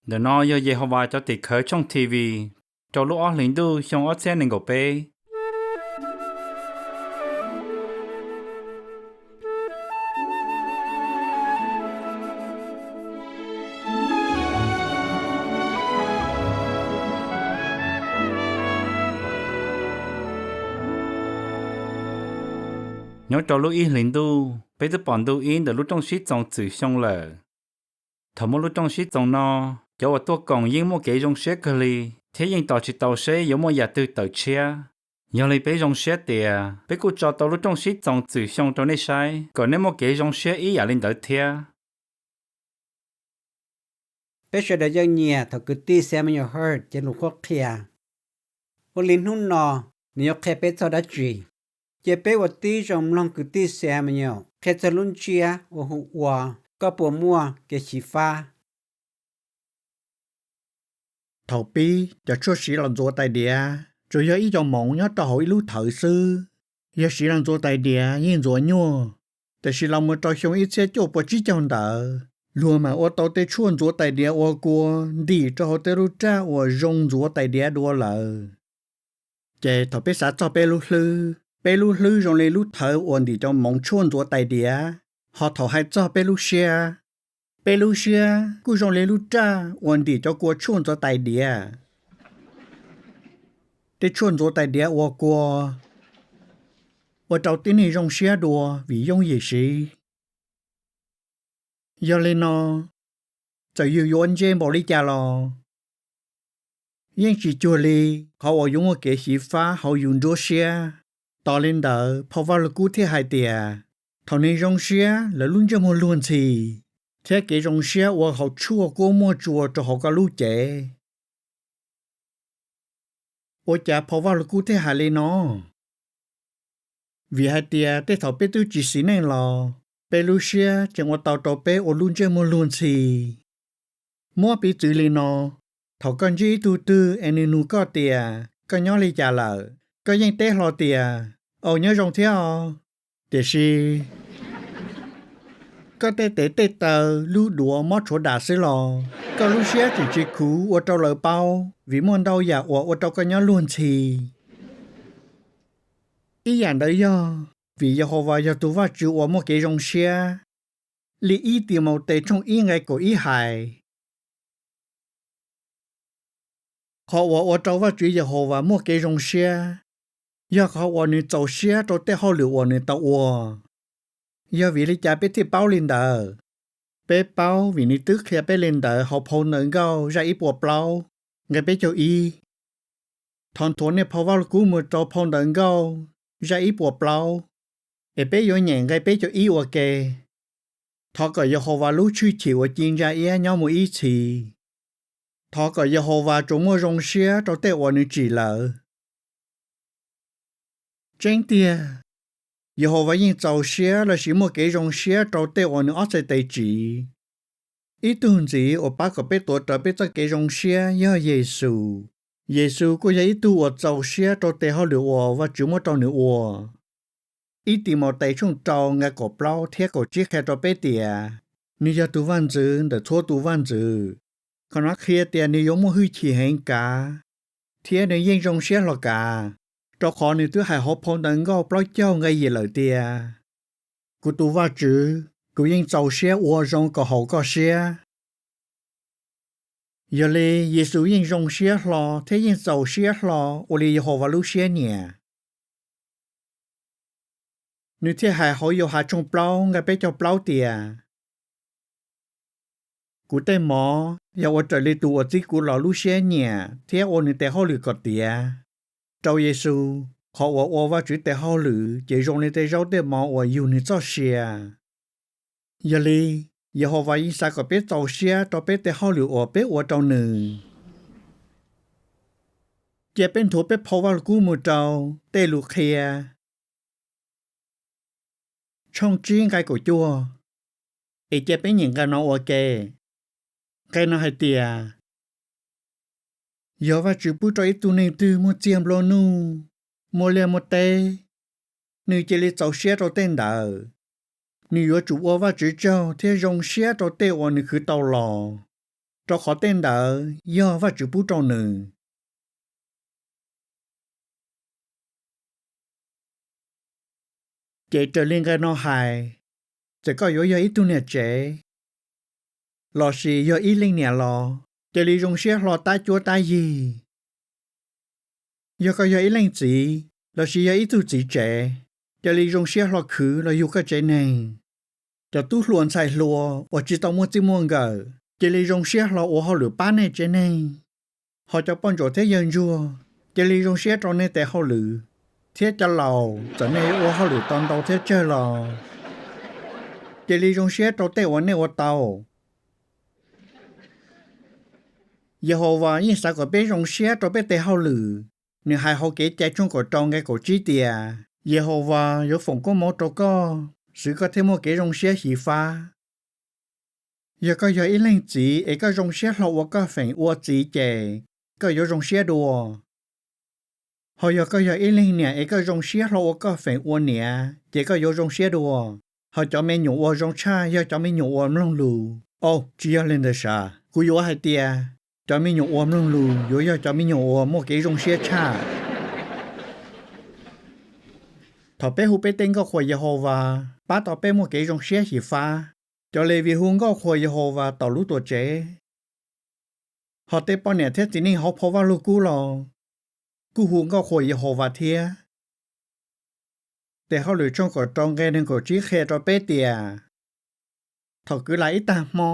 Ntawm no yog Yehauvas cov tim khawv tshooj T V rau lub ob hlis ntuj xyoo ob txhiab nees nkaum peb. Nyob rau lub ib hlis ntuj, peb twb pom ntu ib ntawm lub rooj sib txoos txwm xyoo lawm. Thaum muaj lub rooj sib txoos no, cov uas tuaj koom yeej muaj kev zoo siab kawg li thiab yeej tos tsis tau seb yuav muaj yam twg tawm tshiab. Yog li peb zoo siab tias peb kuj tso tau lub rooj sib txoos txwm xyoo rau nej saib kom nej muaj kev zoo siab ib yam li ntawd thiab. Peb sawv daws yeej nyiam thaum kwv tij Samuel Herd cev lus qhuab qhia. Ua li hnub no, nws yuav qhia peb txog dab tsi? Cia peb ua tib zoo mloog kwv tij Samuel qhia txog lub ntsiab uas hu ua Koj Puas Muaj Kev Xyiv Fab. Thaum pib, cov tshuaj siv los ntxuav tais diav tsuas yog ib co moov nyob rau hauv ib lub thawv xwb. Yog siv los ntxuav tais diav yeej ntxuav nyuaj, tiam sis los mus rau xyoo ib txhiab cuaj puas tsib caug ntawd, luag mam ua tau tej tshuaj ntxuav tais diav ua kua ntim rau hauv tej lub raj uas zoo ntxuav tais diav dua lawm. Ces thaum peb xav txog peb lub hlwb, peb lub hlwb zoo li lub thawv uas ntim cov moov tshuaj ntxuav tais diav, ho thaum hais txog peb lub siab, peb lub siab kuj zoo li lub raj uas ntim cov kua tshuaj ntxuav tais diav. Tej tshuaj ntxuav tais diav ua kua ua rau tib neeg zoo siab dua vim yooj yim siv. Yog li no, txawm yus yuav ntse npaum li cas los yeej tsis cuag li qhov uas yuav muaj kev xyiv fab hauv yus nruab siab. Tos li ntawd phau Vaj Lug Kub thiaj hais tias, thaum neeg zoo siab lawv lub ntsej muag luag ntxhi, thiab kev zoo siab ua hauv tshuaj kuab muaj tsua rau hauv koj lub cev. Ua cas phau Vaj Lug Kub thiaj hais li no? Vim hais tias tej thaum peb twb tsis xis neej los, peb lub siab tseem ua tau rau peb ua lub ntsej muag luag ntxhi. Muab piv txwv li no, thaum koj ntsib ib tug twg es nws nug koj tias koj nyob li cas lawm, koj yeej teb hlo tias, au nyob zoo thiab os. Tiam sis koj tej tes tej taw lub duav mob tshuav das xwb los, koj lub siab tseem tsis khuv ua rau lawv paub vim muaj ntau yam uas ua rau koj nyob luag ntxhi. Ib yam ntawd yog vim Yehauvas yog tus Vajtswv uas muaj kev zoo siab, li ib Timautes tshooj ib nqe kaum ib hais. Qhov uas ua rau Vajtswv Yehauvas muaj kev zoo siab yog qhov uas nws txaus siab rau tej hauj lwm uas nws tau ua. Yog vim li cas peb thiaj paub li ntawd? Peb paub vim nws twb qhia peb li ntawd hauv phau Ntawv Nkauj zaj ib puas plaub, nqe peb caug ib. Thov nthuav nej phau Vaj Lug Kub mus rau phau Ntawv Nkauj zaj ib puas plaub, es peb yuav nyeem nqe peb caug ib ua ke. Thov kom Yehauvas lub tshwj chim uas ci ntsa iab nyob mus ib txhis. Thov kom Yehauvas tsuas muaj zoo siab rau tej uas nws tsim lawm. Tseeb tiag, Yehauvas yeej txaus siab lossis muaj kev zoo siab rau tej uas nws ob txhais tes tsim. Ib tug ntxiv uas pab kom peb tuav rawv peb txoj kev zoo siab yog Yexus. Yexus kuj yog ib tug uas txaus siab rau tes hauj lwm uas Vajtswv muab rau nws ua. Ib Timautes tshooj rau nqe kaum plaub thiab kaum tsib qhia rau peb tias, nws yog tus vaj ntxwv ntawm txhua tus vaj ntxwv. Qhov no qhia tias nws yuav muaj hwj chim heev kav, thiab nws yeej zoo siab hlo kav, rau qhov nws twb hais hauv phau Ntawv Nkauj plaub caug nqe yim lawm tias, kuv tus Vajtswv, kuv yeej txaus siab ua zoo kom haum koj siab. Yog li, Yexus yeej zoo siab hlo thiab yeej txaus siab hlo ua li Yehauvas lub siab nyiam. Nws thiaj hais hauv Yauhas tshooj plaub nqe peb caug plaub tias, kuv tej mov yog ua raws li tus uas txib kuv los lub siab nyiam thiab ua nws tes hauj lwm kom tiav. Rau Yexus, qhov uas ua Vajtswv tes hauj lwm ces zoo li tej zaub tej mov uas yug nws txoj sia. Yog li, Yehauvas yeej xav kom peb txaus siab rau peb tej hauj lwm uas peb ua rau nws. Cia peb nthuav peb phau Vaj Lug Kub mus rau Tej Lus Qhia tshooj tsib nqe kaum cuaj, es cia peb nyeem nqe no ua ke. Nqe no hais tias, yog Vajtswv pub rau ib tug neeg twg muaj txiag nplua nuj, muaj liaj muaj teb, nws cia li txaus siab rau tej ntawd. Nws yuav tsum ua Vajtswv tsaug thiab zoo siab rau tej uas nws khwv tau los. rau qhov tej ntawd yog Vajtswv pub rau nws. Ces raws li nqe no hais, txawm koj yuav yog ib tug niam tsev lossis yog ib leej niam los, cia li zoo siab hlo tab cuab tab yig. Yog koj yog ib leej txiv lossis yog ib tug txiv tsev, cia li zoo siab hlo khwv los yug koj tsev neeg. Cov tub hluas ntxhais hluas uas tsis tau muaj txij muaj nkawm, cia li zoo siab hlo ua hauj lwm pab nej tsev neeg. Ho cov poj ntsuam thiab yawg ntsuag, cia li zoo siab rau nej tes hauj lwm, thiab cov laus, txawm nej yuav ua hauj lwm tau ntau thiab tsawg los, cia li zoo siab rau tej uas nej ua tau. Yehauvas yeej xav kom peb zoo siab rau peb tes hauj lwm. Nws hais hauv Kev cai tshooj kaum rau nqe kaum tsib tias, Yehauvas yuav foom koob moov rau koj, xwv koj thiaj muaj kev zoo siab xyiv fab. Yog koj yog ib leej txiv es koj zoo siab hlo ua koj feem ua txiv ces koj yuav zoo siab dua. Ho yog koj yog ib leej niam es koj zoo siab hlo ua koj feem ua niam ces koj yuav zoo siab dua. Ho cov me nyuam uas zoo tshaj yog cov me nyuam uas mloog lus. Au, tsis yog li ntawd sav, kuv yuav hais tias, cov me nyuam uas mloog lus yuav yog cov me nyuam uas muaj kev zoo siab tshaj. Thaum peb hu peb tej nkauj qhuas Yehauvas, pab tau peb muaj kev zoo siab xyiv fab. Cov Levis hu nkauj qhuas Yehauvas tom lub tuam tsev. Ho tej poj niam thiab txiv neej hauv phau Vaj Lug Kub los kuj hu nkauj qhuas Yehauvas thiab. Tes Hauj lwm tshooj kaum rau nqe nees nkaum tsib qhia rau peb tias, thaum kwv lam ib tag hmo,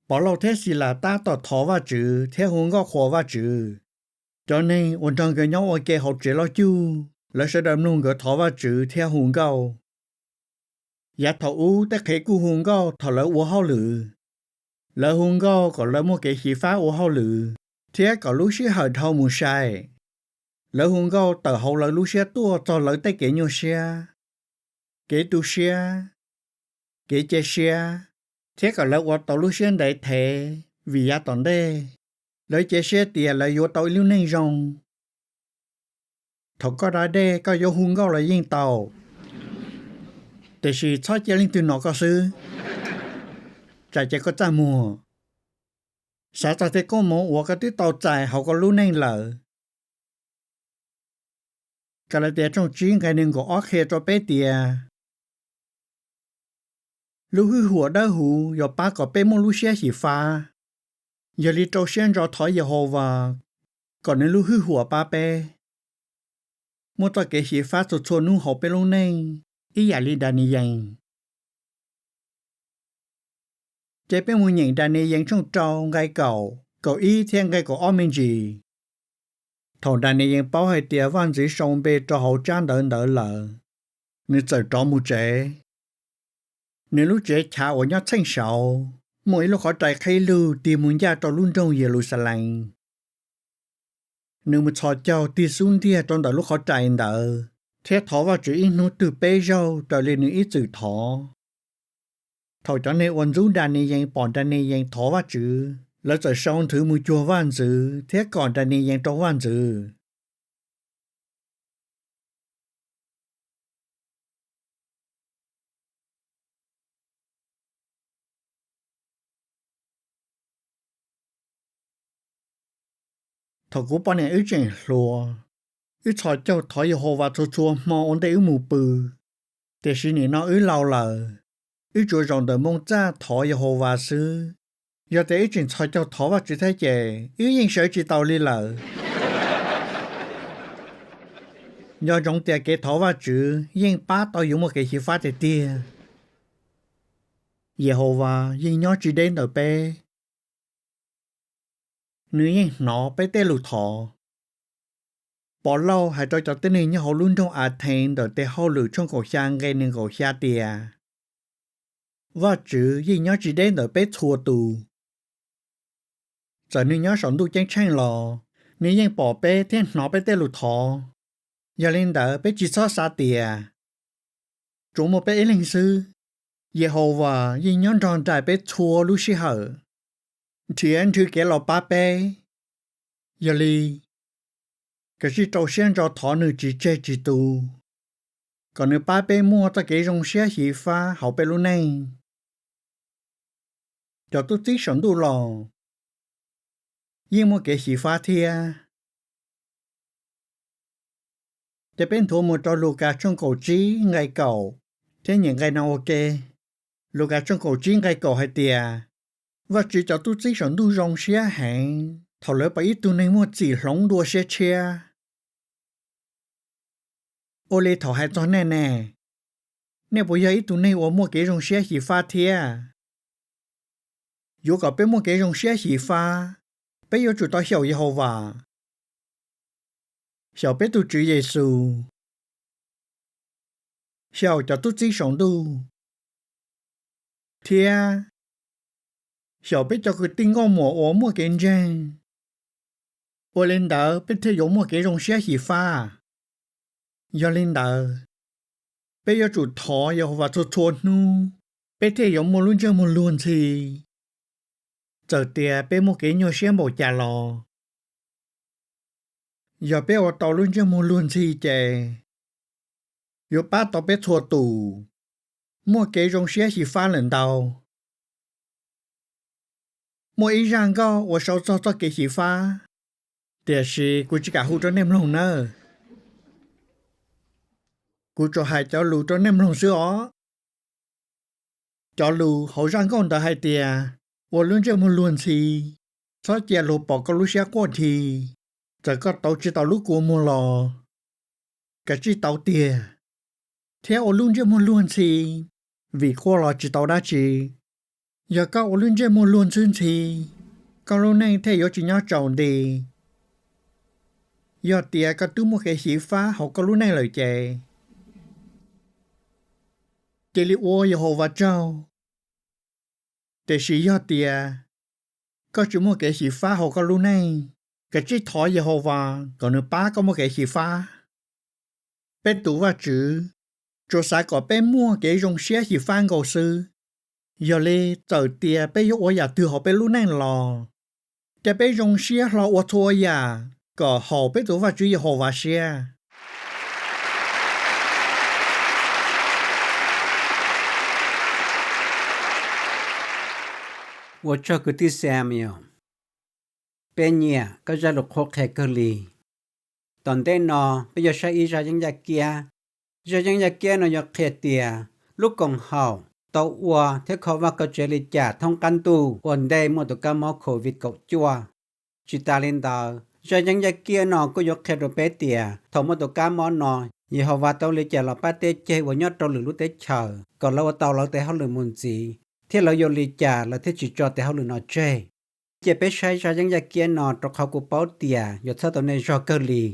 Pov Lauj thiab Xilas tab tom thov Vajtswv thiab hu nkauj qhuas Vajtswv. Cov neeg uas nrog nkawd nyob ua ke hauv tsev loj cuj, lawv sawv daws mloog nkawd thov Vajtswv thiab hu nkauj. Yav thaum ub tej qhev kuj hu nkauj thaum lawv ua hauj lwm. Lawv hu nkauj kom lawv muaj kev xyiv fab ua hauj lwm, thiab kom lub sij hawm dhau mus sai. Lawv hu nkauj tawm hauv lawv lub siab tuaj txog lawv tej kev nyuaj siab, kev tu siab, kev cia siab, thiab kom lawv ua tau lub siab ntev thev vim yav tom ntej lawv cia siab tias lawv yuav tau ib lub neej zoo. Thaum koj da dej koj yuav hu nkauj los yeej tau, tiam sis txhob cia leej twg hnov koj xwb, tsam ces koj txaj muag. Xav txog tej koob hmoov uas koj twb tau txais hauv koj lub neej lawm. Kalatias tshooj tsib nqe nees nkaum ob qhia rau peb tias, lub hwj huam dawb huv yuav pab kom peb muaj lub siab xyiv fab. Yog li rau siab ntso thov Yehauvas kom nws lub hwj huam pab peb muaj txoj kev xyiv fab txhua txhua hnub hauv peb lub neej ib yam li Daniyees. Ces peb mus nyeem Daniyees tshooj rau nqe kaum, kaum ib thiab nqe kaum ob me ntsis. Thaum Daniyees paub hais tias vaj ntxwv sau npe rau hauv tsab ntawv ntawd lawm, nws txawm rov mus tsev. Nws lub tsev chav uas nyob txheej saud muaj ib lub qhov rais qhib lug tig mus ncaj rau lub nroog Yeluxalees. Nws mus txhos caug tig xub ntiag rau ntawm lub qhov rais ntawd thiab thov Vajtswv ib hnub twg peb zaug raws li nws ib txwm thov. Thaum cov neeg uas ntxub Daniyees pom Daniyees thov Vajtswv, lawv txawm sau nthwv mus cuag vaj ntxwv thiab kom Daniyees rau vaj ntxwv. Thaum kuv poj niam wb tseem hluas, wb txhos caug thov Yehauvas txhua txhua hmo ua ntej wb mus pw. Tiam sis nim no wb laus lawm, wb tsuas zaum ntawm moo txaj thov Yehauvas xwb. Yog tias wb tseem txhos caug thov Vajtswv thiab ces wb yeej sawv tsis taus li lawm. Nco ntsoov tias kev thov Vajtswv yeej pab tau yus muaj kev xyiv fab tiag tiag. Yehauvas yeej nyob tsis deb ntawm peb. Nws yeej hnov peb tej lus thov. Pov Lauj hais rau cov tib neeg nyob hauv lub nroog Athees ntawm Tes Hauj Lwm tshooj kaum xya nqe nees nkaum xya tias, Vajtswv yeej nyob tsis deb ntawm peb txhua tus. Txawm nws nyob saum ntuj ceeb tsheej los nws yeej pom peb thiab hnov peb tej lus thov. Yog li ntawd peb tsis txhob xav tias tsuas muaj peb ib leeg xwb. Yehauvas yeej nyob nrog nraim peb txhua lub sij hawm, nrhiav nrhw kev los pab peb. Yog li, kav tsij rau siab ntso thov nws tsis tseg tsis tu, kom nws pab peb muaj txoj kev zoo siab xyiv fab hauv peb lub neej. Cov tub txib saum ntuj los, yeej muaj kev xyiv fab thiab. Ces peb nthuav mus rau Lukas tshooj kaum tsib nqe kaum thiab nyem nqe no ua ke. Lukas tshooj kaum tsib nqe kaum hais tias, Vajtswv cov tub txib saum ntuj zoo siab heev thaum lawv pom ib tug neeg muaj txim hloov dua siab tshiab. Ua li thaum hais txog nej ne, nej puas yog ib tug neeg uas muaj kev zoo siab xyiv fab thiab? Yuav kom peb muaj kev zoo siab xyiv fab, peb yuav tsum tau xyaum Yehauvas, xyaum peb tus Tswv Yexus, xyaum cov tub txib saum ntuj, thiab xyaum peb cov kwv tij nkauj muam uas muaj kev ntseeg. Ua li ntawd peb thiaj yuav muaj kev zoo siab xyiv fab. Yog li ntawd, peb yuav tsum thov Yehauvas txhua txhua hnub, peb thiaj yuav muaj lub ntsej muag luag ntxhi, txawm tias peb muaj kev nyuaj siab npaum cas los. Yog peb ua tau lub ntsej muag luag ntxhi ces yuav pab tau peb txhua tus muaj kev zoo siab xyiv fab lawm ntau. Muaj ib zaj nkauj uas sau txog txoj kev xyiv fab, tiam sis kuv tsis kam hu rau nej mloog nawb. Kuv tsuas hais cov lus rau nej mloog xwb os. Cov lus hauv zaj nkauj ntawd hais tias, ua lub ntsej muag luag ntxhi, txhob cia luag pom koj lub siab quaj dhi, txawm koj tau tsis tau lub kua muag los, kav tsij tau tiag, thiab ua lub ntsej muag luag ntxhi, vim quaj los tsis tau dab tsi. Yog koj ua lub ntsej muag luag ntxhi ntxhi, koj lub neej thiaj yuav tsis nyob tsaus nti. Yog tias koj twb muaj kev xyiv fab hauv koj lub neej lawm ces cia li ua Yehauvas tsaug. Tiam sis yog tias koj tsis muaj kev xyiv fab hauv koj lub neej, kav tsij thov Yehauvas kom nws pab koj muaj kev xyiv fab. Peb tus Vajtswv tsuas xav kom peb muaj kev zoo siab xyiv fab nkaus xwb. Yog li, txawm tias peb yuav ua yam twg hauv peb lub neej los, cia peb zoo siab hlo ua txhua yam kom haum peb tus Vajtswv Yehauvas siab. Ua tsaug kwv tij Samuel. Peb nyiam koj zaj lus qhuab qhia kawg li. Tom ntej no peb yuav saib ib zaj yeeb yaj kiab. Zaj yeeb yaj kiab no yuav qhia tias lub koom haum tau ua thiab kho vaj kho tsev li cas thoob qab ntuj ua ntej muaj tus kab mob COVID kaum cuaj. Tsis tas li ntawd, zaj yeeb yaj kiab no kuj yuav qhia rau peb tias thaum muaj tus kab mob no, Yehauvas tau li cas los pab tej ceg uas nyob rau lwm lub teb chaws kom lawv ua tau lawv tes hauj lwm mus ntxiv, thiab lawv yuav li cas lawv thiaj tsis tso tes hauj lwm no tseg. Cia peb saib zaj yeeb yaj kiab no rau qhov kuv paub tias yuav txhawb tau nej zog kawg li.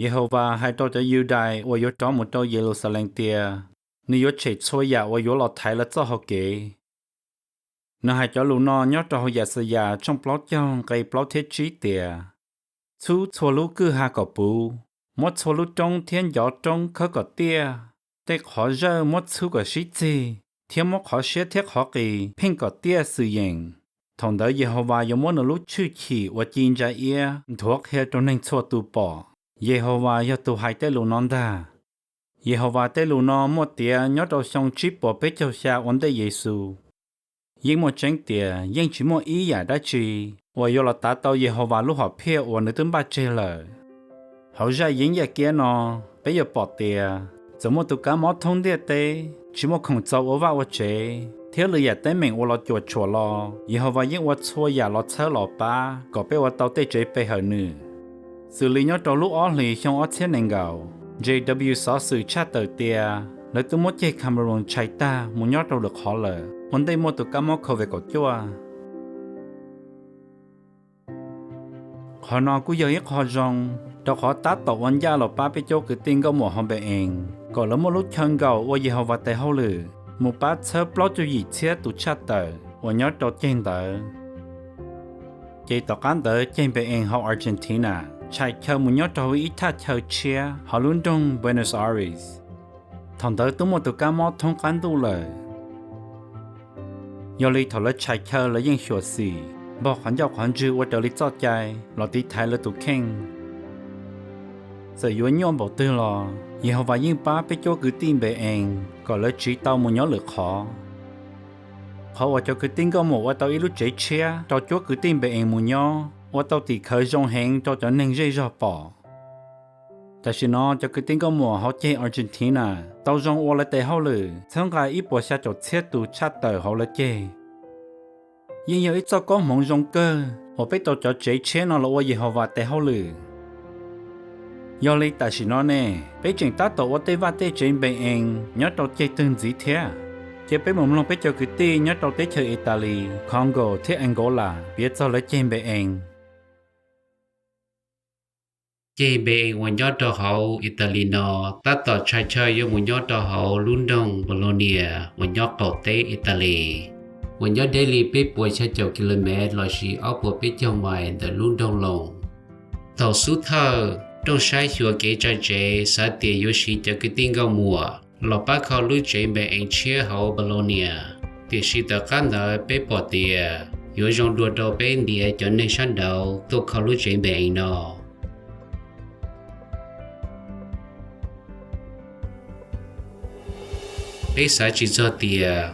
Yehauvas hais rau cov Yudais uas yuav rov mus rau Yeluxalees tias nws yuav tshem txhua yam uas yuav los thaiv lawv txoj hau kev. Nws hais cov lus no nyob rau hauv Yaxayas tshooj plaub caug nqe plaub thiab tsib tias, txhub txhua lub kwj ha kom puv, muab txhua lub roob thiab ncov roob khawb kom tiaj, tej qhov zawj muab txhub kom sib txig, thiab muab qhov siab thiab qhov qis pheej kom tiaj xwm yeem. Thaum ntawd Yehauvas yuav muab nws lub tshwj chim uas ci ntsa iab nthuav qhia rau neeg txhua tus pom. Yehauvas yog tus hais tej lus no ntag. Yehauvas tej lus no muaj tiav nyob rau xyoo tsib puas peb caug xya ua ntej Yexus. Yeej muaj tseeb tias yeej tsis muaj ib yam dab tsi uas yuav los tav tau Yehauvas lub hom phiaj uas nws twb npaj tseg lawm. Hauv zaj yeeb yaj kiab no, peb yuav pom tias txawm muaj tus kab mob thoob ntiaj teb, tsis muaj khoom txaus ua vaj ua tsev, thiab lwm yam teeb meem uas los cuam tshuam los, Yehauvas yeej ua txhua yam los txhawb los pab kom peb ua tau tej tsev pe hawm nws. Xws li nyob rau lub ob hlis xyoo ob txhiab nees nkaum, J W xov xwm tshaj tawm tias lawv twb muab ceg Cameroon tshais tag mus nyob rau lwm qhov lawm ua ntej muaj tus kab mob COVID kaum cuaj. Qhov no kuj yog ib qho zoo, rau qhov tab tom ua ncaj los pab peb cov kwv tij nkauj muam hauv Npe-ees kom lawv muaj lub chaw nkaum ua Yehauvas tes hauj lwm mus pab txhawb plaub caug yim txhiab tus tshaj tawm uas nyob rau ceg ntawd. Ces tom qab ntawd ceg Npe-ees hauv Argentina tshais chaw mus nyob rau hauv ib thaj chaw tshiab hauv lub nroog Buenos Aires. Thaum ntawd twb muaj tus kab mob thoob qab ntuj lawm. Yog li thaum lawv tshais chaw lawv yeej xyuam xim, npog qhov ncauj qhov ntswg ua raws li txoj cai los tiv thaiv lawv tus kheej. Txawm yuav nyuaj npaum twg los Yehauvas yeej pab peb cov kwv tij Npe-ees kom lawv tsiv tau mus nyob lwm qhov. Qhov uas cov kwv tij nkauj muam ua tau ib lub tsev tshiab rau cuab kwv tij Npe-ees mus nyob ua tau tim khawv zoo heev rau cov neeg zej zog pom. Tam sim no cov kwv tij nkauj muam hauv ceg Argentina tau zoo ua lawv tes hauj lwm txhawb nqa ib puas xya caum txhiab tus tshaj tawm hauv lawv ceg. Yeej yog ib txoj koob hmoov zoo kawg uas peb tau cov tsev tshiab no los ua Yehauvas tes hauj lwm. Yog li tam sim no ne, peb tseem tab tom ua tej vaj tej tsev Npe-ees nyob rau ceg twg ntxiv thiab? Cia peb mus mloog peb cov kwv tij nyob rau teb chaws Italis, Congo thiab Angola piav txog lawv ceg Npe-ees. Ceg Npe-ees uas nyob rau hauv Italis no tab tom tshais chaw yuav mus nyob rau hauv lub nroog Bolognia uas nyob qaum teb Italis, uas nyob deb li peb puas xya caum kilomev lossis ob puas peb caug mais ntawm lub nroog Loos. Thaum xub thawj, rooj saib xyuas kev tsa tsev xav tias yuav siv cov kwv tij nkauj muam los pab kho lub tsev Npe-ees tshiab hauv Bolognia, tiam sis tom qab ntawd peb pom tias yuav zoo dua rau peb ntiav cov neeg sab nraud tuaj kho lub tsev Npe-ees no. Peb xav tsis txog tias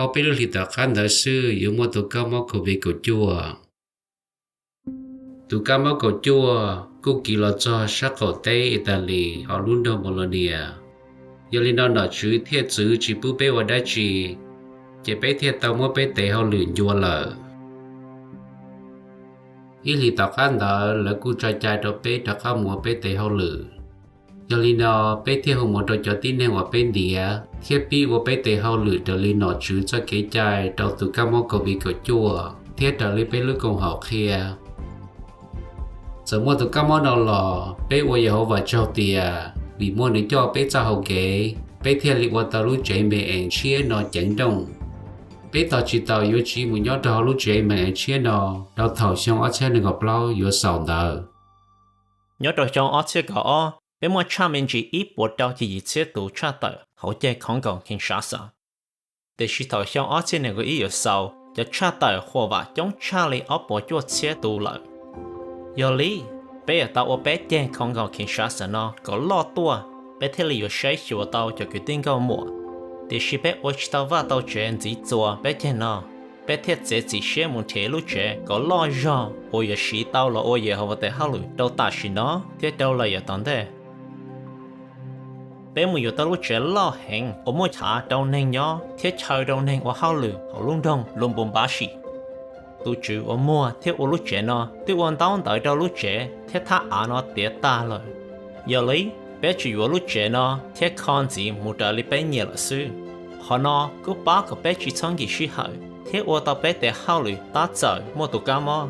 ob peb lub hlis tom qab ntawd xwb yuav muaj tus kab mob COVID kaum cuaj. Tus kab mob kaum cuaj kuj kiv los txog sab qaum teb Italis hauv lub nroog Bolognia. Yog li no nom tswv thiaj txwv tsis pub peb ua dab tsi, ces peb thiaj tau muab peb tes hauj lwm ncua lawm. Ib hlis tom qab ntawd lawv kuj tso cai rau peb rov qab mus ua peb tes hauj lwm. Yog li no, peb thiaj hu mus rau cov tib neeg uas peb ntiav thiab pib ua peb tes hauj lwm raws li nom tswv txoj kev cai rau tus kab mob COVID kaum cuaj thiab raws li peb lub koom haum qhia. Txawm muaj tus kab mob no los, peb ua Yehauvas tsaug tias vim muaj nws coj peb txoj hau kev, peb thiaj li ua tau lub tsev Npe-ees tshiab no ceev nrooj. Peb tos tsis taus yuav tsiv mus nyob rau hauv lub tsev Npe-ees tshiab no rau thaum xyoo ob txhiab nees nkaum plaub yuav xaus ntawd. Nyob rau xyoo ob txhiab kaum ob, peb muaj tshaj me ntsis ib puas rau caum yim txhiab tus tshaj tawm hauv ceg Congo Kinshasa. Tiam sis thaum xyoo ob txhiab nees nkaum ib yuav xaus, cov tshaj tawm huam vam coob tshaj li ob puas cuaj txhiab tus lawm. Yog li, peb yuav tau ua peb ceg Congo Kinshasa no kom loj tuaj, peb thiaj li yuav saib xyuas tau cov kwv tij nkauj muam. Tiam sis peb ua tsis tau vaj tau tsev ntxiv txuas peb ceg no, peb thiaj txiav txim siab mus nrhiav lub tsev kom loj zog uas yuav siv tau los ua Yehauvas tes hauj lwm rau tam sim no thiab rau lawm yav tom ntej. Peb mus yuav tau lub tsev loj heev uas muaj chav rau neeg nyob thiab chaw rau neeg ua hauj lwm hauv lub nroog Lubumbashi. Tus tswv uas muag thiab ua lub tsev no twb ua ntaub ntawv rau lub tsev thiab thaj av no tiav tag lawm. Yog li, peb tsuas yuav lub tsev no thiab kho ntxiv mus raws li peb nyiam lawm xwb. Qhov no kuj pab kom peb tsis txhob nkim sij hawm thiab ua tau peb tes hauj lwm tab txawm muaj tus kab mob.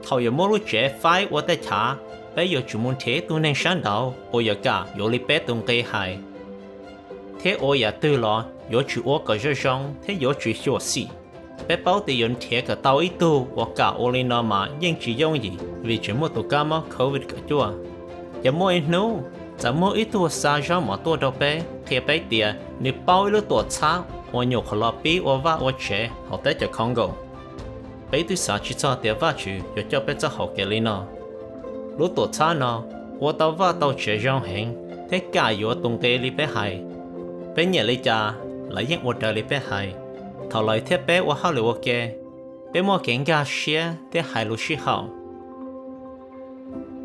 Thaum yuav muab lub tsev faib ua tej chav, peb yuav tsum mus nrhiav ib tug neeg sab nraud uas yuav kam yuav li peb tus nqi hais. Thiab ua yam twg los yuav tsum ua kom zoo zoo thiab yuav tsum xyuam xim. Peb paub tias yuav nrhiav kom tau ib tug uas kam ua li no mas yeej tsis yooj yim vim tseem muaj tus kab mob COVID kaum cuaj. Yog muaj ib hnub, txawm muaj ib tug xa zaub mov tuaj rau peb qhia peb tias nws paub ib lub tuam txhab uas nyuam qhuav los pib ua vaj ua tsev hauv teb chaws Congo. Peb twb xav tsis txog tias Vajtswv yuav coj peb txoj hau kev li no. Lub tuam txhab no ua tau vaj tau tsev zoo heev thiab kam yuav tus nqi li peb hais. Peb nyiam li cas, lawv yeej ua raws li peb hais. Thaum lawv thiab peb ua hauj lwm ua ke, peb muaj kev nkag siab thiab hais lus sib haum.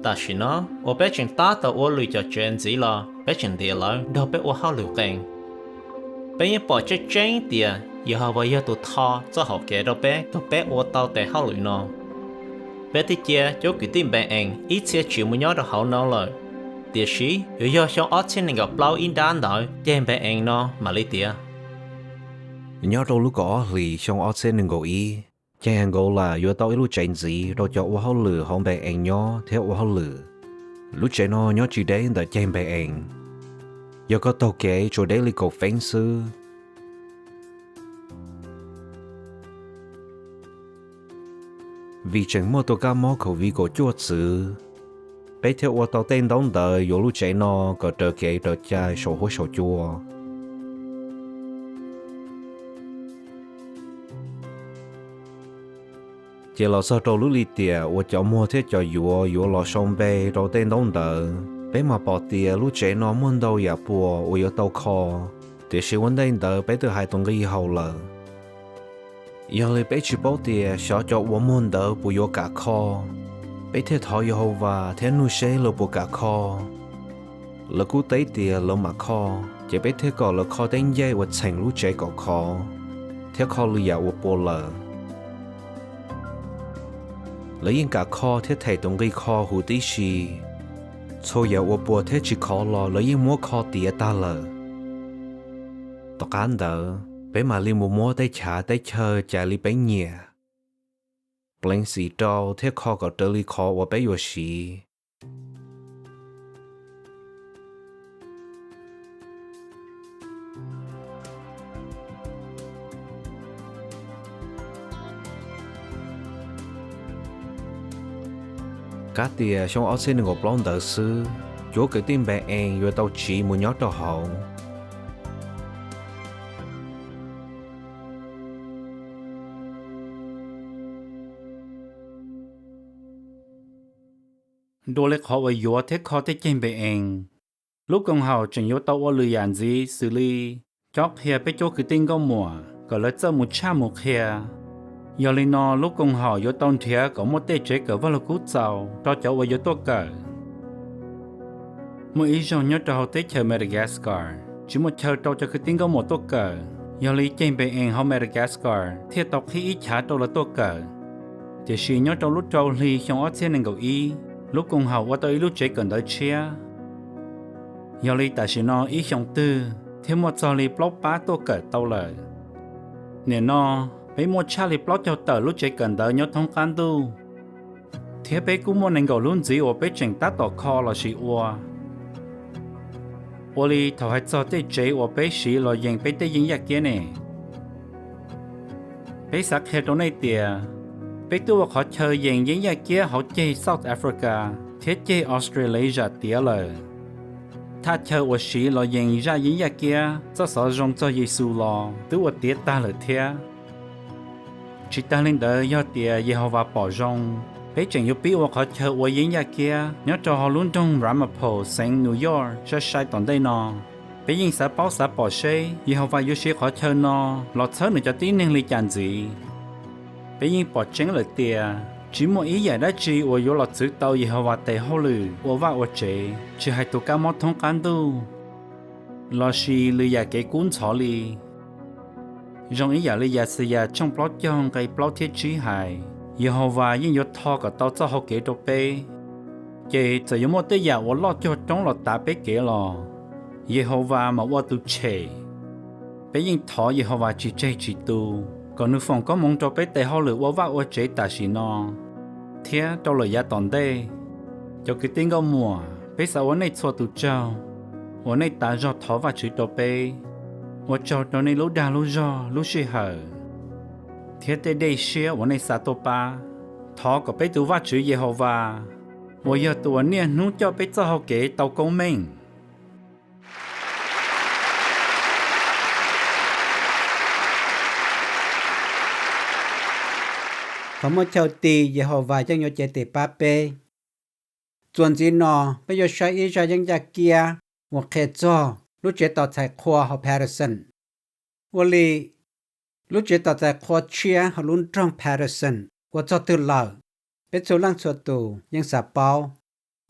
Tam sim no uas peb tseem tab tom ua lwm cov tsev ntxiv los peb tseem ntiav lawv nrog peb ua hauj lwm qee. Peb yeej pom tseeb tseeb tias Yehauvas yog tus tho txoj hau kev rau peb kom peb ua tau tes hauj lwm no. Peb thiaj cia cov kwv tij Npe-ees ib txhia tsiv mus nyob rau hauv no lawm, tiam sis yuav yog xyoo ob txhiab nees nkaum plaub ib nrab ntawd ceg Npe-ees no mam li tiav. Nyob rau lub kaum ob hlis xyoo ob txhiab nees nkaum ib, ceg Angola yuav tau ib lub tsev ntxiv rau cov ua hauj lwm hauv Npe-ees nyob thiab ua hauj lwm. Lub tsev no nyob tsis deb ntawm ceg Npe-ees, yog koj taug kev tsuas deb li kaum feeb xwb. Vim tseem muaj tus kab mob COVID kaum cuaj txwv, peb thiaj ua tau tej ntaub ntawv yuav lub tsev no kom raws kev raws cai saum huab saum cua. Ces los txog rau lub lim tiam uas cov muag thiab cov yuav yuav los sau npe rau tej ntaub ntawv, peb mam pom tias lub tsev no muaj ntau yam puas uas yuav tau kho. Tiam sis ua ntej ntawd peb twb hais tus nqi haum lawm. Yog li peb tsis paub tias xyov cov uas muag ntawd puas yuav kam kho, peb thiaj thov Yehauvas thiab nug seb lawv puas kam kho. Lawv kuj teb tias lawv mam kho, ces peb thiaj kom lawv kho tej ncej uas txheem lub tsev kom khov, thiab kho lwm yam uas puas lawm. Lawv yeej kam kho thiab them tus nqi kho huv tib si. Txhua yam uas puas thiab tsis khov los lawv yeej muab kho tiav tag lawm. Tom qab ntawd peb mam li mus muab tej chav teb chaw cais li peb nyiam, pleev xim rau thiab kho kom raws li qhov uas peb yuav siv. Kab tias xyoo ob txhiab nees nkaum plaub ntawd xwb, cuab kwv tij Npe-ees yuav tau tsiv mus nyob rau hauv. Dua li qhov uas yuav thiab kho tej ceg Npe-ees, lub koom haum tseem yuav tau ua lwm yam ntxiv xws li cob qhia peb cuab kwv tij nkauj muam kom lawv txawj mus tshaj mus qhia. Yog li no lub koom haum yuav tau nrhiav kom muaj tej tsev kawm Vaj Lug Kub txaus rau cov uas yuav tuaj kawm. Muaj ib zaug nyob rau hauv teb chaws Madagascar tsis muaj chaw rau cov kwv tij nkauj muam tuaj kawm, yog li ceg Npe-ees hauv Madagascar thiaj tau qhib ib chav rau lawv tuaj kawm. Tiam sis nyob rau lub rau hli xyoo ob txhiab nees nkaum ib, lub koom haum ua tau ib lub tsev kawm ntawv tshiab. Yog li tam sim no ib xyoo twg thiaj muaj txog li plaub pab tuaj kawm tau lawm. Nim no peb muaj tshaj li plaub caug tawm lub tsev kawm ntawv nyob thoob qab ntuj, thiab peb kuj muaj nees nkaum lub ntxiv uas peb tseem tab tom kho lossis ua. Ua li thaum hais txog tej tsev uas peb siv los yees peb tej yeeb yaj kiab ne? Peb xav qhia rau nej tias peb twb ua qhov chaw yees yeeb yaj kiab hauv ceg South Africa thiab ceg Australia tiav lawm. Thaj chaw uas siv los yees zaj yeeb yaj kiab txoj xov zoo txog Yexus los twb ua tiav tag lawm thiab. Tsis tas li ntawd, yog tias Yehauvas pom zoo, peb tseem yuav pib ua qhov chaw ua yeeb yaj kiab nyob rau hauv lub nroog Ramapo, xeev New York sai sai tom ntej no. Peb yeej xav paub xav pom seb Yehauvas yuav siv qhov chaw no los txhawb nws cov tib neeg li cas ntxiv. Peb yeej pom tseeb lawm tias tsis muaj ib yam dab tsi uas yuav los txwv tau Yehauvas tes hauj lwm ua vaj ua tsev, tsis hais tus kab mob thoob qab ntuj lossis lwm yam kev kub ntxhov li. Zoo ib yam li Yaxayas tshooj plaub caug nqe plaub thiab tsib hais, Yehauvas yeej yuav tho kom tau txoj hau kev rau peb. Ces txawm yuav muaj tej yam uas loj cuag roob los tav peb kev los, Yehauvas mas ua tus tshem. Peb yeej thov Yehauvas tsis tseg tsis tu, kom nws foom koob hmoov rau peb tes hauj lwm ua vaj ua tsev tam sim no thiab rau lawm yav tom ntej. Cov kwv tij nkauj muam, peb xav ua nej txhua tus tsaug uas nej tas zog thov Vajtswv rau peb. Ua tsaug rau nej lub dag lub zog lub sij hawm thiab tej dej siab uas nej xa tuaj pab. Thov kom peb tus Vajtswv Yehauvas, uas yog tus uas niaj hnub coj peb txoj hau kev, tau koob meej. Thaum muaj chaw ti, Yehauvas yeej yuav cev tes pab peb. Txuas ntxiv no, peb yuav saib ib zaj yeeb yaj kiab uas qhia txog lub tsev tos txhais qhua hauv Patterson. Ua li, lub tsev tos txhais qhua tshiab hauv lub nroog Patterson ua txog twg lawm, peb txhua leej txhua tus yeej xav paub.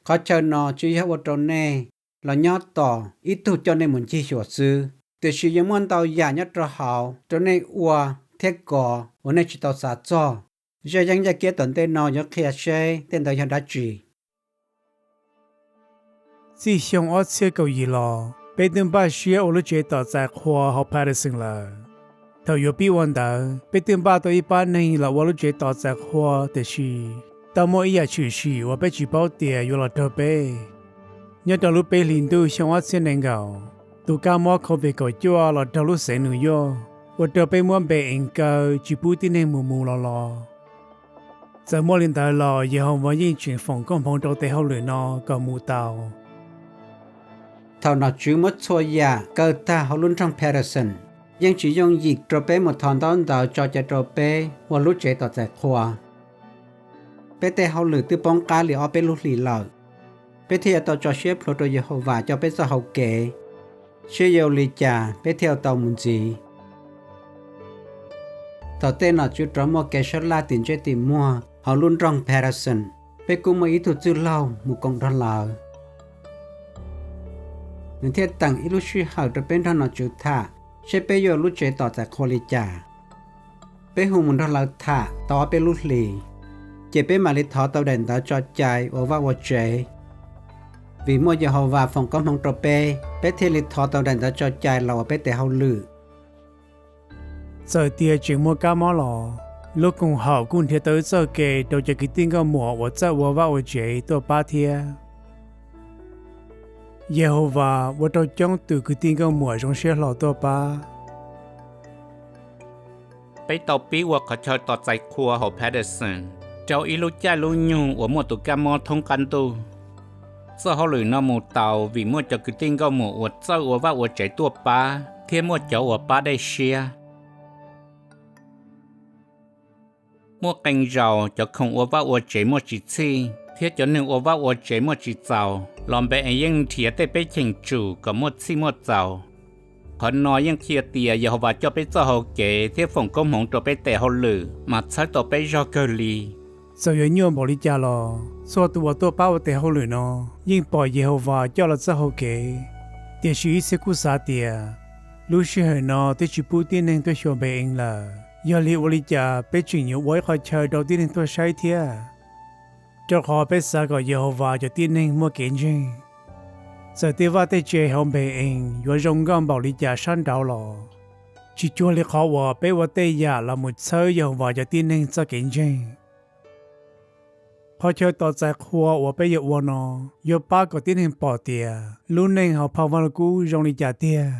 Qhov chaw no tsis yog ua rau nej los nyob tos ib tug coj nej mus ncig xyuas xwb, tiam sis yeej muaj ntau yam nyob rau hauv rau nej ua thiab kov uas nej tsis tau xav txog. Zaj yeeb yaj kiab tom ntej no yuav qhia seb tej ntawd yog dab tsi. Txij xyoo ob txhiab kaum yim los, peb twb npaj siab ua lub tsev tos txhais qhua hauv Patterson lawm. Thaum yuav pib ua ntawd, peb twb npaj tau ib pab neeg los ua lub tsev tos txhais qhua, tiam sis tau muaj ib yam tshwm sim uas peb tsis paub tias yuav los raug peb. Nyob rau lub peb hlis ntuj xyoo ob txhiab nees nkaum, tus kab mob Covid kaum cuaj los raug lub xeev New York, ua rau peb muab Npe-ees kaw tsis pub tib neeg mus mus los los. Txawm muaj li ntawd los Yehauvas yeej tseem foom koob hmoov rau tes hauj lwm no kom mus tau. Thaum nom tswv muab txhua yam kaw tag hauv lub nroog Patterson, yeej tsis yooj yim rau peb mus thov ntaub ntawv tso cai rau peb ua lub tsev tos txhais qhua. Peb tej hauj lwm twb poob qab li ob peb lub hlis lawm, peb thiaj yuav tau tso siab plhuav rau Yehauvas coj peb txoj hau kev. seb yuav ua li cas peb thiaj tau mus ntxiv. Thaum tej nom tswv rov muaj kev sab laj tim ntsej tim muag hauv lub nroog Patterson, peb kuj muaj ib tug txwj laug mus koom nrog lawv. Nws thiaj teem ib lub sij hawm rau peb nrog nom tswv tham seb peb yuav ua lub tsev tos txais qhua li cas. Peb hu mus nrog lawv tham tau ob peb lub hlis, ces peb mam li thov tau daim ntawv tso cai ua vaj ua tsev. Vim muaj Yehauvas foom koob hmoov rau peb, peb thiaj li thov tau daim ntawv tso cai los ua peb tes hauj lwm. Txawm tias tseem muaj kab mob los, lub koom haum kuj nrhiav tau ib txoj kev rau cov kwv tij nkauj muam uas txawj ua vaj ua tsev tuaj pab thiab. Yehauvas ua rau coob tus kwv tij nkauj muam zoo siab hlo tuaj pab. Peb tau pib ua qhov chaw tos txais qhua hauv Patterson rau ib lub caij lub nyoog uas muaj tus kab mob thoob qab ntuj. Txoj hauj lwm no mus tau vim muaj cov kwv tij nkauj muam uas txawj ua vaj ua tsev tuaj pab thiab muaj cov uas pab dej siab. Muaj qee zaus cov khoom ua vaj ua tsev muaj tsis txhij, thiab cov neeg ua vaj ua tsev muaj tsis txaus los npe es yeej nrhiav tej peb cheem tsum kom muaj txhij muaj txaus. Qhov no yeej qhia tias Yehauvas coj peb txoj hau kev thiab foom koob hmoov rau peb tes hauj lwm mas txhawb tau peb zog kawg li. Txawm yuav nyuaj npaum li cas los txhua tus uas tuaj pab ua tes hauj lwm no yeej pom Yehauvas coj lawv txoj hau kev. Tiam sis ib txhia kuj xav tias lub sij hawm no twb tsis pub tib neeg tuaj xyuas npe es lawm, yog li ua li cas peb tseem yuav ua ib qhov chaw rau tib neeg tuaj saib thiab? Rau qhov peb xav kom Yehauvas cov tib neeg muaj kev ntseeg. Txawm tej vaj tej tsev hauv npe es yuav zoo nkauj npaum li cas sab nraud los, tsis cuag li qhov uas peb ua tej yam los mus txhawb Yehauvas cov tib neeg txoj kev ntseeg. Qhov chaw tos txais qhua uas peb yuav ua no yuav pab kom tib neeg pom tias lub neej hauv phau Vaj Lug Kub zoo li cas tiag.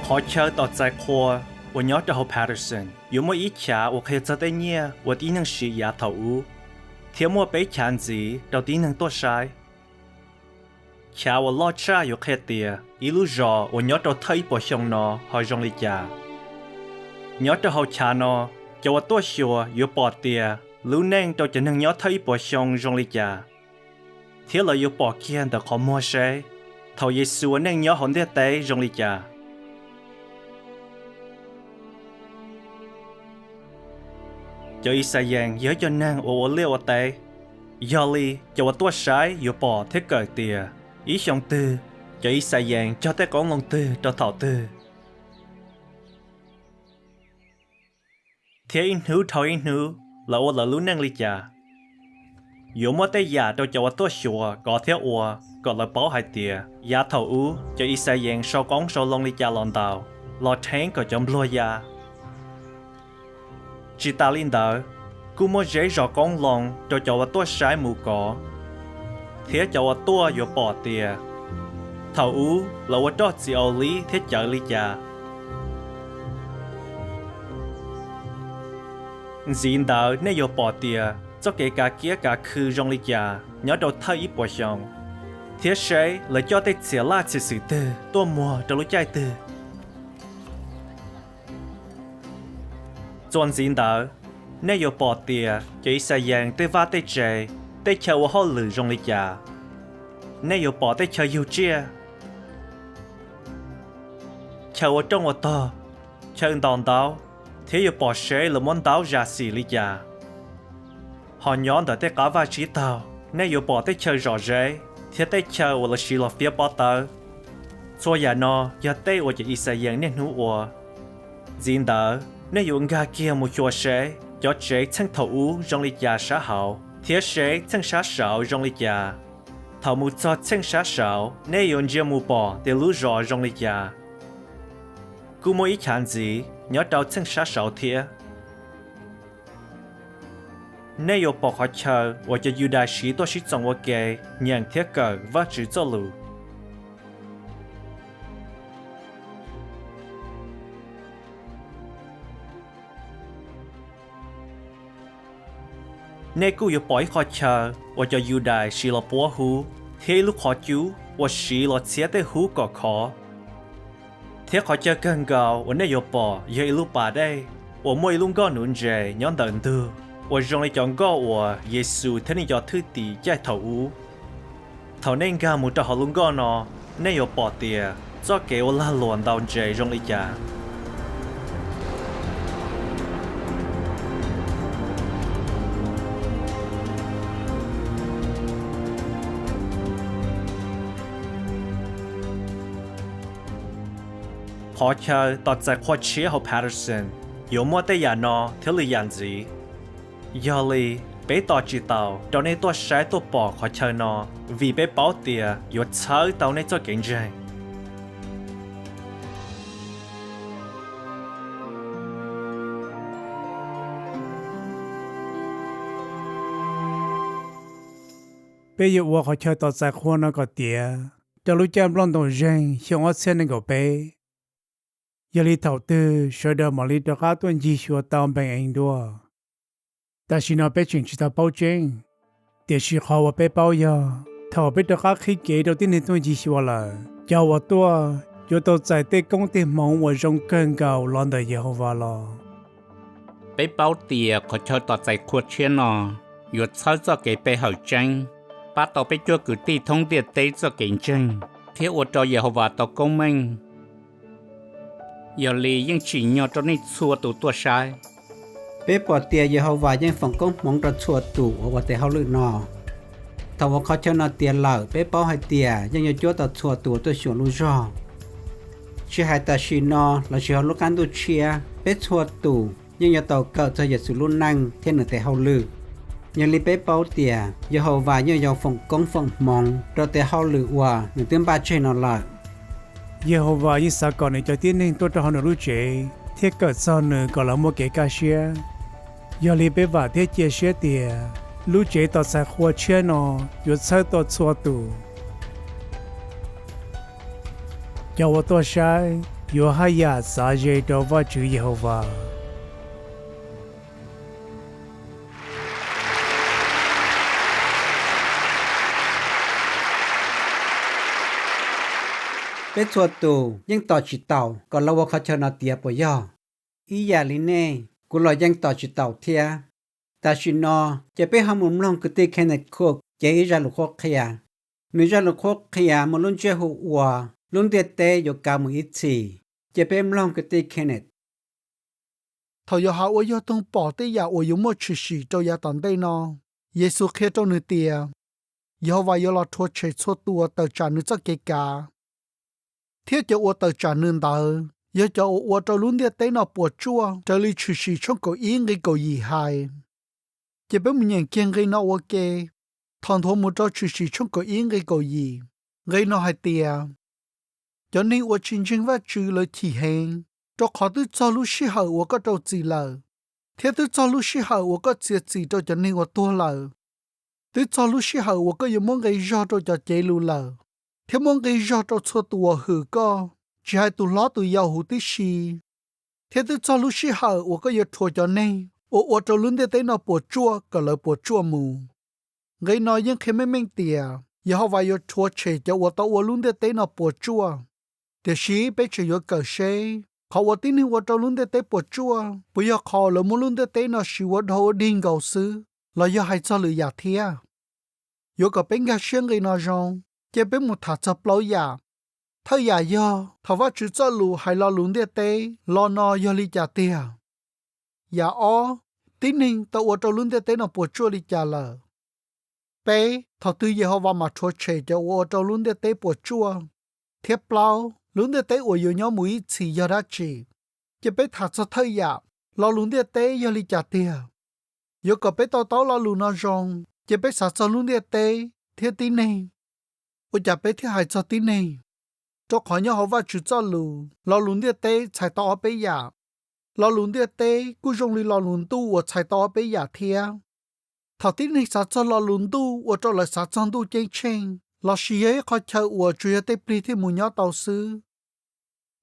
Qhov chaw tos txais qhua uas nyob rau hauv Patterson yuav muaj ib chav uas qhia txog tej nyiaj uas tib neeg siv yav thaum ub, thiab muaj peb chav ntxiv rau tib neeg tuaj saib. Chav uas loj tshaj yuav qhia tias ib lub zos uas nyob rau thawj ib puas xyoo no ho zoo li cas. Nyob rau hauv chav no, cov uas tuaj xyuas yuav pom tias lub neej rau cov neeg nyob thawj ib puas xyoo zoo li cas, thiab lawv yuav pom kiag ntawm qhov muag seb thaum Yexus ua neej nyob hauv ntiaj teb zoo li cas. Cov Ixayees yog ib co neeg uas ua liaj ua teb, yog li cov uas tuaj saib yuav pom thiab kawm tias ib xyoo twg cov Ixayees cog tej qoob loo twg rau thaum twg. Thiab ib hnub dhau ib hnub lawv ua lawv lub neej li cas. Yuav muaj tej yam rau cov uas tuaj xyuas kov thiab ua kom lawv paub hais tias yav thaum ub cov Ixayees sau qoob sau loo li cas los ntaus, los rheev kom cov npluag ya. Tsis tas li ntawd, kuj muaj zeb zos qoob loo rau cov uas tuaj saib mus kov, thiab cov uas tuaj yuav pom tias thaum ub lawv ua roj txiv aus lib thiab cawv li cas. Ntxiv ntawd nej yuav pom tias txoj kev kav kiab kav khw zoo li cas nyob rau thawj ib puas xyoo, thiab seb lawv coj tej txhiam laj txhiam xwm twg tuaj muag rau lub caij twg. Txuas ntxiv ntawd, nej yuav pom tias cov Ixayees tej vaj tej tsev, tej chaw ua hauj lwm zoo li cas. Nej yuav pom tej chaw yug tsiaj, chaw ua rooj ua tog, chaw ntaus ntaub, thiab yuav pom seb lawv muab ntaub zam xim li cas. Ho nyob ntawm tej qab vaj tsib taug, nej yuav pom tej chaw zom zeb thiab tej chaw uas lawv siv los fiab pob tawb. Txhua yam no yog tej uas cov Ixayees niaj hnub ua. Ntxiv ntawd, nej yuav nkag kiag mus xyuas seb cov tsev txheej thaum ub zoo li cas sab hauv thiab seb txheej sab saud zoo li cas. Thaum mus txog txheej sab saud, nej yuav ntsia mus pom tias lub zos zoo li cas. Kuj muaj ib chav ntxiv nyob rau txheej sab saud thiab. Nej yuav pom qhov chaw uas cov Yudais siv tuaj sib txoos ua ke nyeem thiab kawm Vajtswv txoj lus. Nej kuj yuav pom ib qho chaw uas cov Yudais siv los puab hub, thiab ib lub qhov cub uas siv los txhiab tej hub kom khov. Thiab qhov chaw kawg nkaus uas nej yuav pom yog ib lub pas dej uas muaj ib lub nkoj nuv ntses nyob ntawm ntug, uas zoo li cov nkoj uas Yexus thiab nej cov thwj tim caij thaum ub. Thaum nej nkag mus rau hauv lub nkoj no, nej yuav pom tias txoj kev uas lag luam ntaus ntses zoo li cas. Qhov chaw tos txais qhua tshiab hauv Patterson yuav muaj tej yam no thiab lwm yam ntxiv. Yog li, peb tos tsis taus rau nej tuaj saib tuaj pom qhov chaw no, vim peb paub tias yuav txhawb tau nej txoj kev ntseeg. Peb yuav ua qhov chaw tos txais qhua no kom tiav rau lub caij nplooj ntoos zeeg xyoo ob txhiab nees nkaum peb. Yog li thaum twg sawv daws mam li rov qab tuaj ncig xyuas tau npees eev dua. Tam sim no peb tseem tsis tau paub tseeb, tiam sis qhov uas peb paub yog thaum peb rov qab qhib kev rau tib neeg tuaj ncig xyuas lawm, cov uas tuaj yuav tau txais tej koob tej hmoov uas zoo kawg nkaus los ntawm Yehauvas los. Peb paub tias qhov chaw tos txais qhua tshiab no yuav txhawb txoj kev pe hawm tseeb, pab tau peb cuab kwv tij thoob ntiaj teb txoj kev ntseeg thiab ua rau Yehauvas tau koob meej. Yog li yeej tsim nyog rau nej txhua tus tuaj saib. Peb pom tias Yehauvas yeej foom koob hmoov rau txhua tus uas ua tes hauj lwm no. Thaum uas qhov chaw no tiav lawm, peb paub hais tias yeej yuav cuab tau txhua tus uas tuaj xyuas lub zog. Tsis hais tam sim no lossis hauv lub qab ntuj tshiab, peb txhua tus yeej yuav tau kawm txog Yexus lub neej thiab nws tes hauj lwm. Yog li peb paub tias Yehauvas yeej yuav foom koob foom hmoov rau tes hauj lwm uas nws twb npaj tseg no lawm. Yehauvas yeej xav kom nws cov tib neeg tuaj rau hauv nws lub tsev thiab kawm txog nws kom lawv muaj kev kaj siab. Yog li peb vam thiab cia siab tias lub tsev tos txais qhua tshiab no yuav txhawb tau txhua tus. Cov uas tuaj saib yuav haj yam xav ze rau Vajtswv Yehauvas. Peb txhua tus yeej tos tsis taus kom lawv ua qhov chaw no tiav puas yog? Ib yam li nej, kuv los yeej tos tsis taus thiab. Tam sim no, cia peb ho mus mloog kwv tij Kenneth Cook cev ib zaj lus qhuab qhia. Nws zaj lus qhuab qhia muaj lub ntsiab hu ua Lub Ntiaj Teb Yuav Kav Mus Ib Txhis. Cia peb mloog kwv tij Kenneth. Thaum Yauhas ua yog toog pom tej yam uas yuav muaj tshwm sim rau yav tom ntej no, Yexus qhia rau nws tias Yehauvas yuav los rhuav tshem txhua tus uas tawm tsam nws txoj kev kav, thiab cov uas tawm tsam nws ntawd yog cov uas ua rau lub ntiaj teb no puas tsuaj raws li Tshwm Sim tshooj kaum ib nqe kaum yim hais. Ces peb mus nyeem kiag nqe no ua ke, thaum nthuav mus rau Tshwm Sim tshooj kaum ib nqe kaum yim. Nqe no hais tias, cov neeg uas tsis ntseeg Vajtswv lawv chim heev, rau qhov twb txog lub sij hawm uas koj rau txim lawm, thiab twb txog lub sij hawm uas koj txiav txim rau cov neeg uas tuag lawm. Twb txog lub sij hawm uas koj yuav muab nqi zog rau cov cev lus lawm, thiab muab nqi zog rau txhua tus uas hwm koj, tsis hais tus hlob tus yau huv tib si. Thiab twb txog lub sij hawm uas koj yuav rhuav cov neeg uas ua rau lub ntiaj teb no puas tsuaj kom lawv puas tsuaj mus. Nqe no yeej qhia meej meej tias Yehauvas yuav rhuav tshem cov uas tau ua lub ntiaj teb no puas tsuaj. Tiam sis peb tseem yuav kawm seb qhov uas tib neeg ua rau lub ntiaj teb puas tsuaj puas yog qhov uas lawv muab lub ntiaj teb no siv ua dog ua dig nkaus xwb los yog hais txog lwm yam thiab. Yuav kom peb nkag siab nqi no zoo, cia peb mus tham txog plaub yam. Thawj yam yog thaum Vajtswv txoj lus hais lo lus ntiaj teb los no yog li cas tiag. Yam ob, tib neeg tau ua rau lub ntiaj teb no puas tsuaj li cas lawm. Peb, thaum twg Yehauvas mam rhuav tshem cov uas ua rau lub ntiaj teb puas tsuaj? Thiab plaub, lub ntiaj teb uas yuav nyob mus ib txhis yog dab tsi? Cia peb tham txog thawj yam, lo lus ntiaj teb yog li cas tiag. Yuav kom peb to taub lo lus no zoo, cia peb xav txog lub ntiaj teb thiab tib neeg. Ua cas peb thiaj hais txog tib neeg? Rau qhov nyob hauv Vajtswv txoj lus, lo lus ntiaj teb txhais tau ob peb yam. Lo lus ntiaj teb kuj zoo li lo lus ntuj uas txhais tau ob peb yam thiab. Thaum tib neeg xav txog lo lus ntuj ua rau lawv xav txog Ntuj Ceeb Tsheej lossis yog ib qhov chaw uas tsuas yog tej plig thiaj mus nyob tau xwb.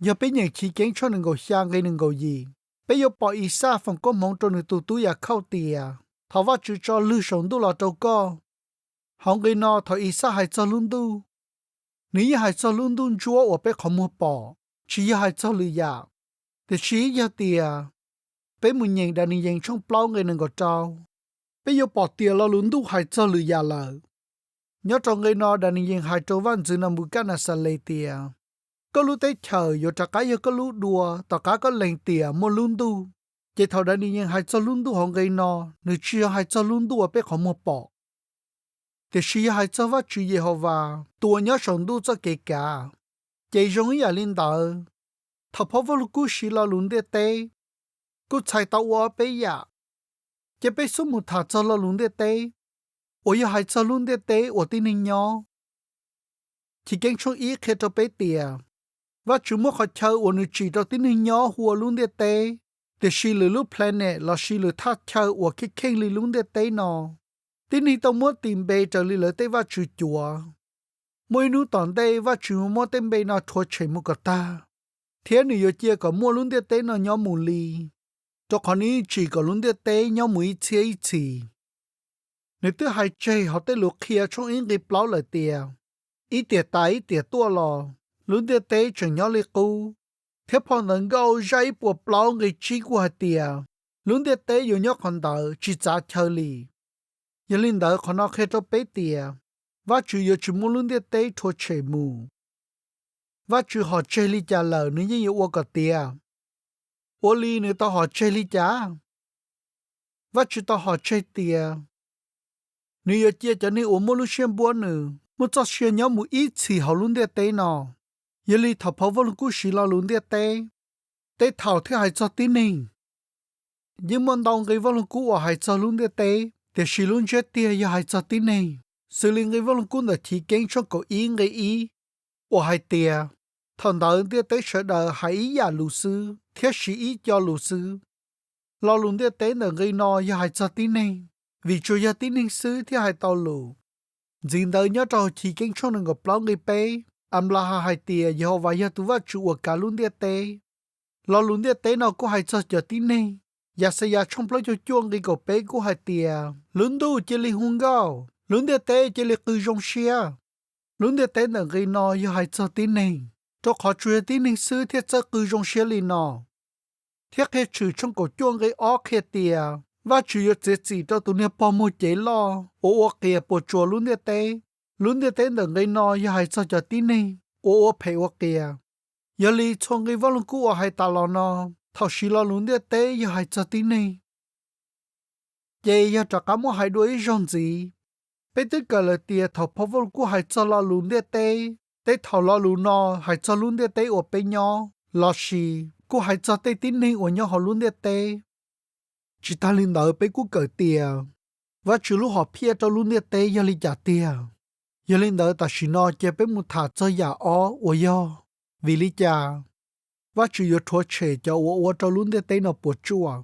Yog peb nyeem Chiv Keeb tshooj nees nkaum xya nqe nees nkaum yim, peb yuav pom Ixaj foom koob hmoov rau nws tus tub Yakhauj tias, thov Vajtswv tso lwg saum ntuj los rau koj. Hauv nqe no thaum Ixaj hais txog lub ntuj, nws yeej hais txog lub ntuj ntsuab uas peb qhov muag pom. tsis yog hais txog lwm yam, tiam sis yog tias peb mus nyeem Daniyees tshooj plaub nqe nees nkaum rau, peb yuav pom tias lo lus ntuj hais txog lwm yam lawm. Nyob rau nqe no Daniyees hais rau Vaj ntxwv Nanpukajnaxales tias, koj lub teb chaws yuav rov qab yog koj lub dua tom qab koj lees tias muaj lub ntuj. Ces thaum Daniyees hais txog lub ntuj hauv nqe no, nws tsis yog hais txog lub ntuj uas peb qhov muag pom, tiam sis yog hais txog Vajtswv Yehauvas tus uas nyob saum ntuj txoj kev kav. Ces zoo ib yam li ntawd, thaum phau Vajluskub siv lo lus ntiaj teb, kuj txhais tau ua ob peb yam. Cia peb xub mus tham txog lo lus ntiaj teb, uas yog hais txog lub ntiaj teb uas tib neeg nyob. Chiv Keeb tshooj ib qhia rau peb tias, Vajtswv muab qhov chaw uas nws tsim rau tib neeg nyob hu ua lub ntiaj teb, tiam sis lwm lub planet lossis lwm thaj chaw uas kheej kheej li lub ntiaj teb no, tib neeg tau muab tis npe raws li lawv tej vaj tswv cuav. Muaj ib hnub tom ntej Vajtswv yuav muab tej npe no rhuav tshem mus kom tag, thiab nws yuav cia kom muaj lub ntiaj teb no nyob mus li, rau qhov nws yeej tsim kom lub ntiaj teb nyob mus ib txhiab ib txhis. Nws twb hais tseg hauv tej lus qhia tshooj ib nqe plaub lawm tias, ib tiam tas ib tiam tuaj los, lub ntiaj teb tseem nyob li qub. Thiab phau ntawv Nkauj zaj ib puas plaub nqe tsib kuj hais tias, lub ntiaj teb yuav nyob qhov ntawd tsis txav chaw li. Yog li ntawd qhov no qhia rau peb tias, Vajtswv yuav tsis muab lub ntiaj teb rhuav tshem mus. Vajtswv hom tseg li cas lawm nws yeej yuav ua kom tiav. Ua li nws tau hom tseg li cas? Vajtswv tau hom tseg tias, nws yuav cia cov neeg uas muaj lub siab npuab nws muaj txoj sia nyob mus ib txhis hauv lub ntiaj teb no. Yog li thaum phau Vajluskub siv lo lus ntiaj teb, tej thaum thiaj hais txog tib neeg. Yeej muaj ntau nqe Vajluskub uas hais txog lub ntiaj teb, tiam sis lub ntsiab tiag yog hais txog tib neeg, xws li nqe Vajluskub ntawm Chiv Keeb tshooj kaum ib nqe ib, uas hais tias, thaum ntawd ntiaj teb sawv daws hais ib yam lus xwb thiab siv ib co lus xwb. Lo lus ntiaj teb ntawm nqe no yog hais txog tib neeg, vim tsuas yog tib neeg xwb thiaj hais tau lus. Ntxiv ntawd nyob rau hauv Chiv Keeb tshooj nees nkaum plaub nqe peb, Anplahas hais tias Yehauvas yog tus Vajtswv uas kav lub ntiaj teb. Lo lus ntiaj teb no kuj hais txog cov tib neeg. Yaxayas tshooj plaub caug cuaj nqe kaum peb kuj hais tias, lub ntuj cia li hu nkauj, lub ntiaj teb cia li qw zoo siab. Lub ntiaj teb ntawm nqe no yog hais txog tib neeg, rau qhov tsuas yog tib neeg xwb thiaj txawj qw zoo siab li no. Thiab Qhia tshwm tshooj kaum cuaj nqe ob qhia tias, Vajtswv yuav txiav txim rau tus niag pog muag cev loj uas ua qias puas tsuas lub ntiaj teb. Lub ntiaj teb ntawm nqe no yog hais txog cov tib neeg uas ua phem ua qias. Yog li txhua nqe Vajluskub uas hais tas los no, thaum siv lo lus ntiaj teb yog hais txog tib neeg. Ces yog rov qab muab hais dua ib zaug ntxiv, peb twb kawm lawm tias thaum phau Vajluskub hais txog lo lus ntiaj teb, tej thaum lo lus no hais txog lub ntiaj teb uas peb nyob, lossis kuj hais txog tej tib neeg uas nyob hauv lub ntiaj teb. Tsis tas li ntawd peb kuj kawm tias, Vajtswv lub hom phiaj rau lub ntiaj teb yog li cas tiag. Yog li ntawd tam sim no cia peb mus tham txog yam ob uas yog, vim li cas Vajtswv yuav rhuav tshem cov uas ua rau lub ntiaj teb no puas tsuaj,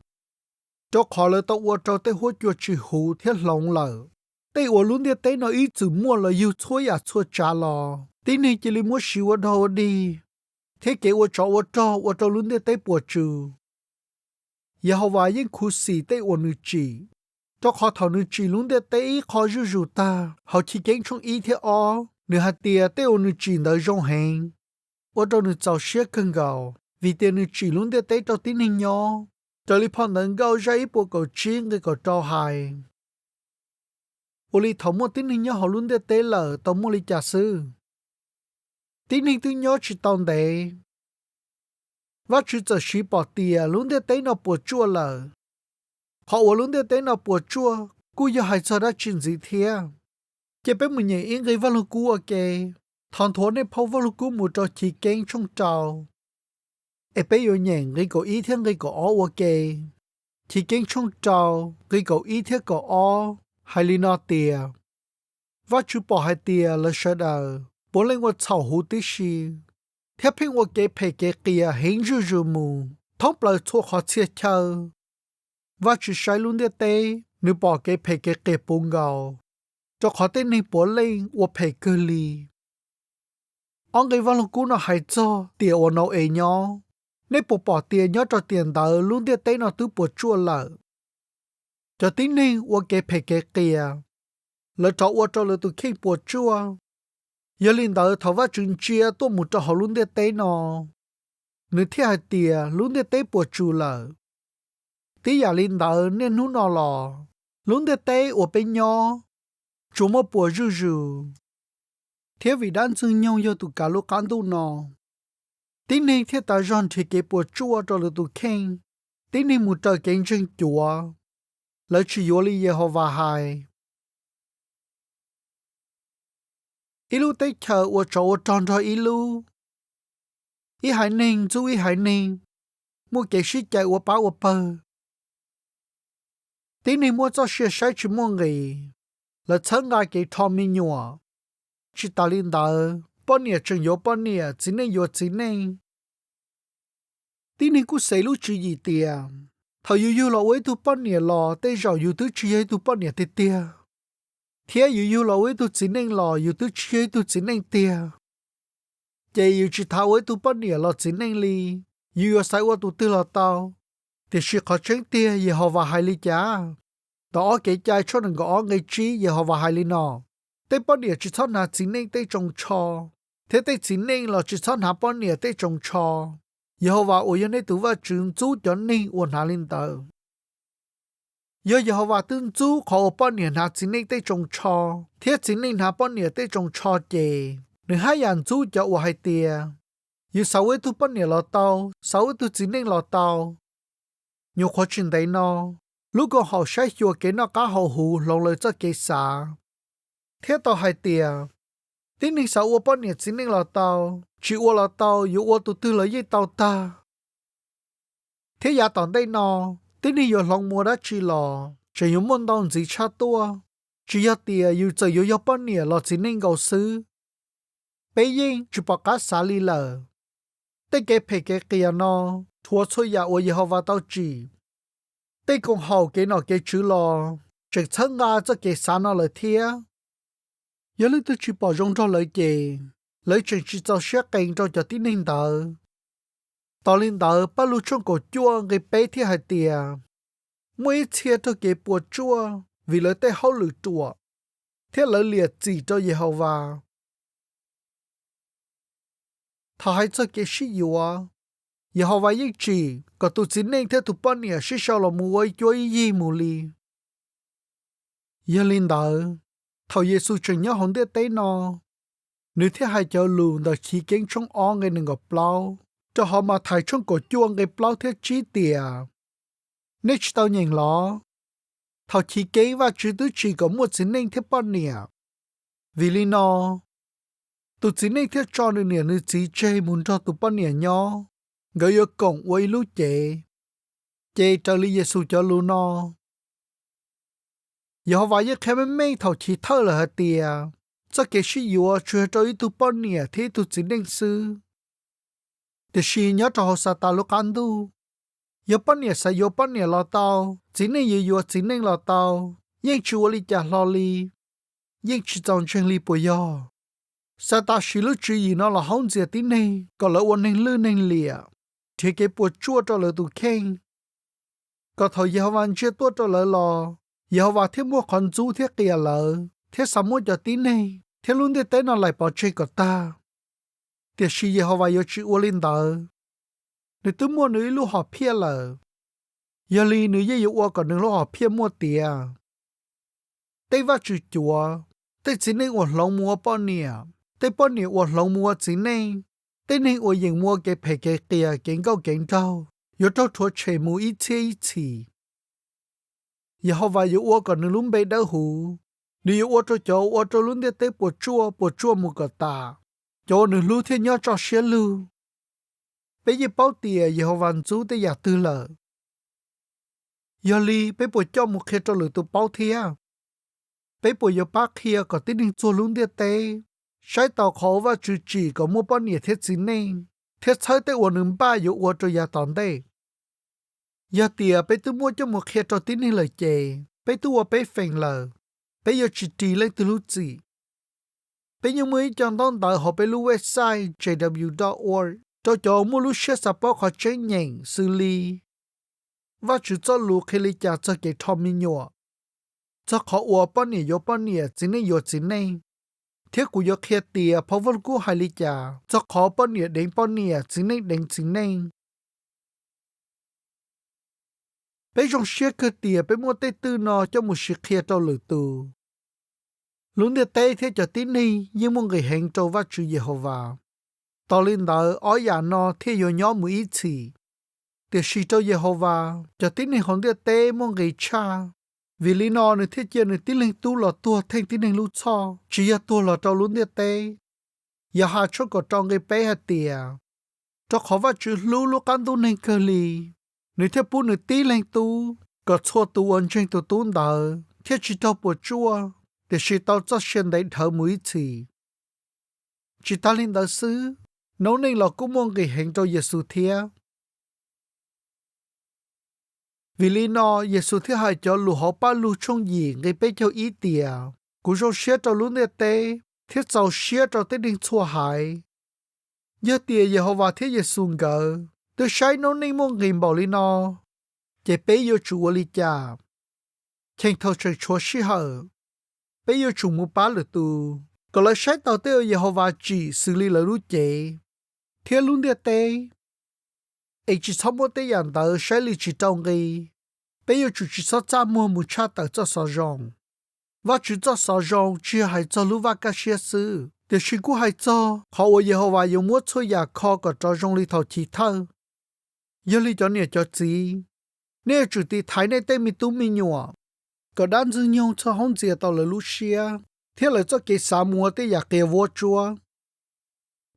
rau qhov lawv tau ua rau tej huab cua tsis huv thiab hloov lawm. Tej uas lub ntiaj teb no ib txwm muaj los yug txhua yam txhua tsav los, tib neeg cia li muab siv ua dog ua dig, thiab kev ua tsov ua rog ua rau lub ntiaj teb puas tsuaj. Yehauvas yeej khuv xim tej uas nws tsim, rau qhov thaum nws tsim lub ntiaj teb ib qho zuj zus tag hauv Chiv Keeb tshooj ib thiab ob, nws hais tias tej uas nws tsim ntawd zoo heev, ua rau nws txaus siab kawg nkaus, vim tias nws tsim lub ntiaj teb rau tib neeg nyob, raws li phau ntawv Nkauj zaj ib puas kaum tsib nqe kaum rau hais. Ua li thaum muaj tib neeg nyob hauv lub ntiaj teb lawm tau muaj li cas xwb? Tib neeg twb nyob tsis tau ntev, Vajtswv txawm siv pom tias lub ntiaj teb no puas tsuaj lawm. Qhov uas lub ntiaj teb no puas tsuaj kuj yog hais txog dab tsi ntxiv thiab? Cia peb mus nyeem ib nqe Vajluskub ua ke. Thov nthuav nej phau Vajluskub mus rau Chiv Keeb tshooj rau, es peb yuav nyeem nqe kaum ib thiab nqe kaum ob ua ke. Chiv Keeb tshooj rau, nqe kaum ib thiab kaum ob hais li no tias, Vajtswv pom hais tias lawv sawv daws puav leej ua txhaum huv tib si, thiab pheej ua kev phem kev qias heev zuj zus mus thoob plaws txhua qhov txhia chaw. Vajtswv saib lub ntiaj teb, nws pom kev phem kev qias puv nkaus, rau qhov tej neeg puav leej ua phem kawg li. Ob nqe Vajluskub no hais txog tiam uas Nau-es nyob. Nej puas pom tias nyob rau tiam ntawd lub ntiaj teb no twb puas tsuaj lawm? Cov tib neeg ua kev phem kev qias, lawv rov ua rau lawv tus kheej puas tsuaj. Yog li ntawd thaum Vajtswv ntsia tuaj mus rau hauv lub ntiaj teb no, nws thiaj hais tias lub ntiaj teb puas tsus lawm. Tib yam li ntawd niaj hnub no los, lub ntiaj teb uas peb nyob tsuas muaj puas zuj zus, thiab vim dab Ntxwg nyoog yog tus kav lub qab ntuj no, tib neeg thiaj tas zog nrhiav kev puas tsuaj rau lwm tus kheej. Tib neeg mus raws kev ntseeg cuav, lawv tsis yuav li Yehauvas hais. Ib lub teb chaws ua tsov ua rog nrog ib lub, ib haiv neeg ntxub ib haiv neeg, muaj kev sib cais ua pab ua pawg. Tib neeg muab txoj sia saib tsis muaj nqis, lawv txhawb nqa kev rho me nyuam. Tsis tas li ntawd, poj niam tseem yuav poj niam, txiv neej yuav txiv neej. Tib neeg kuj xaiv lub tswv yim tias thaum yus yug los ua ib tug poj niam los tej zaum yus twb tsis yog ib tug poj niam tiag tiag, thiab yus yug los ua ib tug txiv neej los yus twb tsis yog ib tug txiv neej tiag. Ces yus tsis tas ua ib tug poj niam los txiv neej li, yus yuav xaiv ua tus twg los tau. Tiam sis qhov tseeb tiag Yehauvas hais li cas? Tom Ob Kev cai tshooj nees nkaum ob nqe tsib Yehauvas hais li no: Tej poj niam tsis txhob hnav txiv neej tej tsoos tsho, thiab tej txiv neej los tsis txhob hnav poj niam tej tsoos tsho. Yehauvas uas yog nej tus Vajtswv ntxub cov neeg uas hnav li ntawd. Yog Yehauvas twb ntxub qhov uas poj niam hnav txiv neej tej tsoos tsho thiab txiv neej hnav poj niam tej tsoos tsho ces nws haj yam ntxub cov uas hais tias yus xav ua ib tug poj niam los tau, xav ua ib tug txiv neej los tau. Nyuam qhuav tsis ntev no, lub koom haum saib xyuas kev noj qab haus huv hloov lawv txoj kev xav, thiab tau hais tias tib neeg xav ua poj niam txiv neej los tau, tsis ua los tau, yuav ua tus twg los yeej tau tag. Thiab yav tom ntej no, tib neeg yuav hloov mus ua dab tsi los tseem yuav muaj ntau ntxiv tshaj tuaj, tsis yog tias yus txawm yuav yog poj niam los txiv neej nkaus xwb. Peb yeej tsis pom qab xav li lawm. Tej kev phem kev qias no rhuav txhua yam uas Yehauvas tau tsim. Tej koom haum kev nom kev tswv los tseem txhawb nqa txoj kev xav no lawm thiab. Yog leej twg tsis pom zoo nrog lawv ces lawv tseem tsis txaus siab qees rau cov tib neeg ntawd. Tos li ntawd Pajlug tshooj kaum cuaj nqe peb thiaj hais tias muaj ib txhia raug kev puas tsuaj vim lawv tej hauj lwm ruam, thiab lawv liam txim rau Yehauvas. Thaum hais txog kev sib yuav, Yehauvas yeej tsim kom tus txiv neej thiab tus poj niam sib sau los mus ua ib cuab ib yig mus li. Yog li ntawd, thaum Yexus tseem nyob hauv ntiaj teb no, nws thiaj hais cov lus ntawm Chiv Keeb tshooj ob nqe nees nkaum plaub rau hauv Mathais tshooj kaum cuaj nqe plaub thiab tsib tias: Nej tsis tau nyeem los? Thaum chiv keeb Vajtswv twb tsim kom muaj txiv neej thiab poj niam. Vim li no, tus txiv neej thiaj tso nws niam nws txiv tseg mus nrog tus poj niam nyob, nkawd yuav koom ua ib lub cev. Ces raws li Yexus cov lus no, Yehauvas yeej qhia meej meej thaum chiv thawj lawm hais tias txoj kev sib yuav tsuas yog rau ib tug poj niam thiab ib tug txiv neej xwb. Tiam sis nyob rau hauv Xatas lub qab ntuj, yog poj niam xav yuav poj niam los tau, txiv neej yuav yuav txiv neej los tau, yeej tsis ua li cas hlo li, yeej tsis txaus ntseeg li puas yog? Xatas siv lub tswv yim no los haub ntxias tib neeg kom lawv ua neeg lwj neeg liam, nrhiav kev puas tsuaj rau lawv tus kheej, kom thaum Yehauvas ntsia tuaj rau lawv los, Yehauvas thiaj muaj qhov ntxub thiab qias lawv thiab xav muab cov tib neeg thiab lub ntiaj teb no laim pov tseg kom tag. Tiam sis Yehauvas yuav tsis ua li ntawd. Nws twb muaj nws ib lub hom phiaj lawm, yog li nws yeej yuav ua kom nws lub hom phiaj muaj tiav. Tej vaj tswv cuav, tej txiv neej uas hloov mus ua poj niam, tej poj niam uas hloov mus ua txiv neej, tej neeg uas yeem mus ua kev phem kev qias kev nkauj kev nraug yuav raug rhuav tshem mus ib txhiab ib txhis. Yehauvas yuav ua kom nws lub npe dawb huv, nws yuav ua rau cov ua rau lub ntiaj teb puas tsuaj puas tsuaj mus kom tas, cov uas nws hlub thiaj nyob tso siab lug. Peb yeej paub tias Yehauvas ntxub tej yam twg lawm. Yog li peb puas coj mus qhia rau lwm tus paub thiab? Peb puas yuav pab qhia kom tib neeg txuag lub ntiaj teb saib taus qhov uas Vajtswv tsim kom muaj poj niam thiab txiv neej, thiab txhawb tej uas nws npaj yuav ua rau yav tom ntej? Yog tias peb twb muab coj mus qhia rau tib neeg lawm ces peb twb ua peb feem lawm, peb yuav tsis ris leej twg lub txim. Peb yeej muaj ib co ntaub ntawv hauv peb lub website J W dot org rau cov uas muaj lub siab xav paub qhov tseeb nyeem xws li: Vajtswv txoj lus qhia li cas txog kev rho me nyuam? Txog qhov uas poj niam yuav poj niam, txiv neej yuav txiv neej? thiab kuv yuav qhia tias phau Vajluskub hais li cas txog qhov poj niam deev poj niam, txiv neej deev txiv neej. Peb zoo siab kawg tias peb muaj tej twj no coj mus siv qhia rau lwm tus. Lub ntiaj teb thiab cov tib neeg yeej muaj nqis heev rau Vajtswv Yehauvas. Tos li ntawd ob yam no thiaj yuav nyob mus ib txhis. Tiam sis rau Yehauvas, cov tib neeg hauv ntiaj teb muaj nqis tshaj. Vim li no nws thiaj cia nws tib leeg Tub los tuag theej tib neeg lub txhoj, tsis yog tuag los rau lub ntiaj teb. Yauhas tshooj kaum rau nqe peb hais tias, rau qhov Vajtswv hlub lub qab ntuj neeg kawg li, nws thiaj pub nws tib leeg Tub kom txhua tus uas ntseeg tus Tub ntawd thiaj tsis raug puas tsuaj, tiam sis tau txoj sia ntev dhawv mus ib txhis. Tsis tas li ntawd xwb, noob neej los kuj muaj nqis heev rau Yexus thiab. Vim li no Yexus thiaj hais cov lus hauv Pajlug tshooj yim nqe peb caug ib tias, kuv zoo siab rau lub ntiaj teb thiab txaus siab rau tej neeg txhua haiv. Yog tias Yehauvas thiab Yexus nkawd twb saib noob neej muaj nqis npaum li no, ces peb yuav tsum ua li cas? Cheem thaum tseem tshuav sij hawm, peb yuav tsum mus pab lwm tus kom lawv saib taus tej uas Yehauvas tsim xws li lawv lub cev thiab lub ntiaj teb, es tsis txhob muab tej yam ntawd saib li tsis rau nqi. Peb yuav tsum tsis txhob txaj muag mus tshaj tawm txoj xov zoo. Vajtswv txoj xov zoo tsis yog hais txog lub vaj kaj siab xwb, tiam sis kuj hais txog qhov uas Yehauvas yuav muab txhua yam kho kom rov zoo li thaum chiv thawj. Yog li cov niam cov txiv, nej yuav tsum tiv thaiv nej tej me tub me nyuam kom dab ntxwg nyoog txhawb hauv ntxias tau lawv lub siab thiab lawv txoj kev xav mus ua tej yam qias vuab tsuab.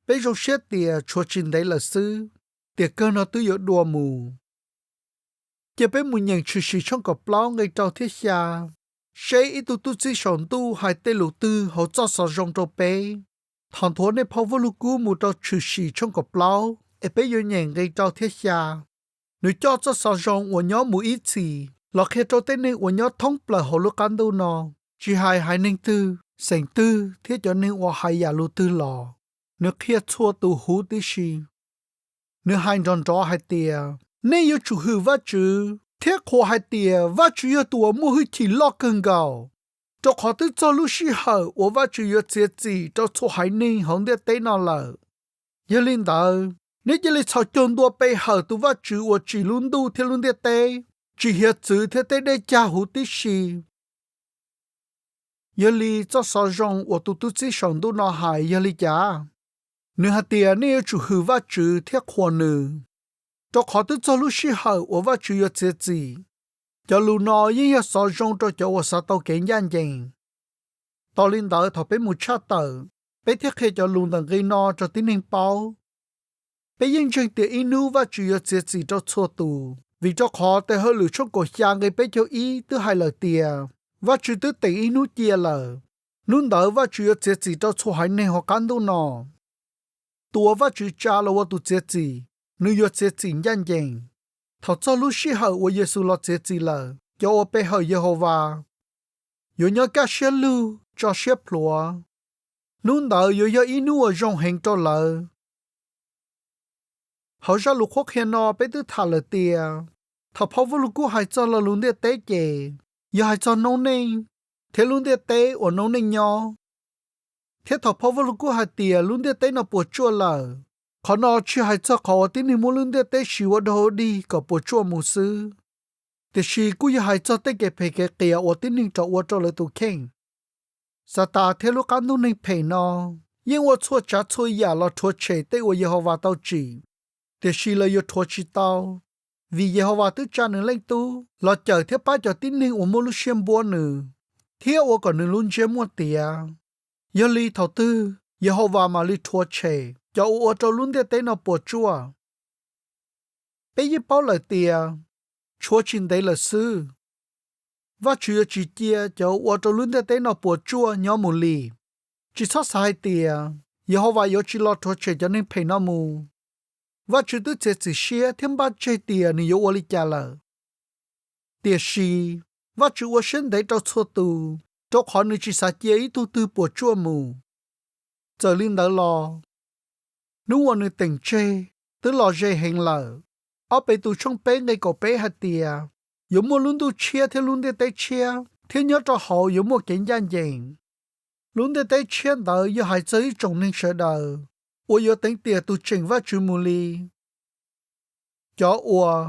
Peb zoo siab tias tshuav tsis ntev lawm xwb, tiam kawg no twb yuav dua mus. Cia peb mus nyeem Tshwm Sim tshooj kaum plaub nqe rau thiab xya, seb ib tug tub txib saum ntuj hais tej lus twg hauv txoj xov zoo rau peb. Thov nthuav nej phau Vajluskub mus rau Tshwm Sim tshooj kaum plaub es peb yuav nyeem nqe rau thiab xya. Nws coj txoj xov zoo uas nyob mus ib txhis los qhia rau tej neeg uas nyob thoob plaws hauv lub qab ntuj no, tsis hais haiv neeg twg, xeem twg thiab cov neeg uas hais yam lus twg los, nws qhia txhua tus huv tib si. Nws hais nrov nrov hais tias, nej yuav tsum hwm Vajtswv thiab qhuas hais tias Vajtswv yog tus uas muaj hwj chim loj kawg nkaus, rau qhov twb txog lub sij hawm uas Vajtswv yuav txiav txim rau txhua haiv neeg hauv ntiaj teb no lawm. Yog li ntawd, nej cia li txhos caug ntua pe hawm tus Vajtswv uas tsim lub ntuj thiab lub ntiaj teb, tsim hiav txwv thiab tej dej cag huv tib si. Yog li txoj xov zoo uas tus tub txib saum ntuj no hais yog li cas? Nws hais tias nej yuav tsum hwm Vajtswv thiab qhuas nws, rau qhov twb txog lub sij hawm uas Vajtswv yuav txiav txim. Cov lus no yeej yog xov zoo rau cov uas xav tau kev ncaj ncees. Tos li ntawd thaum peb mus tshaj tawm, peb thiaj qhia cov lus ntawm nqe no rau tib neeg paub. Peb yeej ntseeg tias ib hnub Vajtswv yuav txiav txim rau txhua tus, vim rau qhov tes hauj lwm tshooj kaum xya nqe peb caug ib twb hais lawm tias Vajtswv twb teem ib hnub cia lawm. Hnub ntawd Vajtswv yuav txiav txim rau txhua haiv neeg hauv qab ntuj no. Tus uas Vajtswv tsa los ua tus txiav txim, nws yuav txiav txim ncaj ncees. Thaum txog lub sij hawm uas Yexus los txiav txim lawm, cov uas pe hawm Yehauvas yuav nyob kaj siab lug, tso siab plhuav. Hnub ntawd yuav yog ib hnub uas zoo heev rau lawv. Hauv zaj lus qhuab qhia no peb twb tham lawm tias thaum phau Vajluskub hais txog lo lus ntiaj teb ces yog hais txog noob neej thiab lub ntiaj teb uas noob neej nyob. Thiab thaum phau Vajluskub hais tias lub ntiaj teb no puas tsuaj lawm, qhov no tsis hais txog qhov uas tib neeg muab lub ntiaj teb siv ua dog ua dig kom puas tsuaj mus xwb, tiam sis kuj yog hais txog tej kev phem kev qias uas tib neeg rov ua rau lawv tus kheej. Xatas thiab lub qab ntuj neeg phem no yeej ua txhua tsav txhua yam los rhuav tshem tej uas Yehauvas tau tsim, tiam sis lawv yuav rhuav tsis tau, vim Yehauvas twb tsa nws Leej Tub los cawm thiab pab cov tib neeg uas muaj lub siab npuab nws thiab ua kom nws lub ntsiab muaj tiav. Yog li thaum twg Yehauvas mam li rhuav tshem cov uas ua rau lub ntiaj teb no puas tsuaj? Peb yeej paub lawm tias tshuav tsis ntev lawm xwb, Vajtswv yuav tsis cia cov uas ua rau lub ntiaj teb no puas tsuaj nyob mus li. Tsis txhob xav hais tias Yehauvas yuav tsis los rhuav tshem cov neeg phem no mus. Vajtswv twb txiav txim siab thiab npaj tseg tias nws yuav ua li cas lawm. Tiam sis, Vajtswv ua siab ntev rau txhua tus, rau qhov nws tsis xav cia ib tug twg puas tsuaj mus. Txawm li ntawd los, hnub uas nws teem tseg twb los ze heev lawm. Ob Petus tshooj peb nqe kaum peb hais tias, yuav muaj lub ntuj tshiab thiab lub ntiaj teb tshiab, thiab nyob rau hauv yuav muaj kev ncaj ncees. Lub ntiaj teb tshiab ntawd yog hais txog ib tsoom neeg sawv daws uas yuav teev tiam tus tseem Vajtswv mus li. Cov uas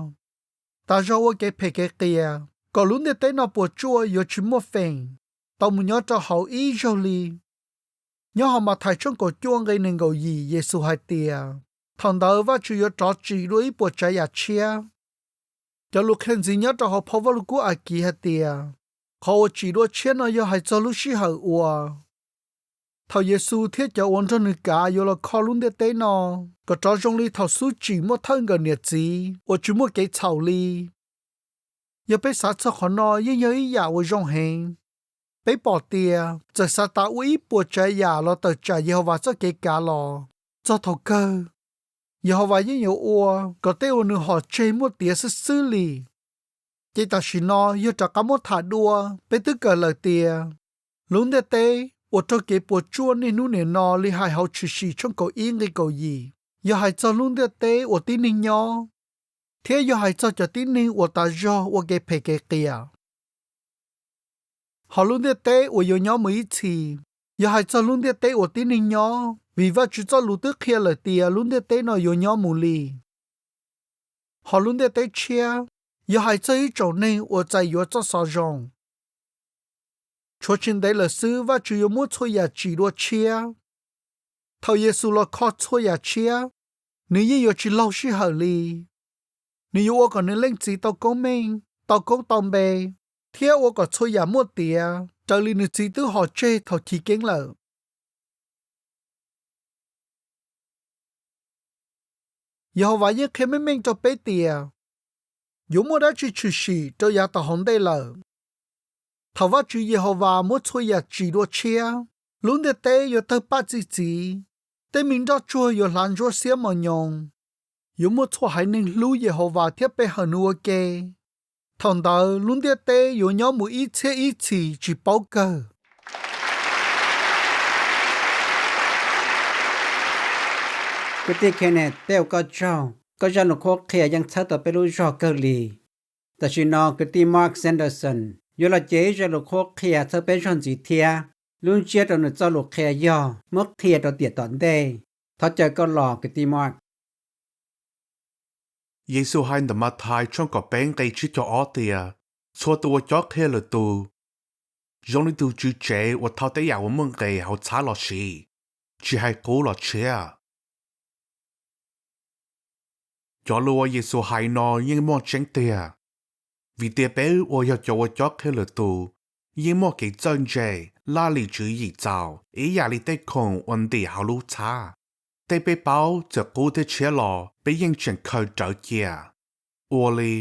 tas zog ua kev phem kev qias kom lub ntiaj teb no puas tsuaj yuav tsis muaj feem, tau mus nyob rau hauv ib zaug li. Nyob hauv Mathais tshooj kaum cuaj nqe nees nkaum yim, Yexus hais tias thaum ntawd Vajtswv yuav rov tsim dua ib puas tsav yam tshiab. Cov lus qhia ntxiv nyob rau hauv phau Vajluskub Akiv hais tias qhov uas tsim dua tshiab no yog hais txog lub sij hawm uas thaum Yexus thiab cov uas nrog nws kav yuav los kho lub ntiaj teb no kom rov zoo li thaum xub tsim muaj thawj nkawm niam txiv uas tsis muaj kev txhaum li. Yog peb xav txog qhov no yeej yog ib yam uas zoo heev. Peb pom tias txawm Xatas ua ib puas tsav yam los tawm tsam Yehauvas txoj kev kav los, txog thaum kawg Yehauvas yeej yuav ua kom tej uas nws hom tseg muaj tiav xwb xwb li. Ces tam sim no yog rov qab muab tham dua, peb twb kawm lawm tias lub ntiaj teb uas raug kev puas tsuaj niaj hnub nim no li hais hauv Tshwm sim tshooj kaum ib nqe kaum yim yog hais txog lub ntiaj teb uas tib neeg nyob, thiab yog hais txog cov tib neeg uas tas zog ua kev phem kev qias. Hos lub ntiaj teb uas yuav nyob mus ib txhis yog hais txog lub ntiaj teb uas tib neeg nyob, vim Vajtswv txoj lus twb qhia lawm tias lub ntiaj teb no yuav nyob mus li. Hos lub ntiaj teb tshiab yog hais txog ib tsoom neeg uas txais yuav txoj xov zoo. Tshuav tsis ntev lawm xwb Vajtswv yuav muab txhua yam tsim dua tshiab. Thaum Yexus los kho txhua yam tshiab, nws yeej yuav tsis laug sij hawm li. Nws yuav ua kom nws Leej Txiv tau koob meej, tau koob tau npe, thiab ua kom txhua yam muaj tiav raws li nws Txiv twb hom tseg thaum chiv keeb lawm. Yehauvas yeej qhia meej meej rau peb tias yuav muaj dab tsi tshwm sim rau yav tom hauv ntej lawm. Thaum Vajtswv Yehauvas muab txhua yam tsim dua tshiab, lub ntiaj teb yuav tawg paj txi txiv, tej me nroj tsuag yuav hlav ntsuab xiab mos nyoos, yuav muaj txhua haiv neeg hlub Yehauvas thiab pe hawm nws ua ke. Thaum ntawd lub ntiaj teb yuav nyob mus ib txhiab ib txhis tsis paub kawg. Kwv tij Kenneth, peb ua koj tsaug, koj zaj lus qhuab qhia yeej txhawb tau peb lub zog kawg li. Tam sim no kwv tij Mark Sanderson yuav los cev ib zaj lus qhuab qhia txhawb peb zog ntxiv thiab. Lub ntsiab rau nws txoj lus qhia yog muab qhia rau tiam tom ntej. Thov caw koj los kwv tij Mark. Yexus hais ntawm Mathais tshooj kaum peb nqe tsib caug ob tias, txhua tus uas cob qhia lwm tus zoo li tus tswv tsev uas thau tej yam uas muaj nqis hauv txhab los siv, tsis hais qub los tshiab. Cov lus uas Yexus hais no yeej muaj tseeb tiag, vim tias peb uas yog cov uas cob qhia lwm tus yeej muaj kev txawj ntse, laj lim tswv yim txaus ib yam li tej khoom uas ntim hauv lub txhab. Tej peb paub txawm qub thiab tshiab los peb yeej tseem khaws rawv cia. Ua li,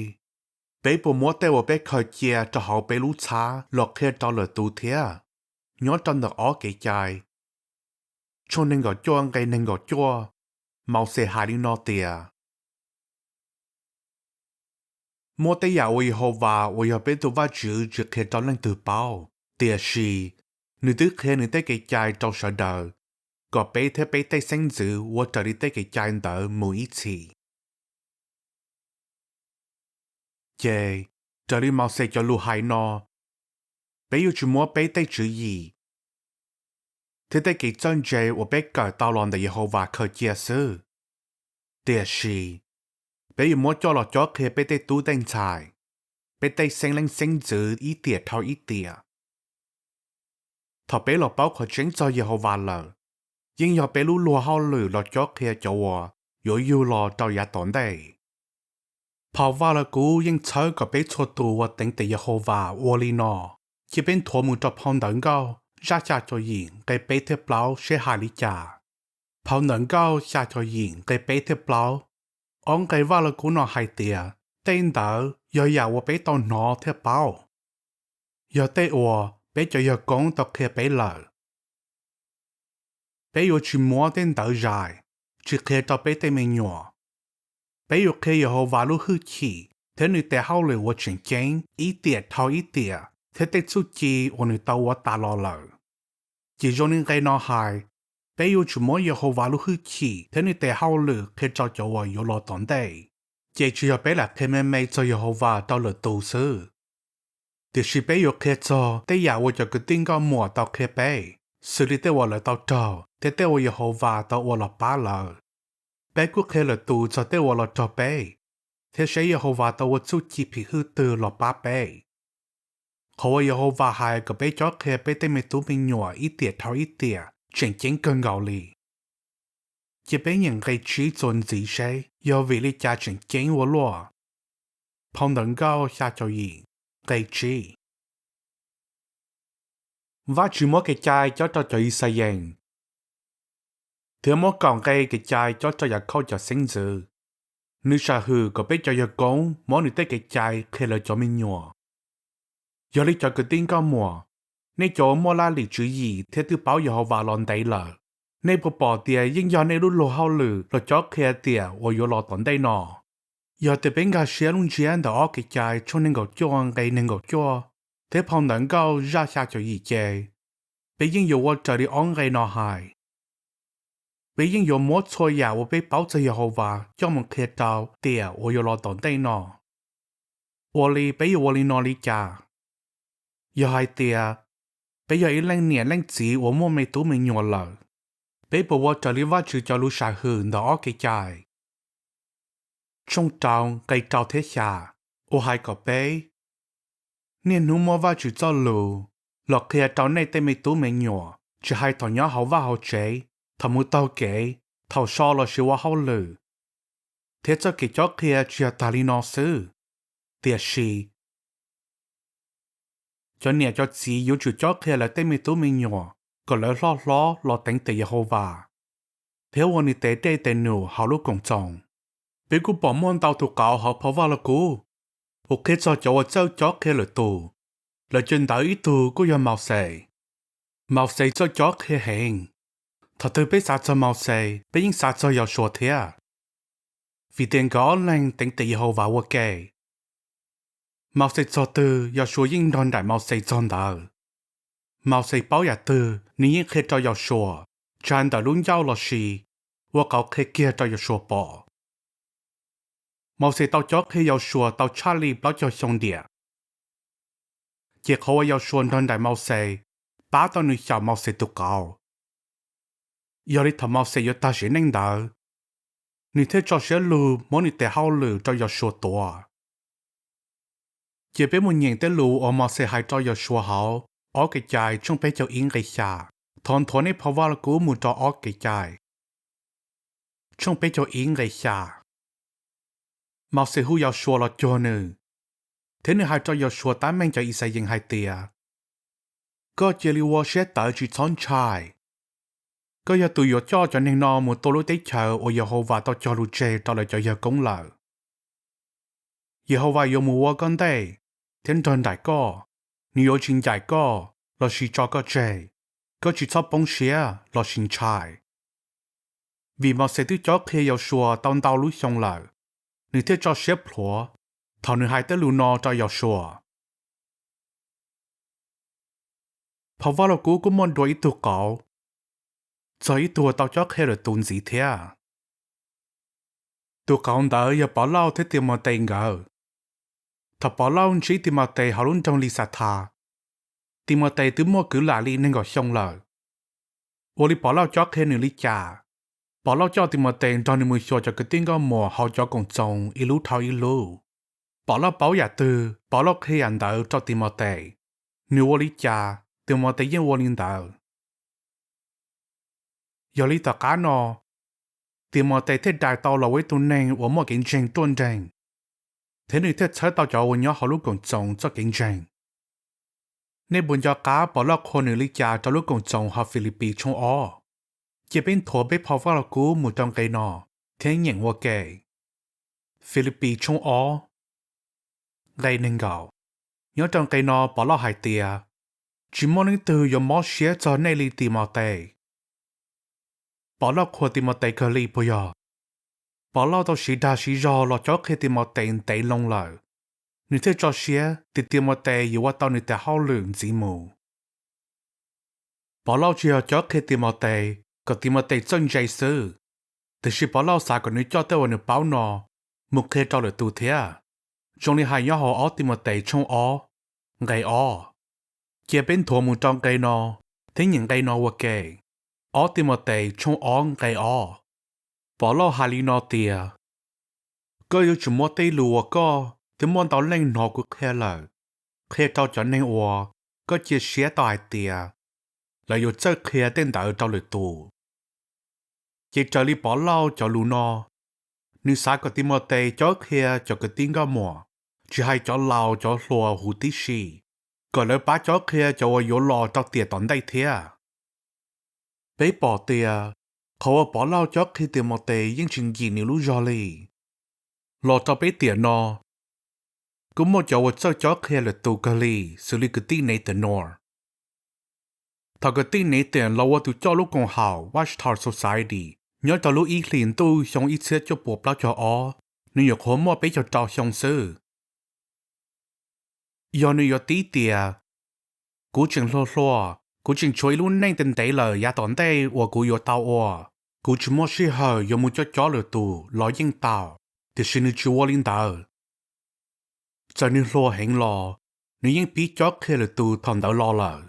peb puas muab tej uas peb khaws cia rau hauv peb lub txhab los qhia rau lwm tus thiab? Nyob rau ntawm ob Kev cai tshooj nees nkaum cuaj nqe nees nkaum cuaj, Mauxes hais li no tias, muab tej yam uas Yehauvas uas yog peb tus Vajtswv tsis qhia rau leej twg paub, tiam sis nws twb qhia nws tej kev cai rau sawv daws, kom peb thiab peb tej xeeb ntxwv ua raws li tej kev cai ntawd mus ib txhis. Ces, raws li Mauxes cov lus hais no, peb yuav tsis muab peb tej tswv yim thiab tej kev txawj ntse uas peb kawm tau los ntawm Yehauvas khaws cia xwb, tiam sis peb yuav muab coj los cob qhia peb tej tub tej ntxhais, peb tej xeeb leej xeeb ntxwv ib tiam dhau ib tiam. Thaum peb los paub qhov tseeb txog Yehauvas lawm, yeej yog peb lub luag hauj lwm los cob qhia cov uas yuav yug los rau yav tom ntej. Phau Vaj Lug Kub yeej txhawb kom peb txhua tus uas teev tiam Yehauvas ua li no. Cia peb nthuav mus rau phau Ntawv Nkauj zaj xya caum yim nqe peb thiab plaub seb hais li cas. Phau Ntawv Nkauj xya caum yim nqe peb thiab plaub. Ob nqe Vaj Lug Kub no hais tias tej ntawd yog yam uas peb tau hnov thiab paub, yog tej uas peb cov yawg koob tau qhia peb lawm. Peb yuav tsis muab tej ntawd zais, tsis qhia rau peb tej me nyuam. Peb yuav qhia Yehauvas lub hwj chim thiab nws tes hauj lwm uas tseem ceeb ib tiam dhau ib tiam thiab tej txuj ci uas nws tau ua tas los lawm. Ces zoo li nqe no hais, peb yuav tsum muab Yehauvas lub hwj chim thiab nws tes hauj lwm qhia rau cov uas yuav los tom ntej. Ces tsis yog peb lam qhia me me txog Yehauvas rau lwm tus xwb, tiam sis peb yuav qhia txog tej yam uas cov kwv tij nkauj muam tau qhia peb, xws li tej uas lawv tau raug thiab tej uas Yehauvas tau ua los pab lawv. Peb kuj qhia lwm tus txog tej uas los raug peb, thiab seb Yehauvas tau ua txuj ci phim hwj twg los pab peb. Qhov uas Yehauvas hais kom peb cob qhia peb tej me tub me nyuam ib tiam dhau ib tiam tseem ceeb kawg nkaus li. Cia peb nyeem nqe tsib txuas ntxiv seb yog vim li cas tseem ceeb ua luaj. Phau Ntawv Nkauj xya caum yim, nqe tsib. Vajtswv muab kev cai cob rau cov Yixalayees, thiab muab kaum nqe kev cai cob rau Yakhauj cov xeeb ntxwv. Nws sam hwm kom peb cov yawg koob muab nws tej kev cai qhia lawv cov me nyuam. Yog li cov kwv tij nkauj muam, nej cov uas muaj laj lim tswv yim thiab twb paub Yehauvas los ntev lawm, nej puas pom tias yeej yog nej lub luag hauj lwm los cob qhia tiam uas yuav los tom ntej no? Yog tias peb nkag siab lub ntsiab ntawm ob Kev cai tshooj nees nkaum cuaj nqe nees nkaum cuaj thiab Phau Ntawv Nkauj zaj xya caum yim ces, peb yeej yuav ua raws li ob nqe no hais. Peb yeej yuav muab txhua yam uas peb paub txog Yehauvas coj mus qhia rau tiam uas yuav los tom ntej no. Ua li peb yuav ua li no li cas? Yog hais tias, peb yog ib leej niam leej txiv uas muaj me tub me nyuam lawm, peb puas ua raws li Vajtswv cov lus sam hwm ntawm ob Kev cai tshooj rau nqe rau thiab xya, uas hais kom peb niaj hnub muab Vajtswv txoj lus los qhia rau nej tej me tub me nyuam, tsis hais thaum nyob hauv vaj hauv tsev, thaum mus taug kev, thaum so lossis ua hauj lwm? Thiab txoj kev cob qhia tsis yog tag li no xwb, tiam sis cov niam cov txiv yuav tsum cob qhia lawv tej me tub me nyuam kom lawv loj hlob los teev tiam Yehauvas thiab ua nws tes dej tes num hauv lub Koom Txoos. Peb kuj pom muaj ntau tus qauv hauv Phau Vaj Lug Kub uas qhia txog cov uas txawj cob qhia lwm tus, lawv cov ntawd ib tug kuj yog Mauxes. Mauxes txawj cob qhia heev. Thaum twg peb xav txog Mauxes, peb yeej xav txog Yausuas thiab, vim tias nkawd ob leeg teev tiam Yehauvas ua ke. Mauxes txog twg, Yausuas yeej nrog nraim Mauxes txog ntawd. Mauxes paub yam twg, nws yeej qhia rau Yausuas, tsis hais ntawm lub ncauj lossis ua qauv qhia kiag rau Yausuas pom. Mauxes tau cob qhia Yausuas tau tshaj li plaub caug xyoo diam, ces qhov uas Yausuas nrog nraim Mauxes pab tau nws xyaum Mauxes tus qauv. Yog li thaum Mauxes yuav tag sim neej ntawd, nws thiaj tso siab lug muab nws tes hauj lwm rau Yausuas tuav. Cia peb mus nyeem tej lus uas Mauxes hais rau Yausuas hauv ob Kev cai tshooj peb caug ib nqe xya. Thov nthuav nej Phau Vaj Lug Kub mus rau ob Kev cai tshooj peb caug ib nqe xya. Mauxes hu Yausuas los cuag nws, thiab nws hais rau Yausuas tab meeg cov Yixalayees hais tias, koj cia li ua siab tawv tsis txhob ntshai. Koj yog tus yuav coj cov neeg no mus tua lub teb chaws uas Yehauvas tau cog lus tseg rau lawv cov yawg koob lawm. Yehauvas yuav mus ua koj ntej thiab nrog nraim koj. Nws yuav tsis ncaim koj lossis tso koj tseg. Koj tsis txhob poob siab lossis ntshai. Vim Mauxes twb cob qhia Yausuas tau ntau lub xyoo lawm, nws thiaj tso siab plhuav thaum nws hais tej lus no rau Yausuas. Phau Vaj Lug Kub kuj muaj dua ib tug qauv txog ib tug uas tau cob qhia lwm tus ntxiv thiab. Tus qauv ntawd yog Povlauj thiab Timautes nkawd. Thaum Povlauj ntsib Timautes hauv lub nroog Lixathas, Timautes twb muaj kwv lam li nees nkaum xyoo lawm. Ua li Povlauj cob qhia nws li cas? Povlauj coj Timautes nrog nws mus xyuas cov kwv tij nkauj muam hauv cov koom txoos ib lub dhau ib lub. Povlauj paub yam twg, Povlauj qhia yam ntawd rau Timautes. Nws ua li cas, Timautes yeej ua li ntawd. Yog li tom qab no, Timautes thiaj dai tau los ua ib tug neeg uas muaj kev ntseeg ruaj nreeg, thiab nws thiaj txhawb tau cov uas nyob hauv lub koom txoos txoj kev ntseeg. Nej puas nco qab Povlauj qhuas nws li cas rau lub koom txoos hauv Filipis tshooj ob? Cia peb nthuav peb Phau Vaj Lug Kub mus rau nqe no thiab nyeem ua ke. Filipis tshooj ob, nqe nees nkaum. Nyob rau nqe no Povlauj hais tias, tsis muaj leej twg yuav mob siab txog nej li Timautes. Povlauj qhuas Timautes kawg li puas yog? Povlauj tau siv dag siv zog los cob qhia Timautes ntev loo lawm, nws thiaj tso siab tias Timautes yuav ua tau nws tes hauj lwm ntxiv mus. Povlauj tsis yog cob qhia Timautes kom Timautes txawj ntse xwb, tiam sis Povlauj xav kom nws coj tej uas nws paub no mus qhia rau lwm tus thiab, zoo li hais nyob hauv ob Timautes tshooj ob, nqe ob. Cia peb nthuav mus rau nqe no, thiab nyeem nqe no ua ke: Ob Timautes tshooj ob nqe ob. Povlauj hais li no tias: Koj yuav tsum muab tej lus uas koj thiab muaj ntau leej hnov kuv qhia lawm, qhia rau cov neeg uas koj cia siab tau hais tias lawv yuav txawj qhia tej ntawd rau lwm tus. Ces raws li Povlauj cov lus no, nws xav kom Timautes cob qhia cov kwv tij nkauj muam, tsis hais cov laus cov hluas huv tib si, kom lawv pab cob qhia cov uas yuav los rau tiam tom ntej thiab. Peb pom tias qhov uas Povlauj cob qhia Timautes yeej tsis nkim nws lub zog li. Los rau peb tiam no, kuj muaj cov uas txawj cob qhia lwm tus kawg li, xws li kwv tij Nathan Knorr. Thaum kwv tij Nathan los ua tus coj lub koom haum Watchtower Society nyob rau lub ib hlis ntuj xyoo ib txhiab cuaj puas plaub caug ob, nws nyuam qhuav muaj peb caug rau xyoo xwb. Yog nws yuav tib tias, Kuv tseem hluas hluas, kuv tseem tshuav ib lub neej ntev ntev lawm yav tom ntej uas kuv yuav tau ua, kuv tsis muaj sij hawm yuav mus coj cob lwm tus los yeej tau. Tiam sis nws tsis ua li ntawd. Txawm nws hluas heev los, nws yeej pib cob qhia lwm tus thaum ntawd los lawm.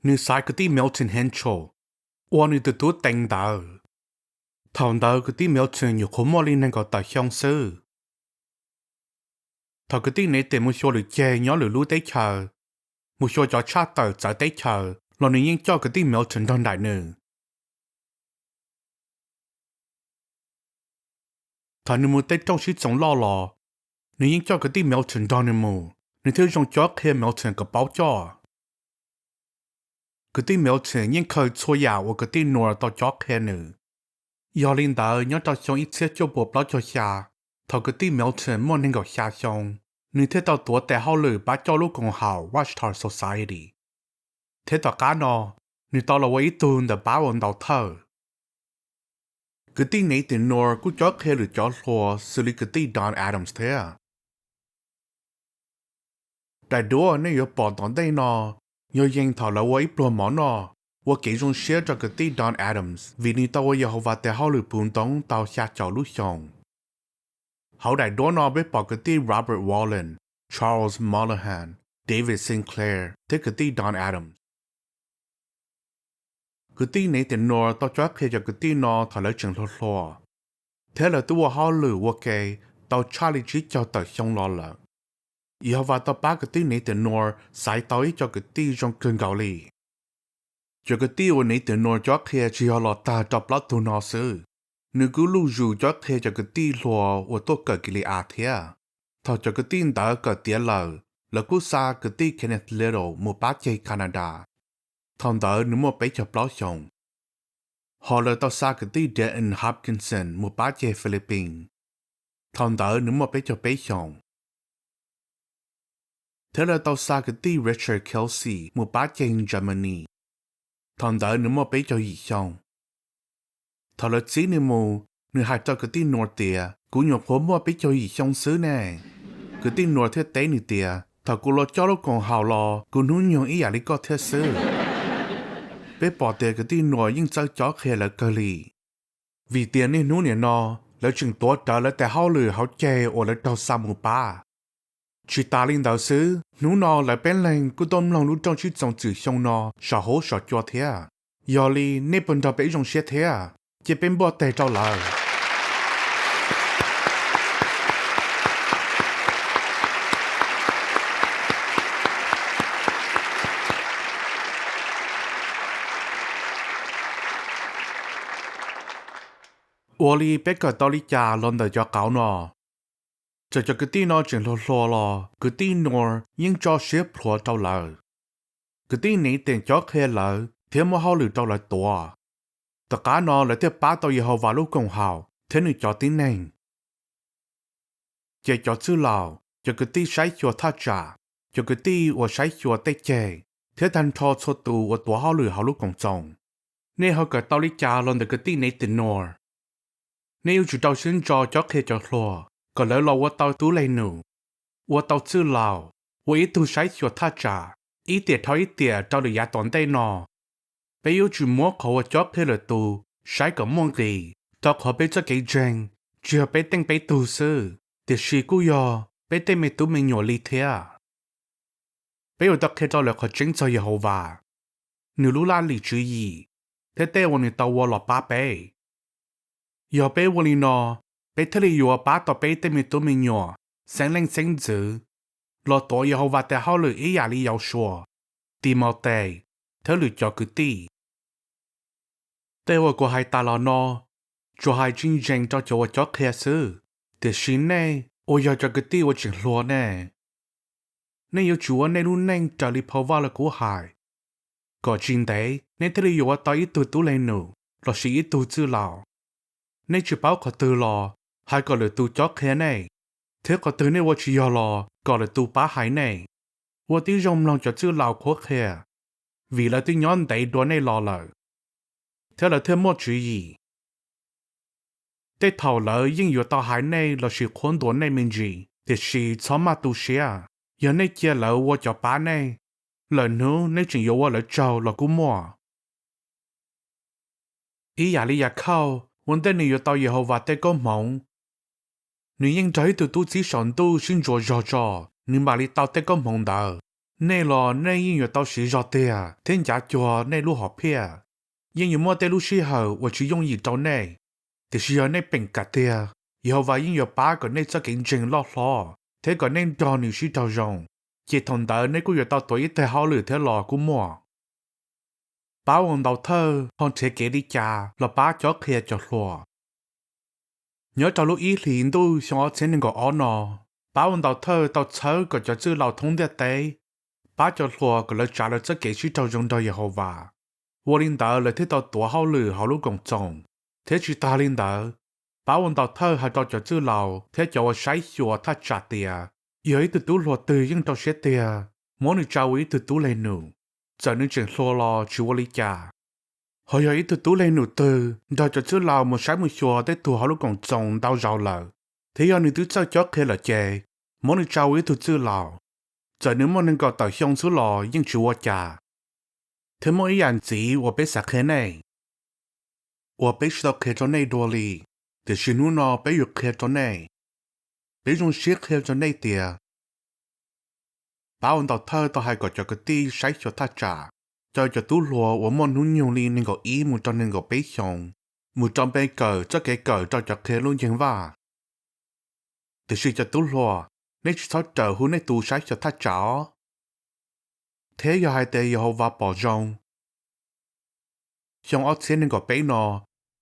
Nws xaiv kwv tij Milton Henschel ua nws tus tub teev ntawv. Thaum ntawd kwv tij Milton nyuam qhuav muaj li nees nkaum tawm xyoo xwb. Thaum kwv tij Nathan mus xyuas lwm ceg nyob lwm lub teb chaws, mus xyuas cov tshaj tawm txawv teb chaws los nws yeej coj kwv tij Milton nrog nraim nws. Thaum nws mus tej rooj sib txoos loj los, nws yeej coj kwv tij Milton nrog nws mus, nws thiaj zoo cob qhia Milton kom paub coj. Kwv tij Milton yeej khaws txhua yam uas kwv tij Knorr tau cob qhia nws. Yog li ntawd, nyob rau xyoo ib txhiab cuaj puas plaub caug xya, thaum kwv tij Milton muaj nees nkaum xya xyoo, nws thiaj tau tuav tes hauj lwm pab coj lub koom haum Watchtower Society, thiab tom qab no, nws tau los ua ib tug ntawm pab uas ntaus thawj. Kwv tij Nathan Knorr kuj cob qhia lwm cov hluas xws li kwv tij Don Adams thiab. Daim duab nej yuav pom tom ntej no yog yees thaum lawv ua ib pluag mov noj, ua kev zoo siab rau kwv tij Don Adams vim nws tau ua Yehauvas tes hauj lwm puv ntoob tau xya caum lub xyoos. Hauv daim duab no peb pom kwv tij Robert Wallen, Charles Molohan, David Sinclair thiab kwv tij Don Adams. Kwv tij Nathan Knorr tau cob qhia cov kwv tij no thaum lawv tseem hluas hluas, thiab lawv twb ua hauj lwm ua ke tau tshaj li tsib caug tawm xyoo los lawm. Yehauvas tau pab kwv tij Nathan Knorr xaiv tau ib co kwv tij zoo kawg nkaus li. Cov kwv tij uas Nathan Knorr cob qhia tsis yog los tag rau plaub tug no xwb, nws kuj luj zus cob qhia cov kwv tij hluas uas tuaj kawm Kis Lis As thiab. Thaum cov kwv tij ntawd kawm tiav lawm, lawv kuj xa kwv tij Kenneth Little mus pab ceg Canada. Thaum ntawd nws muaj peb caug plaub xyoos. Hos lawv tau xa kwv tij Denton Hopkinson mus pab ceg Philippines. Thaum ntawd nws muaj peb caug peb xyoos. Thiab lawv tau xa kwv tij Richard Kelsey mus pab ceg Germany. Thaum ntawd nws muaj peb caug yim xyoo. Thaum lawv txib nws mus, nws hais rau kwv tij Knorr tias, Kuv nyuam qhuav muaj peb caug yim xyoo xwb ne. Kwv tij Knorr thiaj teb nws tias, Thaum kuv los coj lub koom haum los, kuv hnub nyoog ib yam li koj thiab xwb. Peb pom tias kwv tij Knorr yeej txawj cob qhia lawv kawg li, vim tias niaj hnub nim no lawv tseem tuav rawv lawv tes hauj lwm hauv ceg uas lawv raug xa mus pab. Tsis tas li ntawd xwb, hnub no lawv peb leeg kuj tuaj mloog lub rooj sib txoos txwm xyoo no saum huab saum cua thiab. Yog li nej puas nrog peb zoo siab thiab? Cia peb npuaj teg rau lawv. Ua li peb kawm tau li cas los ntawm cov qauv no? Txawm cov kwv tij no tseem hluas hluas los kwv tij Knorr yeej tso siab plhuav rau lawv. Kwv tij Nathan cob qhia lawv thiab muab hauj lwm rau lawv tuav. Tom qab no lawv thiaj pab tau Yehauvas lub koom haum thiab Nws cov tib neeg. Ces cov txwj laug, cov kwv tij saib xyuas thaj tsam, cov kwv tij uas saib xyuas tej ceg, thiab tag nrho txhua tus uas tuav hauj lwm hauv lub Koom Txoos, nej ho kawm tau li cas los ntawm kwv tij Nathan Knorr? Nej yuav tsum rau siab ntso cob qhia cov hluas kom lawv los ua tau tub leeg num, ua tau txwj laug, ua ib tug saib xyuas thaj tsam, ib tiam dhau ib tiam rau lwm yav tom ntej no. Peb yuav tsum muab qhov uas cob qhia lwm tus saib kom muaj nqis, rau qhov peb txoj kev ntseeg tsis yog peb teej peb tug xwb, tiam sis kuj yog peb tej me tub me nyuam li thiab. Peb yuav tau qhia rau lawv qhov tseeb txog Yehauvas. nws lub laj lim tswv yim thiab tej uas nws tau ua los pab peb. Yog peb ua li no, peb thiaj li yuav pab tau peb tej me tub me nyuam, xeeb leej xeeb ntxwv los tuav Yehauvas tes hauj lwm ib yam li Yausuas, Timautes thiab lwm cov kwv tij. Tej uas kuv hais tas los no tsuas hais ntseeg rau cov uas cob qhia xwb, tiam sis nej uas yog cov kwv tij uas tseem hluas ne, nej yuav tsum ua nej lub neej raws li phau Vajluskub hais, kom tsis ntev nej thiaj li yuav ua tau ib tug tub leeg num lossis ib tug txwj laus. Nej tsis paub qhov twg los hais kom lwm tus cob qhia nej, thiab qhov twg nej ua tsis yog los kom lwm tus pab hais nej. Ua tib zoo mloog cov txwj laus qhuab qhia, vim lawv twb nyob ntev dua nej los lawm, thiab lawv thiaj muaj tswv yim. Tej thaum lawv yeej yuav tau hais nej lossis qhuab ntuas nej me ntsis, tiam sis txhob maj tu siab. Yog nej cia lawv ua cov pab nej, lwm hnub nej tseem yuav ua lawv tsaug los kuj muaj. Ib yam li Yakhauj, ua ntej nws yuav tau Yehauvas tej koob hmoov, nws yeej nrog ib tug tub txib saum ntuj sib ntsuas zog tso, nws mam li tau tej koob hmoov ntawd. Nej los nej yeej yuav tau siv zog tiag thiab ncav cuag nej lub hom phiaj. Yeej yuav muaj tej lub sij hawm uas tsis yooj yim rau nej, tiam sis yog nej peem kam tiag, Yehauvas yeej yuav pab kom nej txoj kev ntseeg loj hlob thiab kom nej nrog nws sib raug zoo, ces thaum ntawd nej kuj yuav tau tuav ib teg hauj lwm thiab los kuj muaj. Pab ua ntaus thawj ho nrhiav kev li cas los pab cob qhia cov hluas? Nyob rau lub ib hlis ntuj xyoo ob txhiab nees nkaum ob no, pab ua ntaus thawj tau txhawb kom cov txwj laus thoob ntiaj teb pab cov hluas kom lawv tsav lawv txoj kev sib raug zoo nrog Yehauvas. Ua li ntawd lawv thiaj tau tuav hauj lwm hauv lub Koom Txoos. Thiab tsis tas li ntawd, pab ua ntaus thawj hais rau cov txwj laus thiab cov uas saib xyuas thaj tsam tias yog ib tug tub hluas twg yeej rau siab tiag, muab nws tsa ua ib tug tub leeg num, txawm nws tseem hluas los tsis ua li cas. Ho yog ib tug tub leeg num twg nrog cov txwj laus mus saib mus xyuas tej tug hauv lub Koom Txoos ntau zaus lawm, thiab yog nws twb txawj cob qhia lawm ces muab nws tsa ua ib tug txwj laus, txawm nws muaj nees nkaum tawm xyoo xwb los yeej tsis ua cas. Thiab muaj ib yam ntxiv uas peb xav qhia nej, uas peb tsis tau qhia rau nej dua li, tiam sis hnub no peb yuav qhia rau nej. Peb zoo siab qhia rau nej tias pab ua ntaus thawj tau hais kom cov kwv tij saib xyuas thaj tsam, caw cov tub hluas uas muaj hnub nyoog li nees nkaum ib mus rau nees nkaum peb xyoos mus rau npe kawm txoj kev kawm rau cov qhia lub nceeg vaj. Tiam sis cov tub hluas, nej tsis txhob raws hu nej tus saib xyuas thaj tsam os. Thiab yog hais tias Yehauvas pom zoo, xyoo ob txhiab nees nkaum peb no,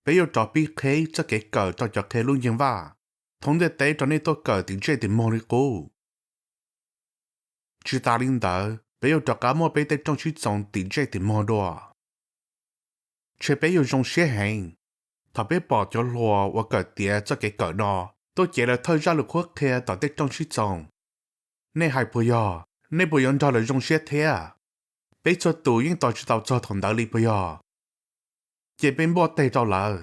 peb yuav rov pib qheb txoj kev kawm rau cov qhia lub nceeg vaj thoob ntiaj teb rau nej tuaj kawm tim ntsej tim muag li qub. Tsis tas li ntawd, peb yuav rov qab muaj peb tej rooj sib txoos tim ntsej tim muag dua. Ntshe peb yuav zoo siab heev thaum peb pom cov hluas uas kawm tiav txoj kev kawm no tuaj cev lawv thawj zaj lus qhuab qhia tom tej rooj sib txoos. Nej hais puas yog? Nej puas yuav nrog lawv zoo siab thiab? Peb txhua tus yeej tos tsis tau txog thaum ntawd li puas yog? Ces peb npuaj teg rau lawv.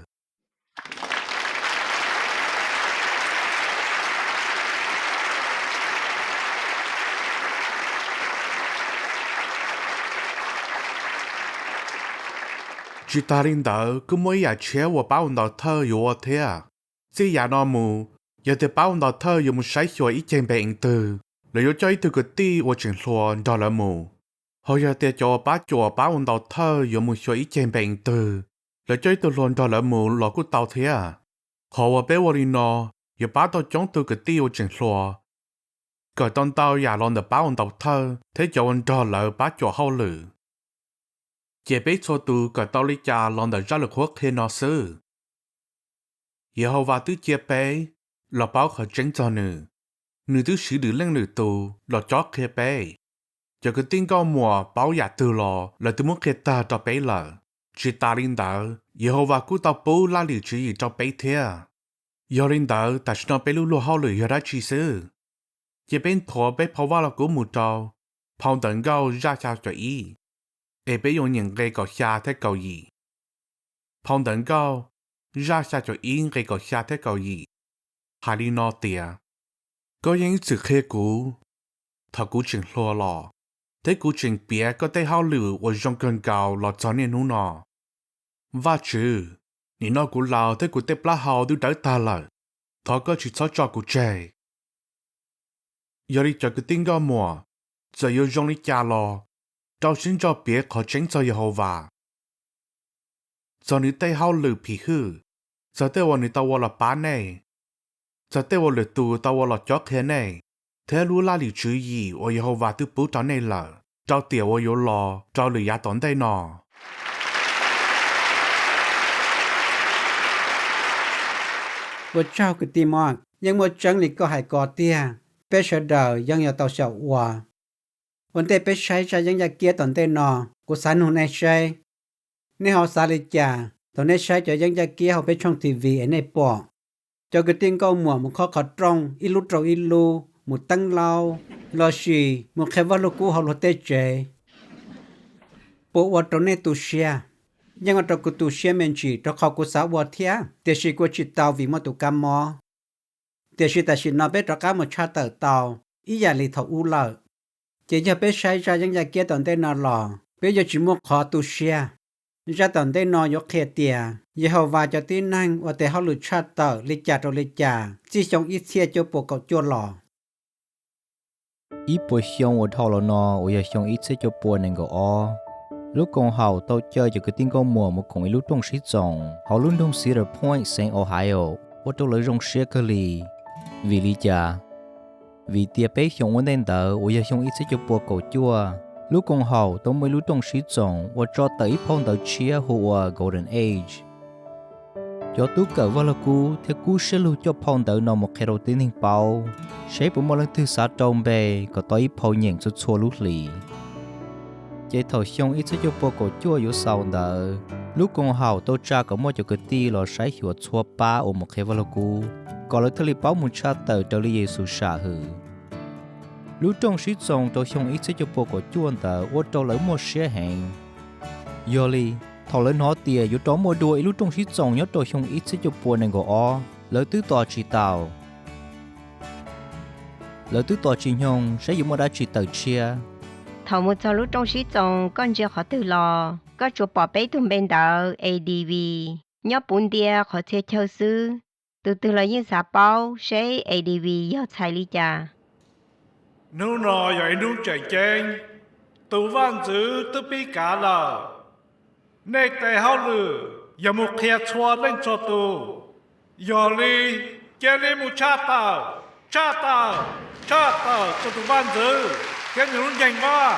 Tsis tas li ntawd, kuj muaj ib yam tshiab uas pab ua ntaus thawj yuav ua thiab. Txij yam no mus, yog tias pab ua ntaus thawj yuav mus saib xyuas ib ceg npe eev twg, lawv yuav coj ib tug kwv tij uas tseem hluas nrog lawv mus. Ho yog tias cov uas pab cuam pab ua ntaus thawj yuav mus xyuas ib ceg npe eev twg, lawv coj ib tug hluas nrog lawv mus los kuj tau thiab. Qhov uas peb ua li no yuav pab tau coob tug kwv tij uas tseem hluas kawm tau ntau yam los ntawm pab ua ntaus thawj thiab cov uas nrog lawv pab cuam hauj lwm. Ces peb txhua tus kawm tau li cas los ntawm zaj lus qhuab qhia no xwb? Yehauvas twb cia peb los paub qhov tseeb txog nws. Nws twb siv lwm leej lwm tus los cob qhia peb. Cov kwv tij nkauj muam paub yam twg los lawv twb muab qhia tag rau peb lawm. Tsis tas li ntawd, Yehauvas kuj tau pub laj lim tswv yim rau peb thiab. Yog li ntawd, tam sim no peb lub luag hauj lwm yog dab tsi xwb? Cia peb nthuav peb phau Vaj Lug Kub mus rau phau Ntawv Nkauj zaj xya caum ib, es peb yuav nyeem nqe kaum xya thiab kaum yim. Phau Ntawv Nkauj zaj xya caum ib nqe kaum xya thiab kaum yim hais li no tias: Koj yeej ib txwm qhia kuv thaum kuv tseem hluas los, thiab kuv tseem piav koj tej hauj lwm uas zoo kawg nkaus los txog niaj hnub no. Vajtswv, nim no kuv laus thiab kuv tej plaub hau twb dawb tag lawm, thov koj tsis txhob tso kuv tseg. Yog li cov kwv tij nkauj muam, txawm yuav zoo li cas los, rau siab ntso piav qhov tseeb txog Yehauvas, txog nws tej hauj lwm phim hwj, txog tej uas nws tau ua los pab nej, txog tej uas lwm tus tau ua los cob qhia nej, thiab lub laj lim tswv yim uas Yehauvas twb pub rau nej lawm, rau tiam uas yuav los rau lwm yav tom ntej no. Ua tsaug kwv tij Mark, yeej muaj tseeb li koj hais ko tiag. Peb sawv daws yeej yuav tau xyaum ua. Ua ntej peb saib zaj yeeb yaj kiab tom ntej no, kuv xav nug nej seb, nej ho xav li cas thaum nej saib cov yeeb yaj kiab hauv peb tshooj T V es nej pom cov kwv tij nkauj muam mus khob qhov rooj ib lub rau ib lub, mus teeb laub, lossis mus qhia Vaj Lug Kub hauv luag tej tsev? Puas ua rau nej tu siab? Yeej ua rau kuv tu siab me ntsis, rau qhov kuv xav ua thiab, tiam sis kuv ua tsis tau vim muaj tus kab mob. Tiam sis tam sim no peb rov qab mus tshaj tawm tau ib yam li thaum ub lawm. Ces yog peb saib zaj yeeb yaj kiab tom ntej no los peb yuav tsis muaj qhov tu siab. Zaj tom ntej no yuav qhia tias Yehauvas cov tib neeg ua tes hauj lwm tshaj tawm li cas rau li cas txij xyoo ib txhiab cuaj puas kaum cuaj los. Ib puas xyoo uas dhau los no uas yog xyoo ib txhiab cuaj puas nees nkaum ob, lub koom haum tau caw cov kwv tij nkauj muam mus koom ib lub rooj sib txoos hauv lub nroog Cedar Point, xeev Ohio, ua rau lawv zoo siab kawg li. Vim li cas? Vim tias peb xyoos ua ntej ntawd uas yog xyoo ib txhiab cuaj puas kaum cuaj, lub koom haum tau muaj ib lub rooj sib txoos uas tso tawm ib phau ntawv tshiab hu ua Golden Age. Cov tub kawm Vaj Lug Kub thiaj kub siab lug coj phau ntawv no mus qhia rau tib neeg paub, seb puas muaj leej twg xav rau npe kom tau ib phau nyeem txhua txhua lub hlis. Ces thaum xyoo ib txhiab cuaj puas kaum cuaj yuav xaus ntawd, lub koom haum tau tsa kom muaj cov kwv tij los saib xyuas txhua pab uas mus qhia Vaj Lug Kub, kom lawv thiaj li paub mus tshaj tawm raws li Yexus sam hwm. Lub rooj sib txoos rau xyoo ib txhiab cuaj puas kaum cuaj ntawd ua rau lawv muaj siab heev. Yog li, thaum lawv hnov tias yuav rov muaj dua ib lub rooj sib txoos nyob rau xyoo ib txhiab cuaj puas nees nkaum ob, lawv twb tos tsis taus. Lawv twb tos tsis nyoog saib yuav muaj dab tsi tawm tshiab. Thaum mus txog lub rooj sib txoos koj ntsia qhov twg los koj tsuas pom peb tug npe ntawv A D V. Nyob puv ntia qhov txhia chaw xwb, tus twg los yeej xav paub seb A D V yog txhais li cas. Hnub no yog ib hnub tseem ceeb, tus vaj ntxwv twb pib kav lawm. Nej tes hauj lwm yog mus qhia txhua leej txhua tus. Yog li, cia li mus tshaj tawm, tshaj tawm, tshaj tawm txog tus vaj ntxwv thiab nws lub nceeg vaj.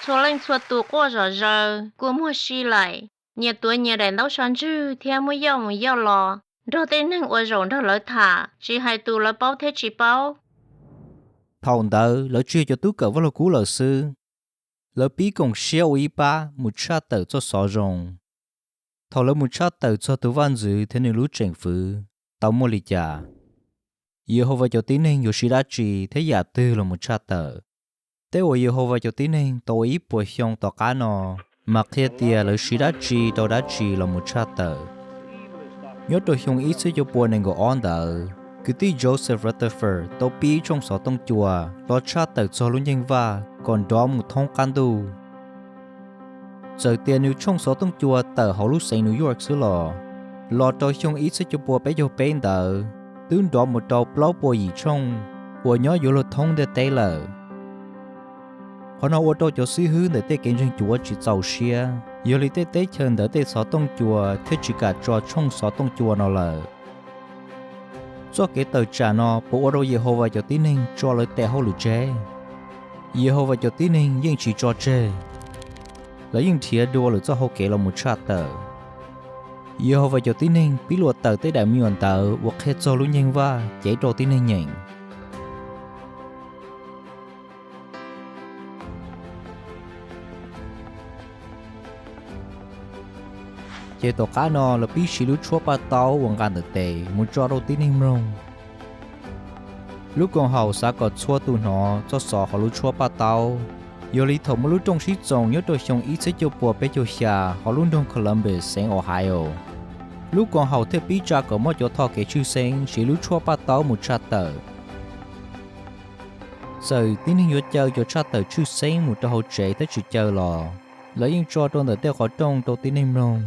Txhua leej txhua tus quaj zom zaws kua muag si laim, nyias tuav nyias daim ntaub so ntswg thiab muab yoj mus yoj los, nrog tej neeg ua zaum nrog lawv tham, tsis hais tus lawv paub thiab tsis paub. Thaum ntawd lawv tsis yog cov tub kawm Vaj Lug Kub lawm xwb. Lawv pib koom siab ua ib pab mus tshaj tawm txoj xov zoo. Thaum lawv mus tshaj tawm txog tus vaj ntxwv thiab nws lub tseem fwv, tau muaj li cas? Yehauvas cov tib neeg yuav siv dab tsi thiab yam twg los mus tshaj tawm? Tej uas Yehauvas cov tib neeg tau ua ib puas xyoo tom qab no mas qhia tias lawv siv dab tsi rau dab tsi los mus tshaj tawm. Nyob rau xyoo ib txhiab cuaj puas nees nkaum ob ntawd, kwv tij Joseph Rutherford tau pib tshooj xov tooj cua los tshaj tawm txog lub nceeg vaj kom nrov mus thoob qab ntuj. Txawm tias nws tshooj xov tooj cua tawm hauv lub xeev New York xwb los, los rau xyoo ib txhiab cuaj puas peb caug peb ntawd twb nrov mus rau plaub puas yim tshooj uas nyob yuav luag thoob ntiaj teb lawm. Qhov no ua rau cov xib hwb ntawm tej kev ntseeg cuav tsis txaus siab, yog li tej teb chaws ntawd tej xov tooj cua thiaj tsis kam tso tshooj xov tooj cua no lawm. Txoj kev tawm tsam no puas ua rau Yehauvas cov tib neeg tso lawv tes hauj lwm tseg? Yehauvas cov tib neeg yeej tsis tso tseg. Lawv yeej nrhiav dua lwm txoj hau kev los mus tshaj tawm. Yehauvas cov tib neeg pib luam tawm tej daim me nyuam ntawv uas qhia txog lub nceeg vaj cev rau tib neeg nyeem. Ces tom qab no lawv pib siv lub tshuab paj taub uas nqa ntawm tes mus tso rau tib neeg mloog. Lub koom haum xav kom txhua tus hnov txoj xov hauv lub tshuab paj taub, yog li thaum muaj lub rooj sib txoos nyob rau xyoo ib txhiab cuaj puas peb caug xya hauv lub nroog Columbus, xeev Ohio, lub koom haum thiaj pib tsa kom muaj cov thoj kev tshwj xeeb siv lub tshuab paj taub mus tshaj tawm. Txawm tib neeg yuav caw cov tshaj tawm tshwj xeeb mus rau hauv tsev thiab tsis caw los, lawv yeej tso rau ntawm tej qhov rooj rau tib neeg mloog.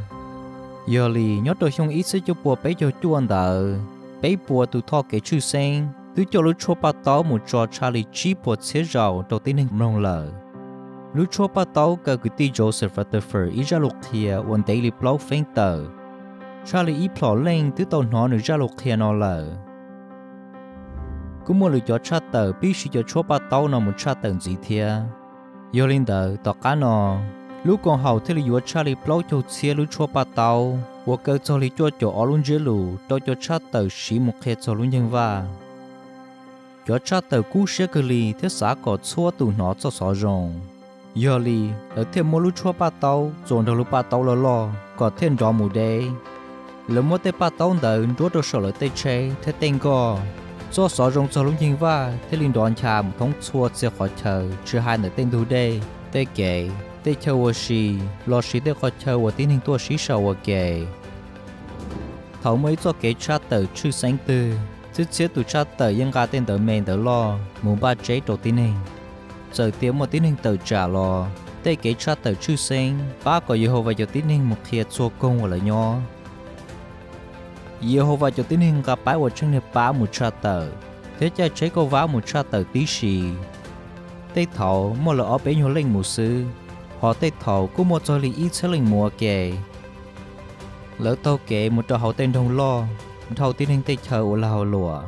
Yog li nyob rau xyoo ib txhiab cuaj puas peb caug cuaj ntawd, peb puas tus thoj kev tshwj xeeb twb coj lub tshuaj paj taub mus tso tshaj li tsib puas txhiab zaus rau tib neeg mloog lawm. Lub tshuaj paj taub kaw kwv tij Joseph Rutherford ib zaj lus qhia uas ntev li plaub feeb tawm. Tshaj li ib plhom leej twb tau hnov nws zaj lus qhia no lawm. Kuj muaj lwm cov tshaj tawm pib siv cov tshuaj paj taub no mus tshaj tawm ntxiv thiab. Yog li ntawd, tom qab no, lub koom haum thiaj li yuav tshaj li plaub caug txhiab lub tshuaj paj taub uas kaw txog li cuaj caum ob lub ntsiab lus rau cov tshaj tawm siv mus qhia txog lub nceeg vaj. Cov tshaj tawm kub siab kawg li thiab xav kom txhua tus hnov txoj xov zoo. Yog li, lawv thiaj muab lub tshuaj paj taub txuas nrog lub paj taub loj loj kom thiaj nrov mus deb. Lawv muab tej paj taub ntawd nruab rau saum lawv tej tsheb thiab tej nkoj. Txoj xov zoo txog lub nceeg vaj thiaj li nrov ncha mus thoob txhua txhia qhov chaw, tsis hais ntawm tej ntug dej, tej kev, tej chaw ua si, lossis tej qhov chaw uas tib neeg tuaj sib sau ua ke. Thaum muaj ib txoj kev tshaj tawm tshwj xeeb twg, txhiab txhiab tus tshaj tawm yeej nqa tej ntawv me ntawv loj mus npaj tseb rau tib neeg. Txawm tias muaj tib neeg tawm tsam los, tej kev tshaj tawm tshwj xeeb pab kom Yehauvas cov tib neeg mus qhia txhua koog uas lawv nyob. Yehauvas cov tib neeg nqa paib ua tsheej niag pab mus tshaj tawm, thiab caij tsheb kauj vab mus tshaj tawm tib si. Tej thaum muaj lawm ob peb nyuag leej mus xwb, hos tej thaum kuj muaj txog li ib txhiab leej mus ua ke. Lawv taug kev mus rau hauv tej nroog loj, dhau tib neeg tej chaw ua lag ua luam.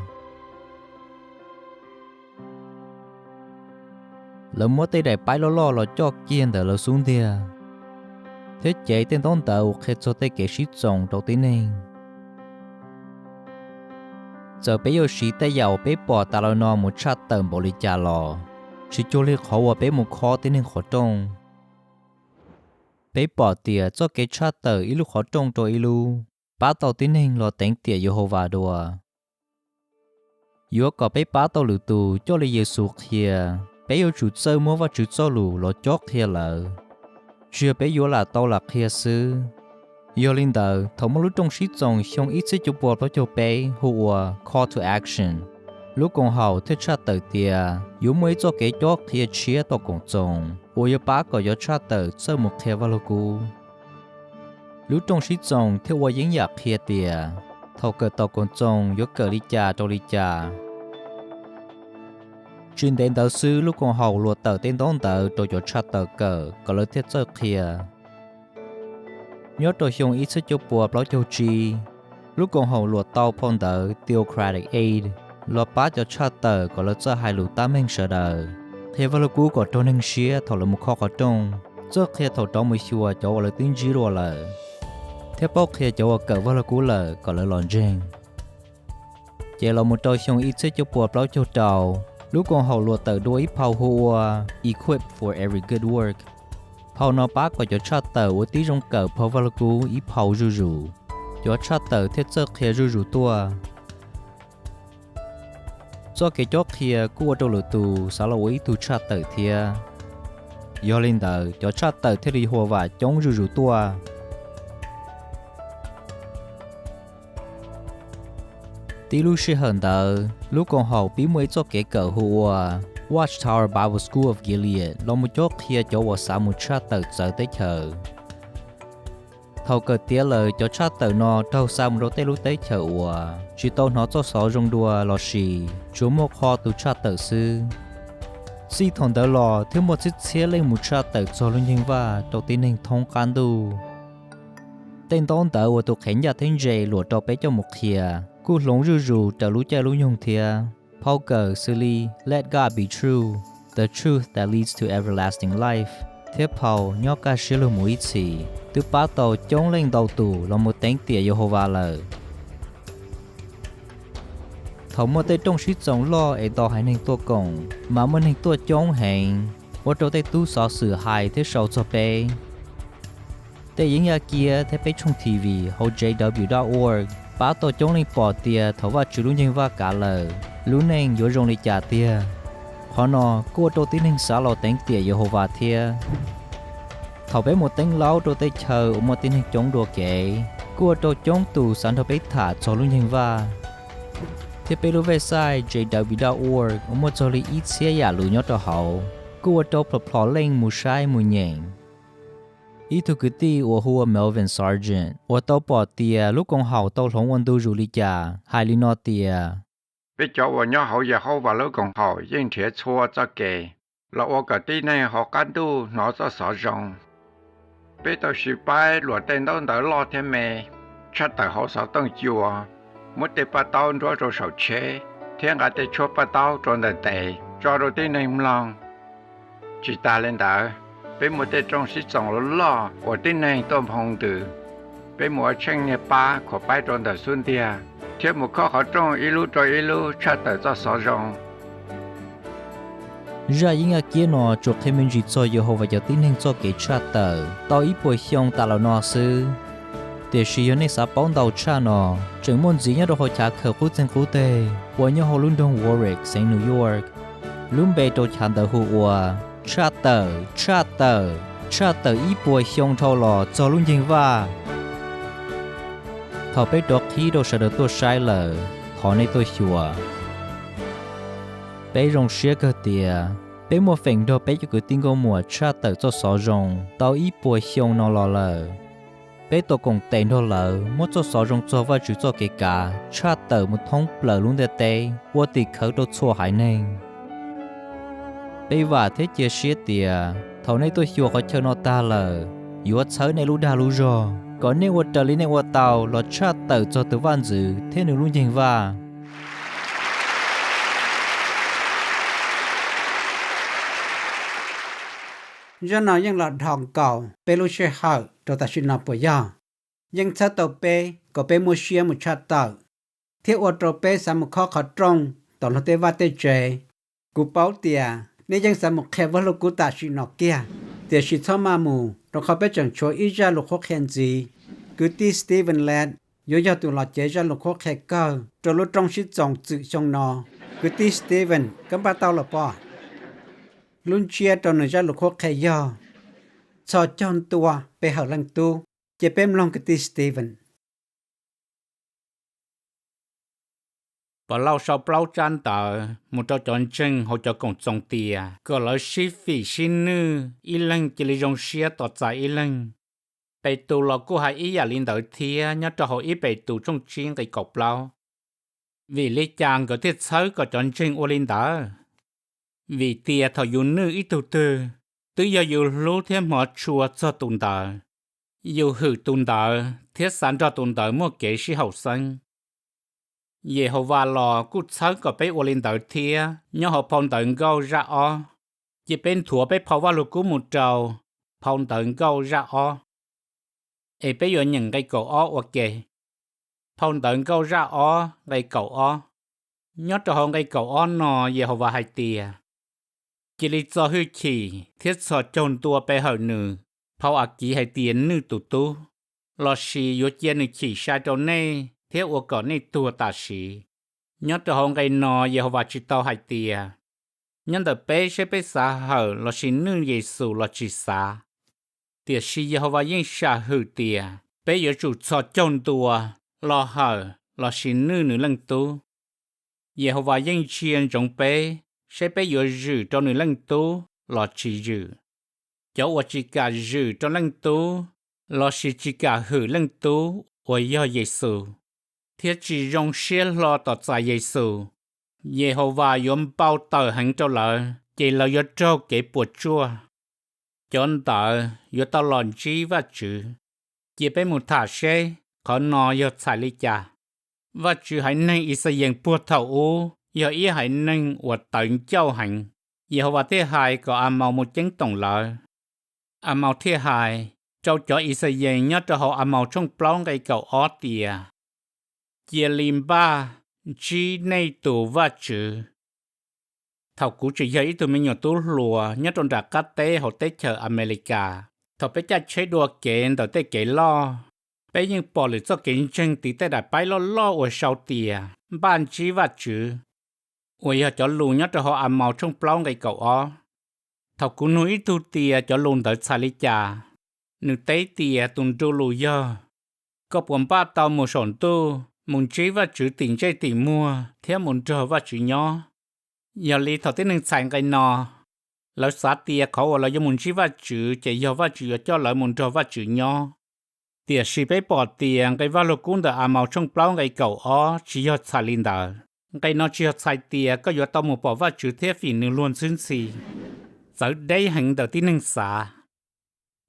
Lawv muab tej daim paib loj loj los coj kiag ntawm lawv xub ntiag, thiab cev tej ntaub ntawv uas qhia txog tej kev sib txoos rau tib neeg. Txawm peb yuav siv tej yam uas peb pom tas los no mus tshaj tawm npaum li cas los, tsis cuag li qhov uas peb mus khob tib neeg qhov rooj. Peb pom tias txoj kev tshaj tawm ib lub qhov rooj rau ib lub pab tau tib neeg los teev tiam Yehauvas dua. Yuav kom peb pab tau lwm tus coj li Yexus qhia, peb yuav tsum txawj muab Vajtswv txoj lus los cob qhia lawv, tsis yog peb yuav lam tau lam qhia xwb. Yog li ntawd, thaum muaj lub rooj sib txoos xyoo ib txhiab cuaj puas plaub caug peb hu ua Call to Action, lub koom haum thiaj tshaj tawm tias yuav muaj ib txoj kev cob qhia tshiab tom koom txoos uas yuav pab kom cov tshaj tawm txawj mus qhia Vaj Lug Kub. Lub rooj sib txoos thiaj ua yeeb yam qhia tias thaum kawm tom koom txoos yuav kawm li cas rau li cas. Tsis ntev ntawd xwb, lub koom haum luam tawm tej ntaub ntawv rau cov tshaj tawm kawm kom lawv thiaj txawj qhia. Nyob rau xyoo ib txhiab cuaj puas plaub caug tsib, lub koom haum luam tau phau ntawv Theocratic Aid los pab cov tshaj tawm kom lawv txawj hais lus tab meeg sawv daws, qhia Vaj Lug Kub kom raug neeg siab thaum lawv mus khob qhov rooj, txawj qhia thaum rov mus xyuas cov uas lawv twb ntsib dua lawm, thiab paub qhia cov uas kawm Vaj Lug Kub lawm kom lawv los ntseeg. Ces los mus rau xyoo ib txhiab cuaj puas plaub caug rau, lub koom haum luam tawm dua ib phau hu ua Equipped for Every Good Work. Phau no pab kom cov tshaj tawm ua tib zoo kawm phau Vaj Lug Kub ib phau zuj zus, cov tshaj tawm thiaj txawj qhia zuj zus tuaj. Txoj kev cob qhia kuj ua rau lwm tus xav los ua ib tug tshaj tawm thiab. Yog li ntawd, cov tshaj tawm thiaj li hu vam coob zuj zus tuaj. Tib lub sij hawm ntawd, lub koom haum pib muaj ib txoj kev kawm hu ua Watchtower Bible School of Gilead los mus cob qhia cov uas xav mus tshaj tawm txawv teb chaws. Thaum kawm tiav lawm, cov tshaj tawm no raug xa mus rau tej lub teb chaws uas tsis tau hnov txoj xov zoo dua lossis tsuas muaj qho tus tshaj tawm xwb. Txij thaum ntawd los thiaj muaj txhiab txhiab leej mus tshaj tawm txog lub nceeg vaj rau tib neeg thoob qab ntuj. Tej ntaub ntawv uas tus qhev ncaj thiab ntse luam rau peb coj mus qhia kuj hloov zuj zus raws lub caij lub nyoog thiab. Phau kawm xws li Let God Be True: The Truth That Leads to Everlasting Life thiab phau Nyob Kaj Siab Lug Mus Ib Txhis twb pab tau coob leej ntau tus los mus teev tiam Yehauvas lawm. Thaum muaj tej rooj sib txoos loj es ntau haiv neeg tuaj koom, mas muaj neeg tuaj coob heev, ua rau tej tub xov xwm hais thiab sau txog peb. Tej yeeb yaj kiab thiab peb tshooj T V hauv J W dot org pab tau coob leej pom tias thaum Vajtswv lub nceeg vaj kav lawm, lub neej yuav zoo li cas tiag. Qhov no kuj ua rau tib neeg xav los teev tiam Yehauvas thiab. Thaum peb mus teeb laub rau tej chaw uas muaj tib neeg coob dua kev, kuj ua rau coob tus xav nrog peb tham txog lub nceeg vaj. Thiab peb lub website J W dot org uas muaj txog li ib txhiab yam lus nyob rau hauv, kuj ua rau plhom plhom leej mus saib mus nyeem. Ib tug kwv tij uas hu ua Melvin Sargent uas tau pom tias lub koom haum tau hloov ua ntu zus li cas hais li no tias: Peb cov uas nyob hauv Yehauvas lub koom haum yeej nrhiav txhua txoj kev los ua kom tib neeg hauv qab ntuj hnov txoj xov zoo. Peb tau siv paib luam tej ntaub ntawv loj thiab me, tshaj tawm hauv xov tooj cua, muab tej paj taub nruab rau saum tsheb, thiab nqa tej tshuab paj taub rau ntawm tes tso rau tib neeg mloog. Tsis tas li ntawd, peb muaj tej rooj sib txoos loj loj uas tib neeg tuaj nphoo ntws. Peb mus ua tsheej niag pab khuam paib rau ntawm xub ntiag, thiab mus khob qhov rooj ib lub rau ib lub tshaj tawm txoj xov zoo. Zaj yeeb yaj kiab no tsuas qhia me ntsis txog Yehauvas cov tib neeg txoj kev tshaj tawm tau ib puas xyoo tas los no xwb. Tiam sis yog nej xav paub ntau tshaj no, tseem muaj ntxiv nyob rau hauv chav khaws qub txeeg qub teg uas nyob hauv lub nroog Warwick, xeev New York. Lub npe rau chav ntawd hu ua Tshaj tawm, tshaj tawm, tshaj tawm ib puas xyoo dhau los txog lub nceeg vaj. Thaum peb rov qhib rau sawv daws tuaj saib lawm, thov nej tuaj xyuas. Peb zoo siab kawg tias peb muaj feem nrog peb cov kwv tij nkauj muam tshaj tawm txoj xov zoo tau ib puas xyoo no los lawm. Peb tau koom tes nrog lawv muab txoj xov zoo txog Vajtswv txoj kev kav tshaj tawm mus thoob plaws lub ntiaj teb ua tim khawv rau txhua haiv neeg. Peb vam thiab cia siab tias thaum nej tuaj xyuas qhov chaw no tag lawm, yuav txhawb nej lub dag lub zog kom nej ua raws li nej ua tau los tshaj tawm txog tus vaj ntxwv thiab nws lub nceeg vaj. Zaj no yeej los dhos nkaus peb lub sij hawm rau tam sim no puas yog? Yeej txhawb tau peb kom peb muaj siab mus tshaj tawm, thiab ua rau peb xav mus khob qhov rooj tom luag tej vaj tej tsev. Kuv paub tias nej yeej xav mus qhia Vajlug Kub tam sim no kiag, tiam sis txhob maj mus, rau qhov peb tseem tshuav ib zaj lus qhuab qhia ntxiv. Kwv tij Stephen Lett yuav yog tus los cev zaj lus qhuab qhia kawg rau lub rooj sib txoos txwm xyoo no. Kwv tij Stephen, koj npaj tau los pob? Lub ntsiab rau nws zaj lus qhuab qhia yog Txhos Caug Ntua Pe Hawm Leej Tub. Cia peb mloog kwv tij Stephen. Pov Lauj sau plaub tsab ntawv mus rau cov ntseeg hauv cov koom txoos tias kom lawv sib fim sib nwj, ib leeg cia li zoo siab tos txais ib leeg. Petus los kuj hais ib yam li ntawd thiab nyob rau hauv ib Petus tshooj tsib nqe kaum plaub. Vim li cas nkawd thiaj txhawb kom cov ntseeg ua li ntawd? Vim tias thaum yus nwj ib tug twg, twb yog yus hlub thiab hmov tshua txog tus ntawd, yus hwm tus ntawd thiab xav nrog tus ntawd muaj kev sib haum xeeb. Yehauvas los kuj txhawb kom peb ua li ntawd thiab. Nyob hauv phau Ntawv Nkauj zaj ob, cia peb nthuav peb phau Vajluskub mus rau phau Ntawv Nkauj zaj ob, es peb yuav nyeem nqe kaum ob ua ke. Phau Ntawv Nkauj zaj ob nqe kaum ob. Nyob rau hauv nqe kaum ob no Yehauvas hais tias, cia li txo hwj chim thiab txhos caug ntua pe hawm nws. Phau Akiv hais tias nwj tus tub, lossis yuav cia nws chim sai rau nej thiab ua kom nej tuag tam sim. Nyob rau hauv nqe no Yehauvas tsis tau hais tias nyob ntawm peb seb peb xav hawm lossis nwj Yexus los tsis xav, tiam sis Yehauvas yeej sam hwm tias peb yuav tsum txhos caug ntua los hawm lossis nwj nws Leej Tub. Yehauvas yeej ntsia ntsoov peb seb peb yuav zwm rau nws Leej Tub los tsis zwm. Cov uas tsis kam zwm rau Leej Tub lossis tsis kam hwm Leej Tub uas yog Yexus, thiab tsis zoo siab hlo tos txais Yexus, Yehauvas yuav npau taws heev rau lawv ces lawv yuav raug kev puas tsuaj. Cov ntawd yuav tau los ntsib Vajtswv. Cia peb mus tham seb qhov no yog txhais li cas. Vajtswv haiv neeg Ixayees puag thaum ub yog ib haiv neeg uas tawv ncauj heev. Yehauvas thiaj hais kom Amaus mus ceeb toom lawv. Amaus thiaj hais rau cov Ixayees nyob rau hauv Amaus tshooj plaub nqe kaum ob tias, cia li npaj ntsib nej tus Vajtswv. Thaum kuv tseem yog ib tug me nyuam tub hluas nyob rau nram qab teb hauv teb chaws Amelikas, thaum peb caij tsheb dua kev ntawm tej kev loj, peb yeej pom lwm txoj kev ntseeg tiv tej daim paib loj loj uas sau tias npaj ntsib Vajtswv, uas yog cov lus nyob rau hauv Amaus tshooj plaub nqe kaum ob. Thaum kuv nug ib tug tias cov lus ntawd txhais li cas, nws teb tias tus nru lus yog, koj puas npaj tau mus saum ntuj mus ntsib Vajtswv tim ntsej tim muag thiab mus nrog Vajtswv nyob? Yog li thaum tib neeg txhais nqe no, lawv xav tias qhov uas lawv yuav mus ntsib Vajtswv ces yog Vajtswv yuav coj lawv mus nrog Vajtswv nyob. Tiam sis peb pom tias nqe Vajluskub ntawm Amaus tshooj plaub nqe kaum ob tsis yog txhais li ntawd. Nqe no tsis yog txhais tias koj yuav tau mus pom Vajtswv thiab fim nws luag ntxhwb ntxhi. Txawv deb heev ntawm tib neeg xav.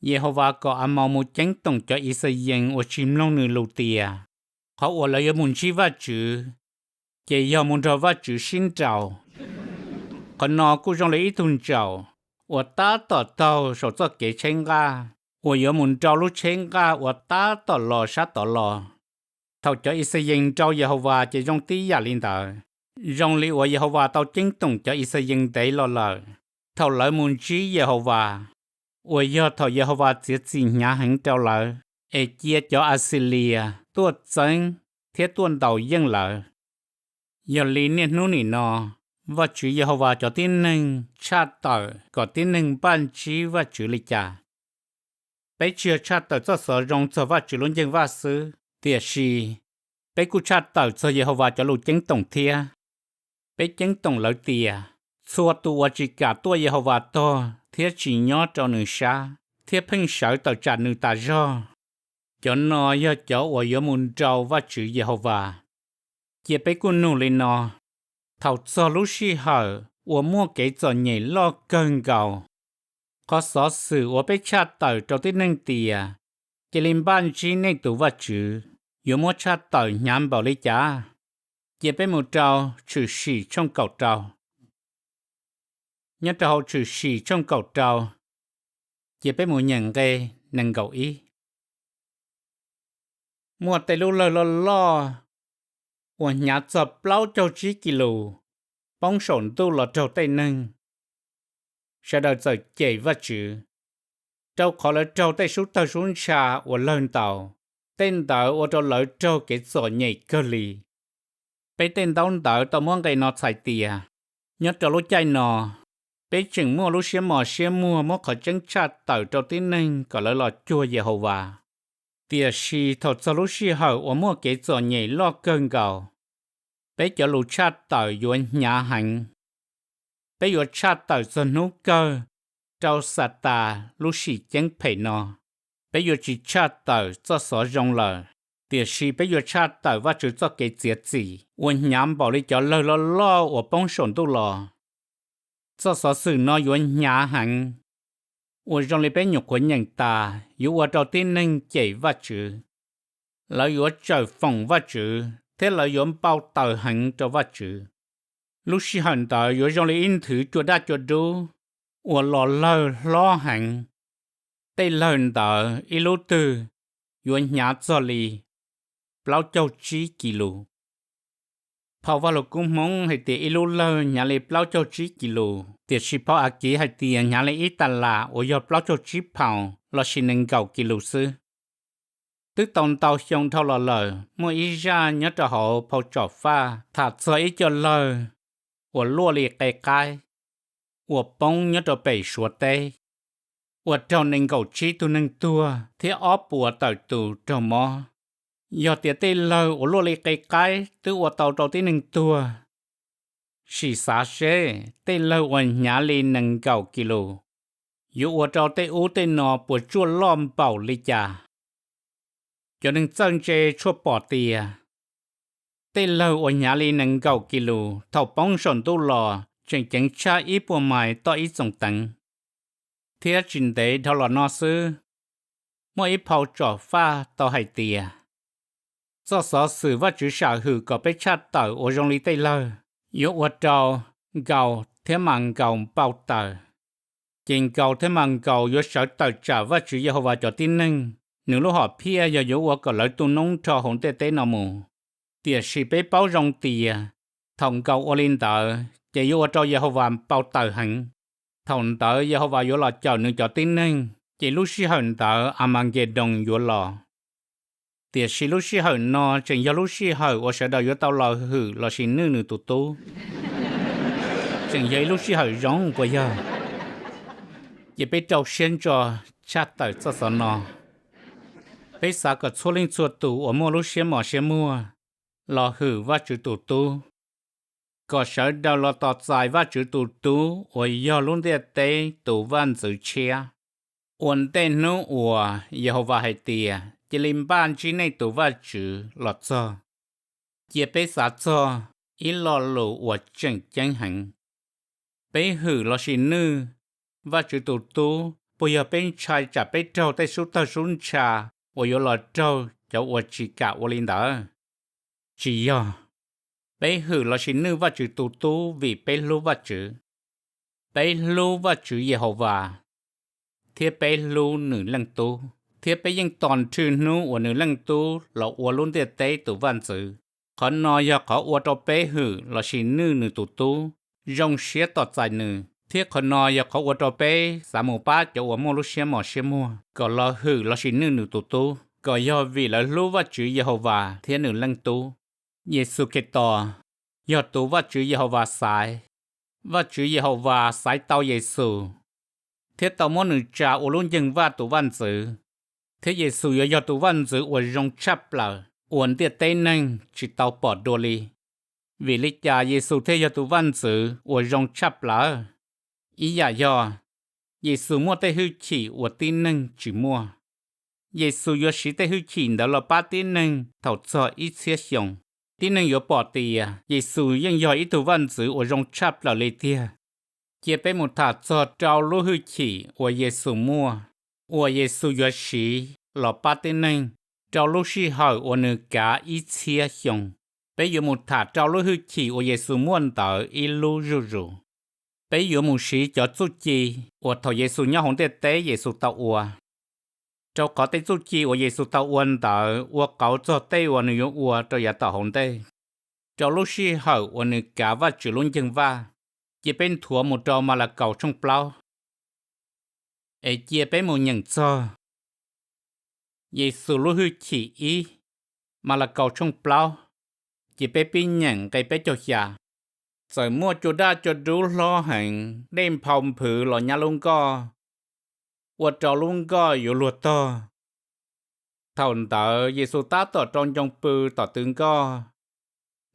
Yehauvas kom Amaus mus ceeb toom cov Ixayees uas tsis mloog nws lus tias qhov uas lawv yuav mus ntsib Vajtswv ces yog mus nrog Vajtswv sib nraus. Qhov no kuj zoo li ib tug ntsaum uas tab tom taug saum txoj kev tsheb nqaj uas yuav mus nrau lub tsheb nqaj uas tab tom los sab tod los. Thaum cov Ixayees nrau Yehauvas ces zoo tib yam li ntawd, zoo li uas Yehauvas tau ceeb toom cov Ixayees ntev los lawm. Thaum lawv mus ntsib Yehauvas, uas yog thaum Yehauvas txiav txim hnyav heev rau lawv es cia cov Axilias tuaj txeeb thiab tuaj ntaus yeej lawv. Yog li niaj hnub nim no, Vajtswv Yehauvas cov tib neeg tshaj tawm kom tib neeg npaj ntsib Vajtswv li cas? Peb tsis yog tshaj tawm txoj xov zoo txog Vajtswv lub nceeg vaj xwb, tiam sis peb kuj tshaj tawm txog Yehauvas cov lus ceeb toom thiab. Peb ceeb toom lawv tias txhua tus uas tsis kam tuaj Yehauvas tog thiab tsis nyob rau nws sab thiab pheej sawv tawm tsam nws tas zog, cov no yog cov uas yuav mus nrau Vajtswv Yehauvas. Cia peb kuj nug li no: thaum txog lub sij hawm uas muaj kev txom nyem loj kawg nkaus, qhov xov xwm uas peb tshaj tawm rau tib neeg tias cia li npaj ntsib nej tus Vajtswv yuav muab tshaj tawm hnyav npaum li cas? Cia peb mus rau Tshwm Sim tshooj kaum rau. Nyob rau hauv Tshwm Sim tshooj kaum rau, cia peb mus nyeem nqe nees nkaum ib. Muaj tej lub lawg loj loj uas hnyav txog plaub caug tsib kis lus poob saum ntuj los raug tej neeg. Sawv daws txawm cem Vajtswv, rau qhov lawv raug tej sub tawg sub ntsha uas lawg ntaus, tej ntawd ua rau lawv raug kev txom nyem kawg li. Peb tej ntaub ntawv tau muab nqe no txhais tias nyob rau lub caij no, peb tseem muaj lub siab mos siab muag muab qhov tseeb tshaj tawm rau tib neeg kom lawv los cuag Yehauvas. Tiam sis thaum txog lub sij hawm uas muaj kev txom nyem loj kawg nkaus, peb cov lus tshaj tawm yuav hnyav heev. Peb yuav tshaj tawm txog hnub kawg rau Xatas lub sim ceeb phem no. Peb yuav tsis tshaj tawm txoj xov zoo lawm, tiam sis peb yuav tshaj tawm Vajtswv txoj kev txiav txim uas hnyav npaum li cov lawg loj loj uas poob saum ntuj los. Txoj xov xwm no yuav hnyav heev, uas zoo li peb nyuam qhuav nyeem tas yuav ua rau tib neeg cem Vajtswv. Lawv yuav tsawm foom Vajtswv thiab lawv yuav npau taws heev rau Vajtswv. Lub sij hawm ntawd yuav zoo li ib nthwv cua daj cua dub uas los lawg hlob heev. Tej lawg ntawd ib lub twg yuav hnyav txog li plaub caug tsib kis lus. Phau Vaj Lug Kub Hmoob hais tias ib lub lawg hnyav li plaub caug tsib kis lus, tiam sis phau Akiv hais tias hnyav li ib tas las uas yog plaub caug tsib phaus lossis nees nkaum kis lus xwb. Twb tau ntau xyoo dhau los lawm, muaj ib zaj nyob rau hauv phau Tsom Faj tham txog ib co lawg uas luaj li qe qaib uas poob nyob rau pem Suav teb, ua rau nees nkaum tsib tug neeg tuag thiab ob puas tawm tus raug mob. Yog tias tej lawg uas luaj li qe qaib twb ua tau rau tib neeg tuag, sim xav seb tej lawg uas hnyav li nees nkaum kis lus yuav ua rau tej ub tej no puas tsuaj loj npaum li cas. Cov neeg txawj ntse tshuaj pom tias tej lawg uas hnyav li nees nkaum kis lus thaum poob saum ntuj los tseem ceev tshaj ib puas mais toj ib txoos teev. Thiab tsis ntev dhau los no xwb, muaj ib phau Tsom Faj tau hais tias txoj xov xwm Vajtswv sam hwm kom peb tshaj tawm uas zoo li tej lawg yuav ua rau Nkaus thiab Mankaus npau taws. Ces Nkaus thiab Mankaus yuav sawv tawm tsam Vajtswv Yehauvas cov tib neeg, nws lub hom phiaj yog yuav ua kom lawv tu noob nrho hauv ntiaj teb no mus. Tiam sis peb paub zoo tias thaum Nkaus ua li ntawd ces yuav ua rau Yehauvas npau taws heev. Thaum ntawd Yehauvas yuav los cawm nws cov tib neeg, ces lub sij hawm ntawd Amankedoos yuav los. Tiam sis lub sij hawm no tseem yog lub sij hawm uas sawv daws yuav tau los hwm lossis nwj nws tus tub. Tseem yog ib lub sij hawm zoo puas yog? Cia peb rau siab ntso tshaj tawm txoj xov no. Peb xav kom txhua leej txhua tus uas muaj lub siab mos siab muag los hwm Vajtswv tus tub, kom sawv daws los tos txais Vajtswv tus tub uas yog lub ntiaj teb tus vaj ntxwv tshiab, ua ntej hnub uas Yehauvas hais tias cia li npaj ntsib nej tus Vajtswv los txog. Cia peb xav txog Ib lo lus uas tseem ceeb heev. Peb hwm lossis nwj Vajtswv tus Tub puas yog peb ntshai tsam peb raug tej sub tawg sub ntsha uas yuav los raug cov uas tsis kam ua li ntawd? Tsis yog. Peb hwm lossis nwj Vajtswv tus Tub vim peb hlub Vajtswv. Peb hlub Vajtswv Yehauvas, thiab peb hlub Nws Leej Tub, thiab peb yeej tos nrhw hnub uas Nws Leej Tub los ua lub ntiaj teb tus vaj ntxwv. Qhov no yog qhov ua rau peb hwm lossis nwj Nws tus Tub, zoo siab tos txais Nws, thiab qhov no yog qhov ua rau peb xav mus pab cov uas muaj lub siab mos siab muag kom los hwm lossis nwj Nws tus Tub, kom yog vim lawv hlub Vajtswv Yehauvas thiab Nws Leej Tub. Yexus Khetos yog tus Vajtswv Yehauvas xaiv. Vajtswv Yehauvas xaiv tau Yexus thiab tau muab Nws tsa ua lub nceeg vaj tus vaj ntxwv, thiab Yexus yuav yog tus vaj ntxwv uas zoo tshaj plaws uas ntiaj teb neeg tsis tau pom dua li. Vim li cas Yexus thiaj yog tus vaj ntxwv uas zoo tshaj plaws? Ib yam yog, Yexus muaj tej hwj chim uas tib neeg tsis muaj. Yexus yuav siv tej hwj chim ntawd los pab tib neeg thaum txog ib txhiab xyoo. Tib neeg yuav pom tias Yexus yeej yog ib tug vaj ntxwv uas zoo tshaj plaws li tiag. Cia peb mus tham txog rau lub hwj chim uas Yexus muaj, uas Yexus yuav siv los pab tib neeg rau lub sij hawm uas Nws kav ib txhiab xyoo. Peb yuav mus tham rau lub hwj chim uas Yexus muaj ntawd ib lub zuj zus. Peb yuav mus siv cov txuj ci uas thaum Yexus nyob hauv ntiaj teb Yexus tau ua, rau qhov tej txuj ci uas Yexus tau ua ntawd ua qauv txog tej uas Nws yuav ua rau yav tom hauv ntej, rau lub sij hawm uas Nws kav Vajtswv lub nceeg vaj. Cia peb nthuav mus rau Malakaus tshooj plaub, es cia peb mus nyeem txog Yexus lub hwj chim ib, Malakaus tshooj plaub. Cia peb pib nyeem nqe peb caug xya: Txawm muaj cua daj cua dub hlob heev dej nphau nphwv los nyab lub nkoj, ua rau lub nkoj yuav luag tog. Thaum ntawd Yexus tab tom rau ncoo pw tom tw nkoj,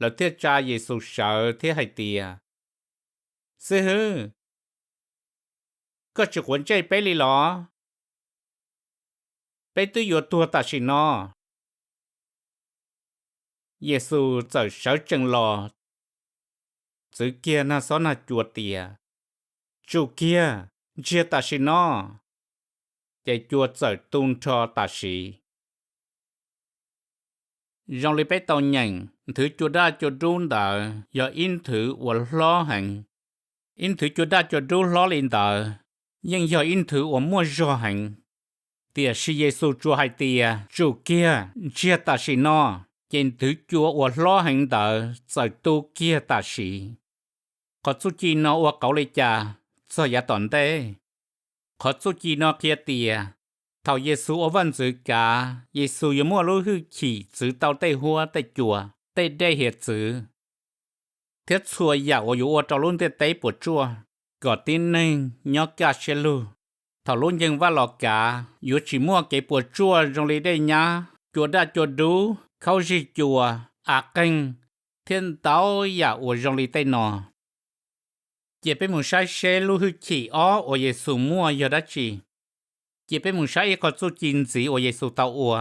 lawv thiaj tsa Yexus sawv thiab hais tias, Xib hwb, koj tsis quav ntsej peb li los? Peb twb yuav tuag tam sim no. Yexus txawm sawv tsees los, txwv kiag nag xob nag cua tias, Tsum kiag, ntsiag tam sim no! Ces cua txawm tu nrho tam sim. Zoo li peb tau nyeem, nthwv cua daj cua dub ntawd yog ib nthwv uas hlob heev. Ib nthwv cua daj cua dub hlob li ntawd yeej yog ib nthwv uas muaj zog heev. Tiam sis Yexus tsuas hais tias, Tsum kiag, ntsiag tam sim no! Ces nthwv cua uas hlob heev ntawd txawm tu kiag tam sim. Qhov txuj ci no ua qauv li cas txog yav tom ntej? Qhov txuj ci no qhia tias, thaum Yexus ua vaj ntxwv kav, Yexus yuav muaj lub hwj chim txwv tau tej huab tej cua, tej dej hiav txwv, thiab txhua yam uas yuav ua rau lub ntiaj teb puas tsuaj, kom tib neeg nyob kaj siab lug. Thaum lub nceeg vaj los kav, yuav tsis muaj kev puas tsuaj zoo li dej nyab, cua daj cua dub, khaub zig cua, av qeeg, thiab ntau yam uas zoo li tej no. Cia peb mus saib seb lub hwj chim ob uas Yexus muaj yog dab tsi. Cia peb mus saib ib qho txuj ci ntxiv uas Yexus tau ua,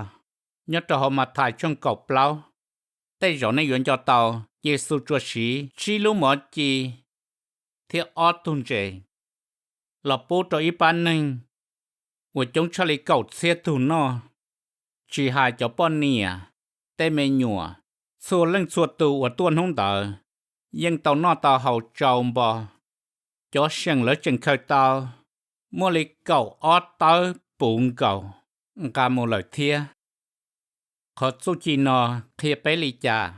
nyob rau hauv Mathais tshooj kaum plaub. Tej zaum nej yuav nco tau, Yexus tsuas siv tsib lub mov ci thiab ob tug ntses los pub rau ib pab neeg uas coob tshaj li kaum txhiab tug noj, tsis hais cov poj niam, tej me nyuam, txhua leej txhua tus uas tuaj hnub ntawd yeej tau noj tau haus tsau npo. Cov seem lawv tseem khaws tau muaj li kaum ob tawb puv nkaus nqa mus lawm thiab. Qhov txuj ci no qhia peb li cas?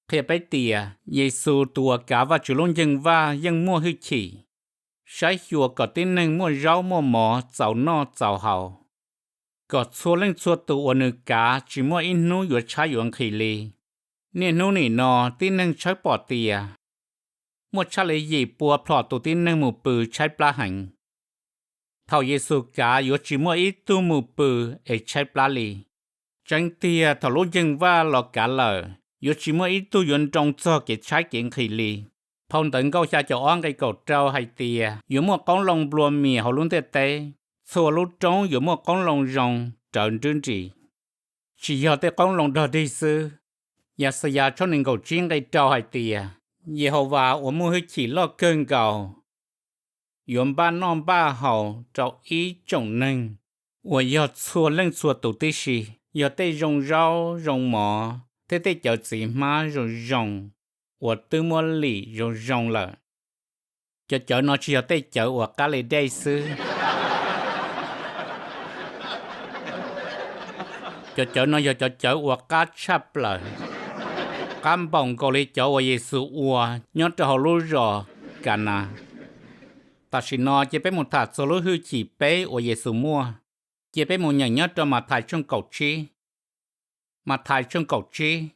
Qhia peb tias Yexus tus uas kav Vajtswv lub nceeg vaj yeej muaj hwj chim saib xyuas kom tib neeg muaj zaub muaj mov txaus noj txaus haus, kom txhua leej txhua tus uas nws kav tsis muaj ib hnub yuav tshaib yuav nqhis li. Niaj hnub nim no tib neeg tshawb pom tias muaj tshaj li yim pua plhom tus tib neeg mus pw tshaib plab heev. Thaum Yexus kav yuav tsis muaj ib tug mus pw es tshaib plab li. Tseeb tiag thaum lub nceeg vaj los kav lawm yuav tsis muaj ib tug yuav nroo txog kev tshaib kev nqhis li. Phau Ntawv Nkauj xya caum ob nqe kaum rau hais tias yuav muaj qoob loo nplua mias hauv lub ntiaj teb, txhua lub roob yuav muaj qoob loo zoo rawv nrwb nris, tsis yog tej qoob loo dog dig xwb. Yaxayas tshooj nees nkaum tsib nqe rau hais tias Yehauvas uas muaj hwj chim loj kawg nkaus yuav npaj noj npaj haus rau ib tsoom neeg uas yog txhua leej txhua tus tib si, yog tej zoo zaub zoo mov thiab tej cawv txiv hmab zoo zoo uas twb muab lim zoo zoo lawm. Cov cawv no tsis yog tej cawv uas qab li dej xwb. Cov cawv no yog cov cawv uas qab tshaj plaws, qab npaum nkaus li cov uas Yexus ua nyob rau hauv lub zos Kanas. Tam sim no cia peb mus tham txog lub hwj chim peb uas Yexus muaj. Cia peb mus nyeem nyob rau Mathais tshooj kaum tsib. Mathais tshooj kaum tsib,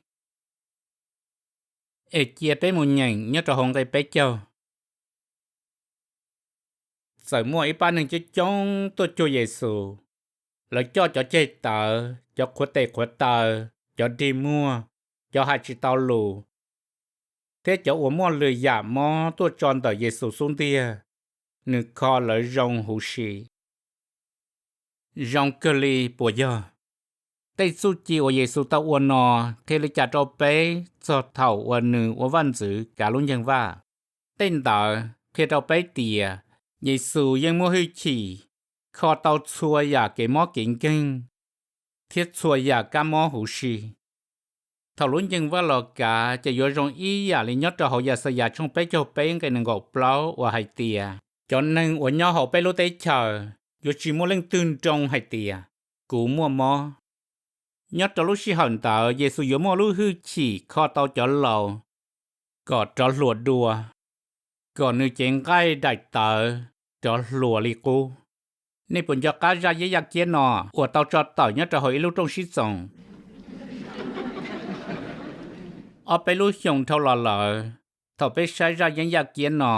es cia peb mus nyeem nyob rau hauv nqe peb caug. Txawm muaj ib pab neeg coob coob tuaj cuag Yexus, lawv coj cov ceg tawv, cov qhuav tes qhuav taw, cov dig muag, cov hais tsis tau lus, thiab cov uas muaj lwm yam mob tuaj tso ntawm Yexus xub ntiag, nws kho lawv zoo huv si. Zoo kawg li puas yog? Tej txuj ci uas Yexus tau ua no qhia li cas rau peb txog thaum uas nws ua vaj ntxwv kav lub nceeg vaj? Tej ntawd qhia rau peb tias Yexus yeej muaj hwj chim kho tau txhua yam kev mob kev nkeeg thiab txhua yam kab mob huv si. Thaum lub nceeg vaj los kav ces yuav zoo ib yam li nyob rau hauv Yaxayas tshooj peb caug peb nqe nees nkaum plaub uas hais tias, cov neeg uas nyob hauv peb lub teb chaws yuav tsis muaj leej twg nroo hais tias, kuv muaj mob. Nyob rau lub sij hawm ntawd Yexus yuav muaj lub hwj chim kho tau cov laus kom rov hluas dua, kom nws cev nqaij daim tawv rov hluas li qub. Nej puas nco qab zaj yeeb yaj kiab no uas tau tso tawm nyob rau hauv ib lub rooj sib txoos? Ob peb lub xyoo dhau los lawm, thaum peb saib zaj yeeb yaj kiab no,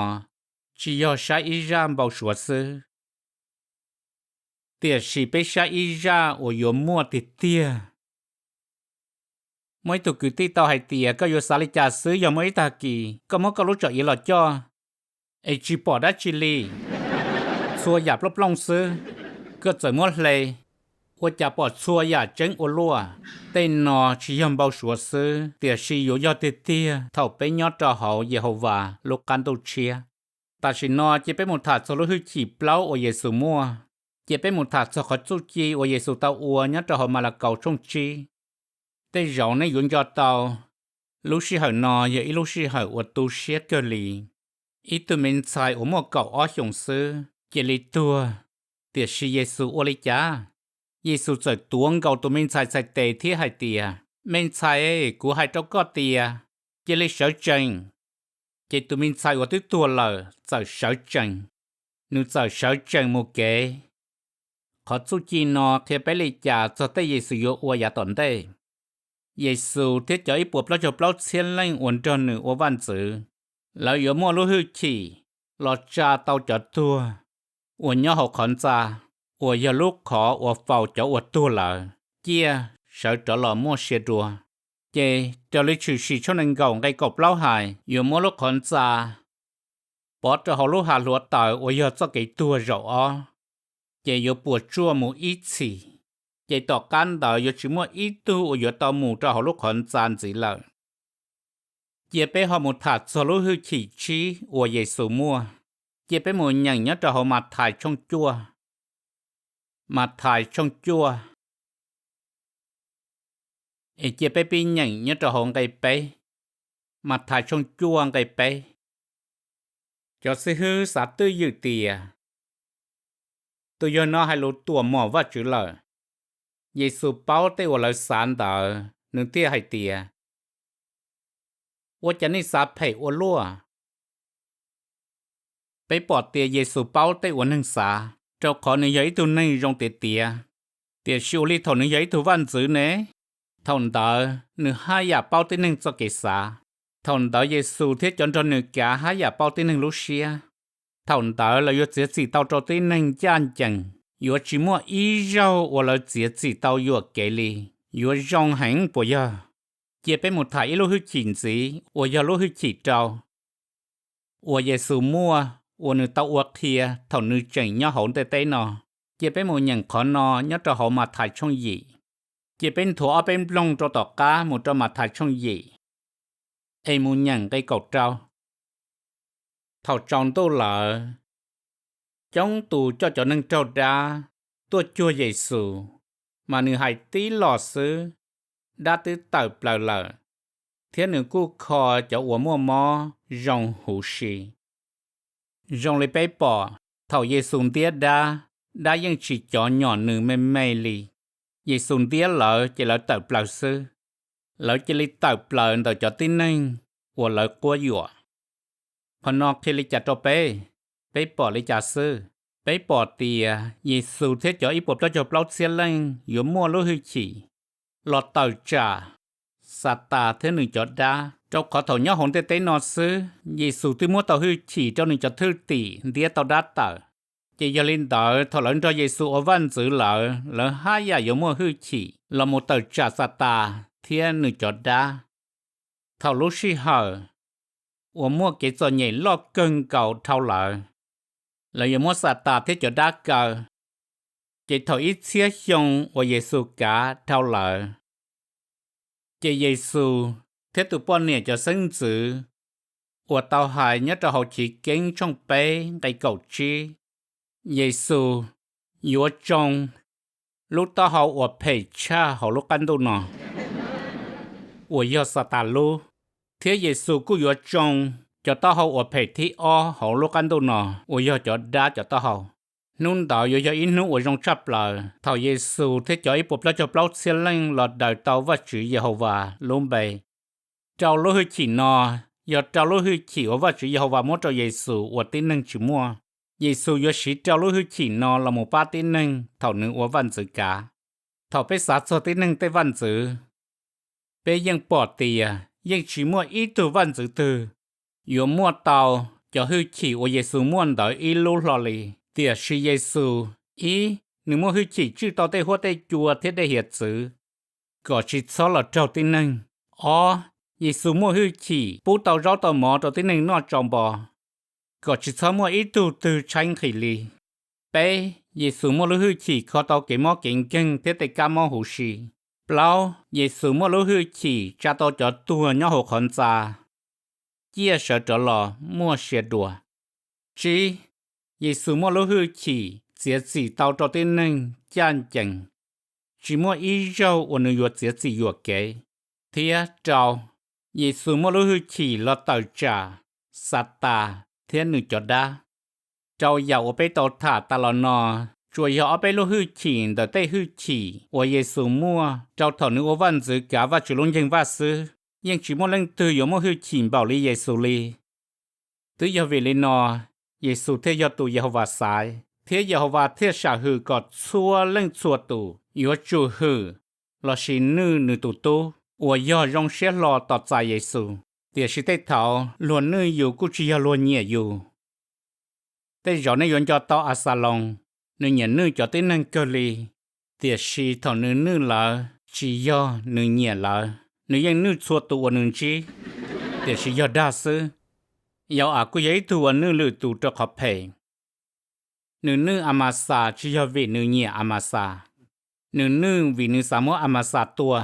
tsis yog saib ib zaj npau suav xwb, tiam sis peb saib ib zaj uas yuav muaj tiag tiag. Muaj ib tug kwv tij tau hais tias koj yuav xav li cas xwb yog muaj ib tag kis koj muab koj lub tsom iav los coj es tsis pom dab tsi li, txhua yam plooj plooj xwb, koj txawm muab hle, ua cas pom txhua yam tseeb ua luaj. Tej no tsis yog npau suav xwb tiam sis yuav yog tiag tiag thaum peb nyob rau hauv Yehauvas lub qab ntuj tshiab. Tam sim no cia peb mus tham txog lub hwj chim plaub uas Yexus muaj. Cia peb mus tham txog qhov txuj ci uas Yexus tau ua nyob rau hauv Malakaus tshooj tsib. Tej zaum nej yuav nco tau, lub sij hawm no yog ib lub sij hawm uas tu siab kawg li. Ib tug me ntxhais uas muaj kaum ob xyoos xwb cia li tuag, tiam sis Yexus ua li cas? Yexus txawm tuav nkaus tus me ntxhais txhais tes thiab hais tias, me ntxhais, kuv hais rau koj tias, cia li sawv tsees. Ces tus me ntxhais uas twb tuag lawm txawm sawv tsees, nws txawm sawv tsees mus kev. Qhov txuj ci no qhia peb li cas txog tej Yexus yuav ua yav tom ntej? Yexus thiab cov ib puas plaub caug plaub txhiab leej uas nrog nws ua vaj ntxwv, lawv yuav muaj lub hwj chim los tsa tau cov tuag uas nyob hauv qhov ntxa, uas yog lub qhov uas faus cov uas tuag lawm ciaj sawv rov los muaj sia dua. Ces raws li Tshwm Sim tshooj nees nkaum nqe kaum plaub hais, yuav muab lub qhov ntxa pov rau hauv lub hav hluav taws uas yog txoj kev tuag zaum ob, ces yuav puas tsuaj mus ib txhis, ces tom qab ntawd yuav tsis muaj ib tug uas yuav tau mus rau hauv lub qhov ntxa ntxiv lawm. Cia peb ho mus tham txog lub hwj chim tsib uas Yexus muaj. Cia peb mus nyeem nyob rau hauv Mathais tshooj cuaj. Mathais tshooj cuaj, es cia peb pib nyeem nyob rau hauv nqe peb. Mathais tshooj cuaj nqe peb. Cov xib hwb xav twj ywm tias, tus yawg no hais lus tuam mom Vajtswv lawm. Yexus paub tej uas lawv xav ntawd, nws thiaj hais tias, ua cas nej xav phem ua luaj? Peb pom tias Yexus paub tej uas neeg xav, rau qhov nws yog ib tug neeg zoo tiav tiav. Tiam sis ua li thaum nws yog ib tug vaj ntxwv ne, thaum ntawd nws haj yam paub tib neeg txoj kev xav. Thaum ntawd Yexus thiab cov nrog nws kav haj yam paub tib neeg lub siab. Thaum ntawd lawv yuav txiav txim tau rau tib neeg ncaj ncees, yuav tsis muaj ib zaug uas lawv txiav txim tau yuam kev li. Yuav zoo heev puas yog? Cia peb mus tham ib lub hwj chim ntxiv uas yog lub hwj chim rau uas Yexus muaj uas nws tau ua qhia thaum nws tseem nyob hauv ntiaj teb no. Cia peb mus nyeem qhov no nyob rau hauv Mathais tshooj yim. Cia peb nthuav ob peb nplooj rau tom qab mus rau Mathais tshooj yim. Es mus nyeem nqe kaum rau. Thaum tsaus ntuj lawm, coob tus coj cov neeg raug dab tuaj cuag Yexus, mas nws hais tib los xwb, dab twb tawm plaws lawm, thiab nws kuj kho cov uas muaj mob zoo huv si. Zoo li peb pom, thaum Yexus ntiab dab, dab yeej tsis cov nyom nws me me li. Yexus ntiab lawv ces lawv tawm plaws xwb. Lawv cia li tawm plaws ntawm cov tib neeg uas lawv quab yuam. Qhov no qhia li cas rau peb? Peb pom li cas xwb? Peb pom tias Yexus thiab cov ib puas plaub caug plaub txhiab leej yuav muaj lub hwj chim los tawm tsam Xatas thiab nws cov dab, rau qhov thaum nyob hauv ntiaj teb no xwb, Yexus twb muab tau hwj chim rau nws cov thwj tim ntiab tau dab tawm. Ces yog li ntawd, thaum lawv nrog Yexus ua vaj ntxwv lawm, lawv haj yam yuav muaj hwj chim los mus tawm tsam Xatas thiab nws cov dab. Thaum lub sij hawm uas muaj kev txom nyem loj kawg nkaus dhau lawm, lawv yuav muab Xatas thiab cov dab kaw. Ces thaum ib txhiab xyoo uas Yexus kav dhau lawm, ces Yexus thiab tus poj niam cov xeeb ntxwv uas tau hais nyob rau hauv Chiv Keeb tshooj peb nqe kaum tsib, Yexus yuav tsoo lub taub hau uas phem tshaj hauv lub qab ntuj no, uas yog Xatas lub, thiab Yexus kuj yuav tsoo cov taub hau uas phem thib ob hauv lub qab ntuj no, uas yog cov dab cov taub hau. Hnub ntawd yuav yog ib hnub uas zoo tshaj plaws thaum Yexus thiab cov ib puas plaub caug plaub txhiab leej los daws tau Vajtswv Yehauvas lub npe. Rau lub hwj chim no yog rau lub hwj chim uas Vajtswv Yehauvas muab rau Yexus uas tib neeg tsis muaj. Yexus yuav siv rau lub hwj chim no los mus pab tib neeg thaum nws ua vaj ntxwv kav. Thaum peb xav txog tib neeg tej vaj ntxwv, peb yeej pom tias yeej tsis muaj ib tug vaj ntxwv twg yuav muaj tau cov hwj chim uas Yexus muaj ntawd ib lub hlo li. Tiam sis Yexus, ib, nws muaj hwj chim tswj tau tej huab tej cua thiab dej hiav txwv kom tsis txhob los raug tib neeg. Ob, Yexus muaj hwj chim pub tau zaub tau mov rau tib neeg noj tsau npo kom tsis txhob muaj ib tug twg tshaib nqhis li. Peb, Yexus muaj lub hwj chim kho tau kev mob kev nkeeg thiab tej kab mob huv si. Plaub, Yexus muaj lub hwj chim tsa tau cov tuag nyob hauv qhov ntxa ciaj sawv rov los muaj sia dua. Tsib, Yexus muaj lub hwj chim txiav txim tau rau tib neeg ncaj ncees, tsis muaj ib zaug uas nws yuav txiav txim yuam kev. Thiab rau, Yexus muaj lub hwj chim los tawm tsam Xatas thiab nws cov dab. Rau yam uas peb tau tham tas los no, tsuas yog ob peb lub hwj chim ntawm tej hwj chim uas Yexus muaj rau thaum nws ua vaj ntxwv kav Vajtswv lub nceeg vaj xwb, yeej tsis muaj leej twg yuav muaj hwj chim npaum li Yexus li. Twb yog vim li no, Yexus thiaj yog tus Yehauvas xaiv, thiab Yehauvas thiaj sam hwm kom txhua leej txhua tus yuav tsum hwm lossis nwj nws tus tub uas yog zoo siab hlo tos txais Yexus. Tiam sis tej thaud luag nwj yus kuj tsis yog luag nyiam yus. Tej zaum nej yuav nco tau Axaloos, nws nyiam nwj cov tib neeg kawg li, tiam sis thaum nws nwj lawv tsis yog nws nyiam lawv, nws yeej nwj txhua tus uas nws ntsib. Tiam sis yog dag xwb, Yau-as kuj yog ib tug uas nwj lwm tus rau qhov phem. Nws nwj Amaxas tsis yog vim nws nyiam Amaxas, nws nwj vim nws xav muab Amaxas tua.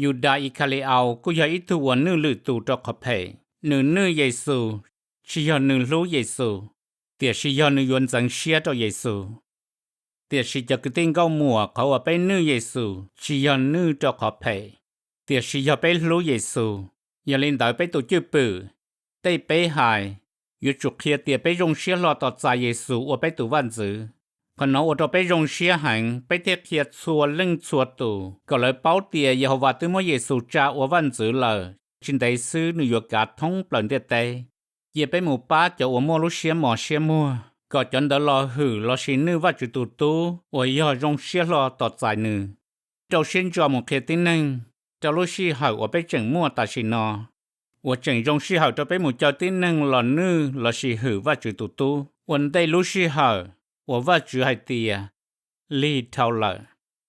Yudas Ikhali-aus kuj yog ib tug uas nwj lwm tus rau qhov phem. Nws nwj Yexus tsis yog nws hlub Yexus, tiam sis yog nws yuav ntxeev siab rau Yexus. Tiam sis cov kwv tij nkauj muam, qhov uas peb nwj Yexus tsis yog nwj rau qhov phem, tiam sis yog peb hlub Yexus. Yog li ntawd peb tus cwj pwm, tej peb hais, yuav tsum qhia tias peb zoo siab hlo tos txais Yexus ua peb tus vaj ntxwv. Qhov no ua rau peb zoo siab heev, peb thiaj qhia txhua leej txhua tus kom lawv paub tias Yehauvas twb muab Yexus tsa ua vaj ntxwv lawm, tsis ntev xwb nws yuav kav thoob plaws ntiaj teb. Cia peb mus pab cov uas muaj lub siab mos siab muag kom cov ntawd los hwm lossis nwj Vajtswv tus Tub uas yog zoo siab hlo tos txais nws. Rau siab ntso mus qhia tib neeg rau lub sij hawm uas peb tseem muaj tam sim no. Uas tseem zoo sij hawm rau peb mus caw tib neeg los nwj lossis hwm Vajtswv tus Tub ua ntej lub sij hawm uas Vajtswv hais tias lig dhau lawm.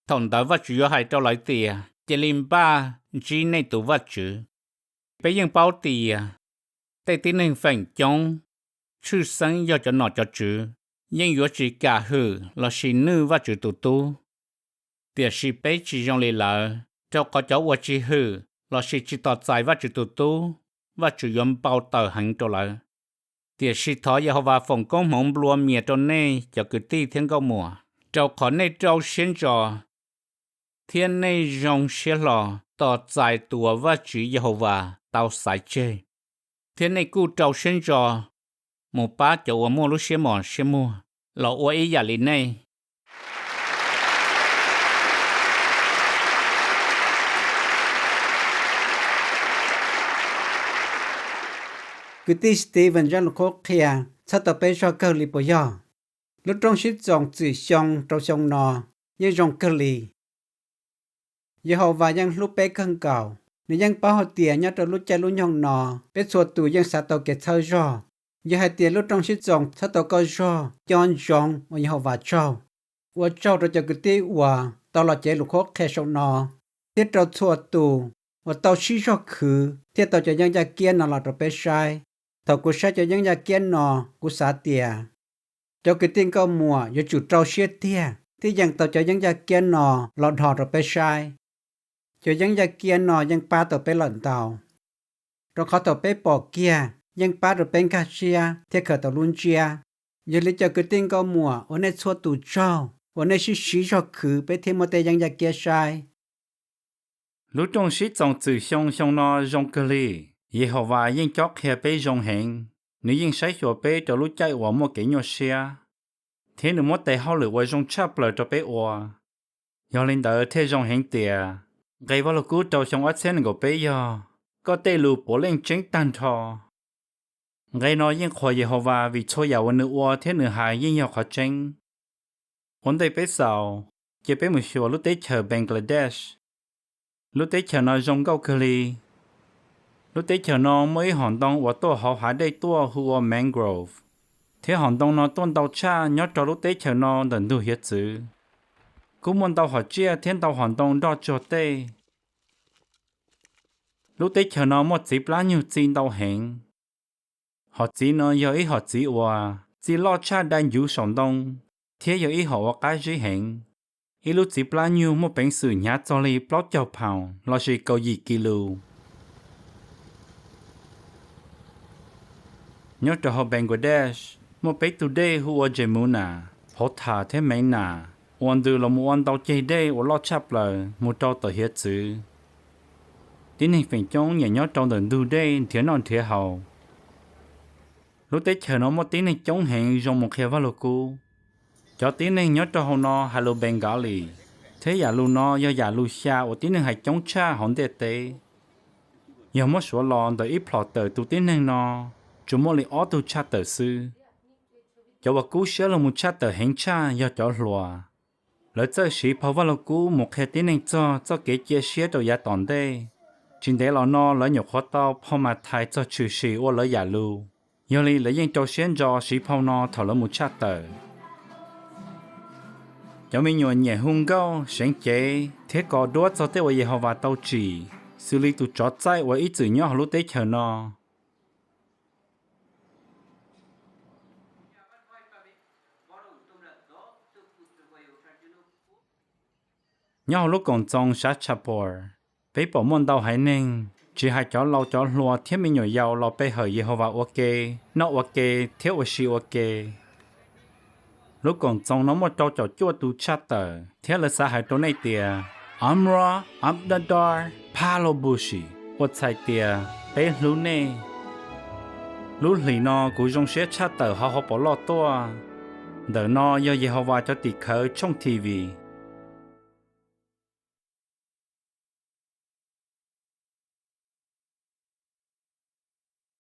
Thaum ntawd Vajtswv yuav hais rau lawv tias, cia li npaj ntsib nej tus Vajtswv. Peb yeej paub tias tej tib neeg feem coob tshwj xeeb yog cov nom cov tswv yeej yuav tsis kam hwm lossis nwj Vajtswv tus Tub. Tiam sis peb tsis zoo li lawv, rau qhov cov uas tsis hwm lossis tsis tos txais Vajtswv tus Tub, Vajtswv yuav npau taws heev rau lawv. Tiam sis thov Yehauvas foom koob hmoov nplua mias rau nej cov kwv tij thiab nkauj muam, rau qhov nej rau siab ntso thiab nej zoo siab hlo tos txais tus uas Vajtswv Yehauvas tau xaiv tseg, thiab nej kuj rau siab ntso mus pab cov uas muaj lub siab mos siab muag los ua ib yam li nej. Kwv tij Steven zaj lus qhuab qhia txhawb tau peb zog kawg li puas yog? Lub rooj sib txoos txwm xyoo rau xyoo no yeej zoo kawg li. Yehauvas yeej hlub peb kawg nkaus. Nws yeej paub hais tias nyob rau lub caij lub nyoog no, peb txhua tus yeej xav tau kev txhawb zog. Yog hais tias lub rooj sib txoos txhawb tau koj zog, nco ntsoov ua Yehauvas tsaug. Ua tsaug rau cov kwv tij uas tau los cev lus qhuab qhia saum no, thiab rau txhua tus uas tau sib zog khwv thiaj tau cov yeeb yaj kiab no los rau peb saib. Thaum kuv saib cov yeeb yaj kiab no, kuv xav tias cov kwv tij nkauj muam yuav tsum rau siab tiag thiaj yeem tau cov yeeb yaj kiab no los dhos rau peb saib. Cov yeeb yaj kiab no yeej pab tau peb lawm ntau, rau qhov thaum peb pom kiag yeej pab rau peb nkag siab thiab khaws tau lub ntsiab. Yog li cov kwv tij nkauj muam, ua nej txhua tus tsaug uas nej sib siv zog khwv peb thiaj muaj tej yeeb yaj kiab saib. Lub rooj sib txoos txwm xyoo xyoo no zoo kawg li. Yehauvas yeej cob qhia peb zoo heev. Nws yeej saib xyuas peb rau lub caij uas muaj kev nyuaj siab, thiab nws muab tes hauj lwm uas zoo tshaj plaws rau peb ua. Yog li ntawd thiaj zoo heev tias nqe Vaj Lug Kub rau xyoo ob txhiab nees nkaum peb yog: Koj tej lus puav leej tseeb tag nrho. Nqe no yeej qhuas Yehauvas vim txhua yam uas nws ua thiab nws hais yeej yog qhov tseeb. Ua ntej peb xaus, cia peb mus xyuas lub teb chaws Bangladesh. Lub teb chaws no zoo nkauj kawg li. Lub teb chaws no muaj ib hom ntoo uas tuaj hauv hav dej tuaj hu ua mangrove, thiab hom ntoo no tuaj ntau tshaj nyob rau lub teb chaws no ntawm ntug hiav txwv. Kuj muaj ntau hom tsiaj thiab ntau hom ntoo nroj tsuag tej. Lub teb chaws no muaj txiv plab nyuj txi ntau heev. Hom txiv no yog ib hom txiv uas txi loj tshaj dai ncuv saum ntoo, thiab yog ib hom uas qab zib heev. Ib lub txiv plab nyuj muaj peev xwm hnyav txog li plaub caug pound lossis kaum yim kis lus. Nyob rau hauv Bangladesh, muaj peb tug dej hu ua Jamuna, Phothar thiab Meghna, uas ntws los mus ua ntau ceg dej uas loj tshaj plaws mus rau tawm hiav txwv. Tib neeg feem coob nyiam nyob rau ntawm ntug dej nrhiav noj nrhiav haus. Lub teb chaws no muaj tib neeg coob heev zoo mus qhia Vaj Lug Kub. Cov tib neeg nyob rau hauv no hais lus Bengali, thiab yam lus no yog yam lus xya uas tib neeg hais coob tshaj hauv ntiaj teb. Yog muab suav los ntawm ib plhom tawm tus tib neeg no, tsuas muaj li ob tug tshaj tawm xwb. Cov uas kub siab los mus tshaj tawm heev tshaj yog cov hluas. Lawv txawj siv phau Vaj Lug Kub mus qhia tib neeg txog txoj kev cia siab rau yav tom ntej. Tsis ntev los no lawv nyuam qhuav tau phau Mathais txog tshwm sim ua lawv yam lus, yog li lawv yeej rau siab ntso siv phau no thaum lawv mus tshaj tawm. Cov me nyuam nyiam hu nkauj, seev cev, thiab kos duab txog tej uas Yehauvas tau tsim, xws li tus tsov txaij uas ib txwm nyob hauv lub teb chaws no. Nyob hauv lub Koom Txoos Shajapur, peb pom muaj ntau haiv neeg, tsis hais cov laus cov hluas thiab me nyuam yaus los pe hawm Yehauvas ua ke, noj ua ke, thiab ua si ua ke. Lub Koom Txoos no muaj rau caum cuaj tus tshaj tawm, thiab lawv xav hais rau nej tias Amra Amdadar Phalobushi, ua txhais tias Peb hlub nej. Lub hlis no kuv zoo siab tshaj tawm hauv hauv paus loj tuaj. Ntawm no yog Yehauvas cov tim khawv tshooj T V.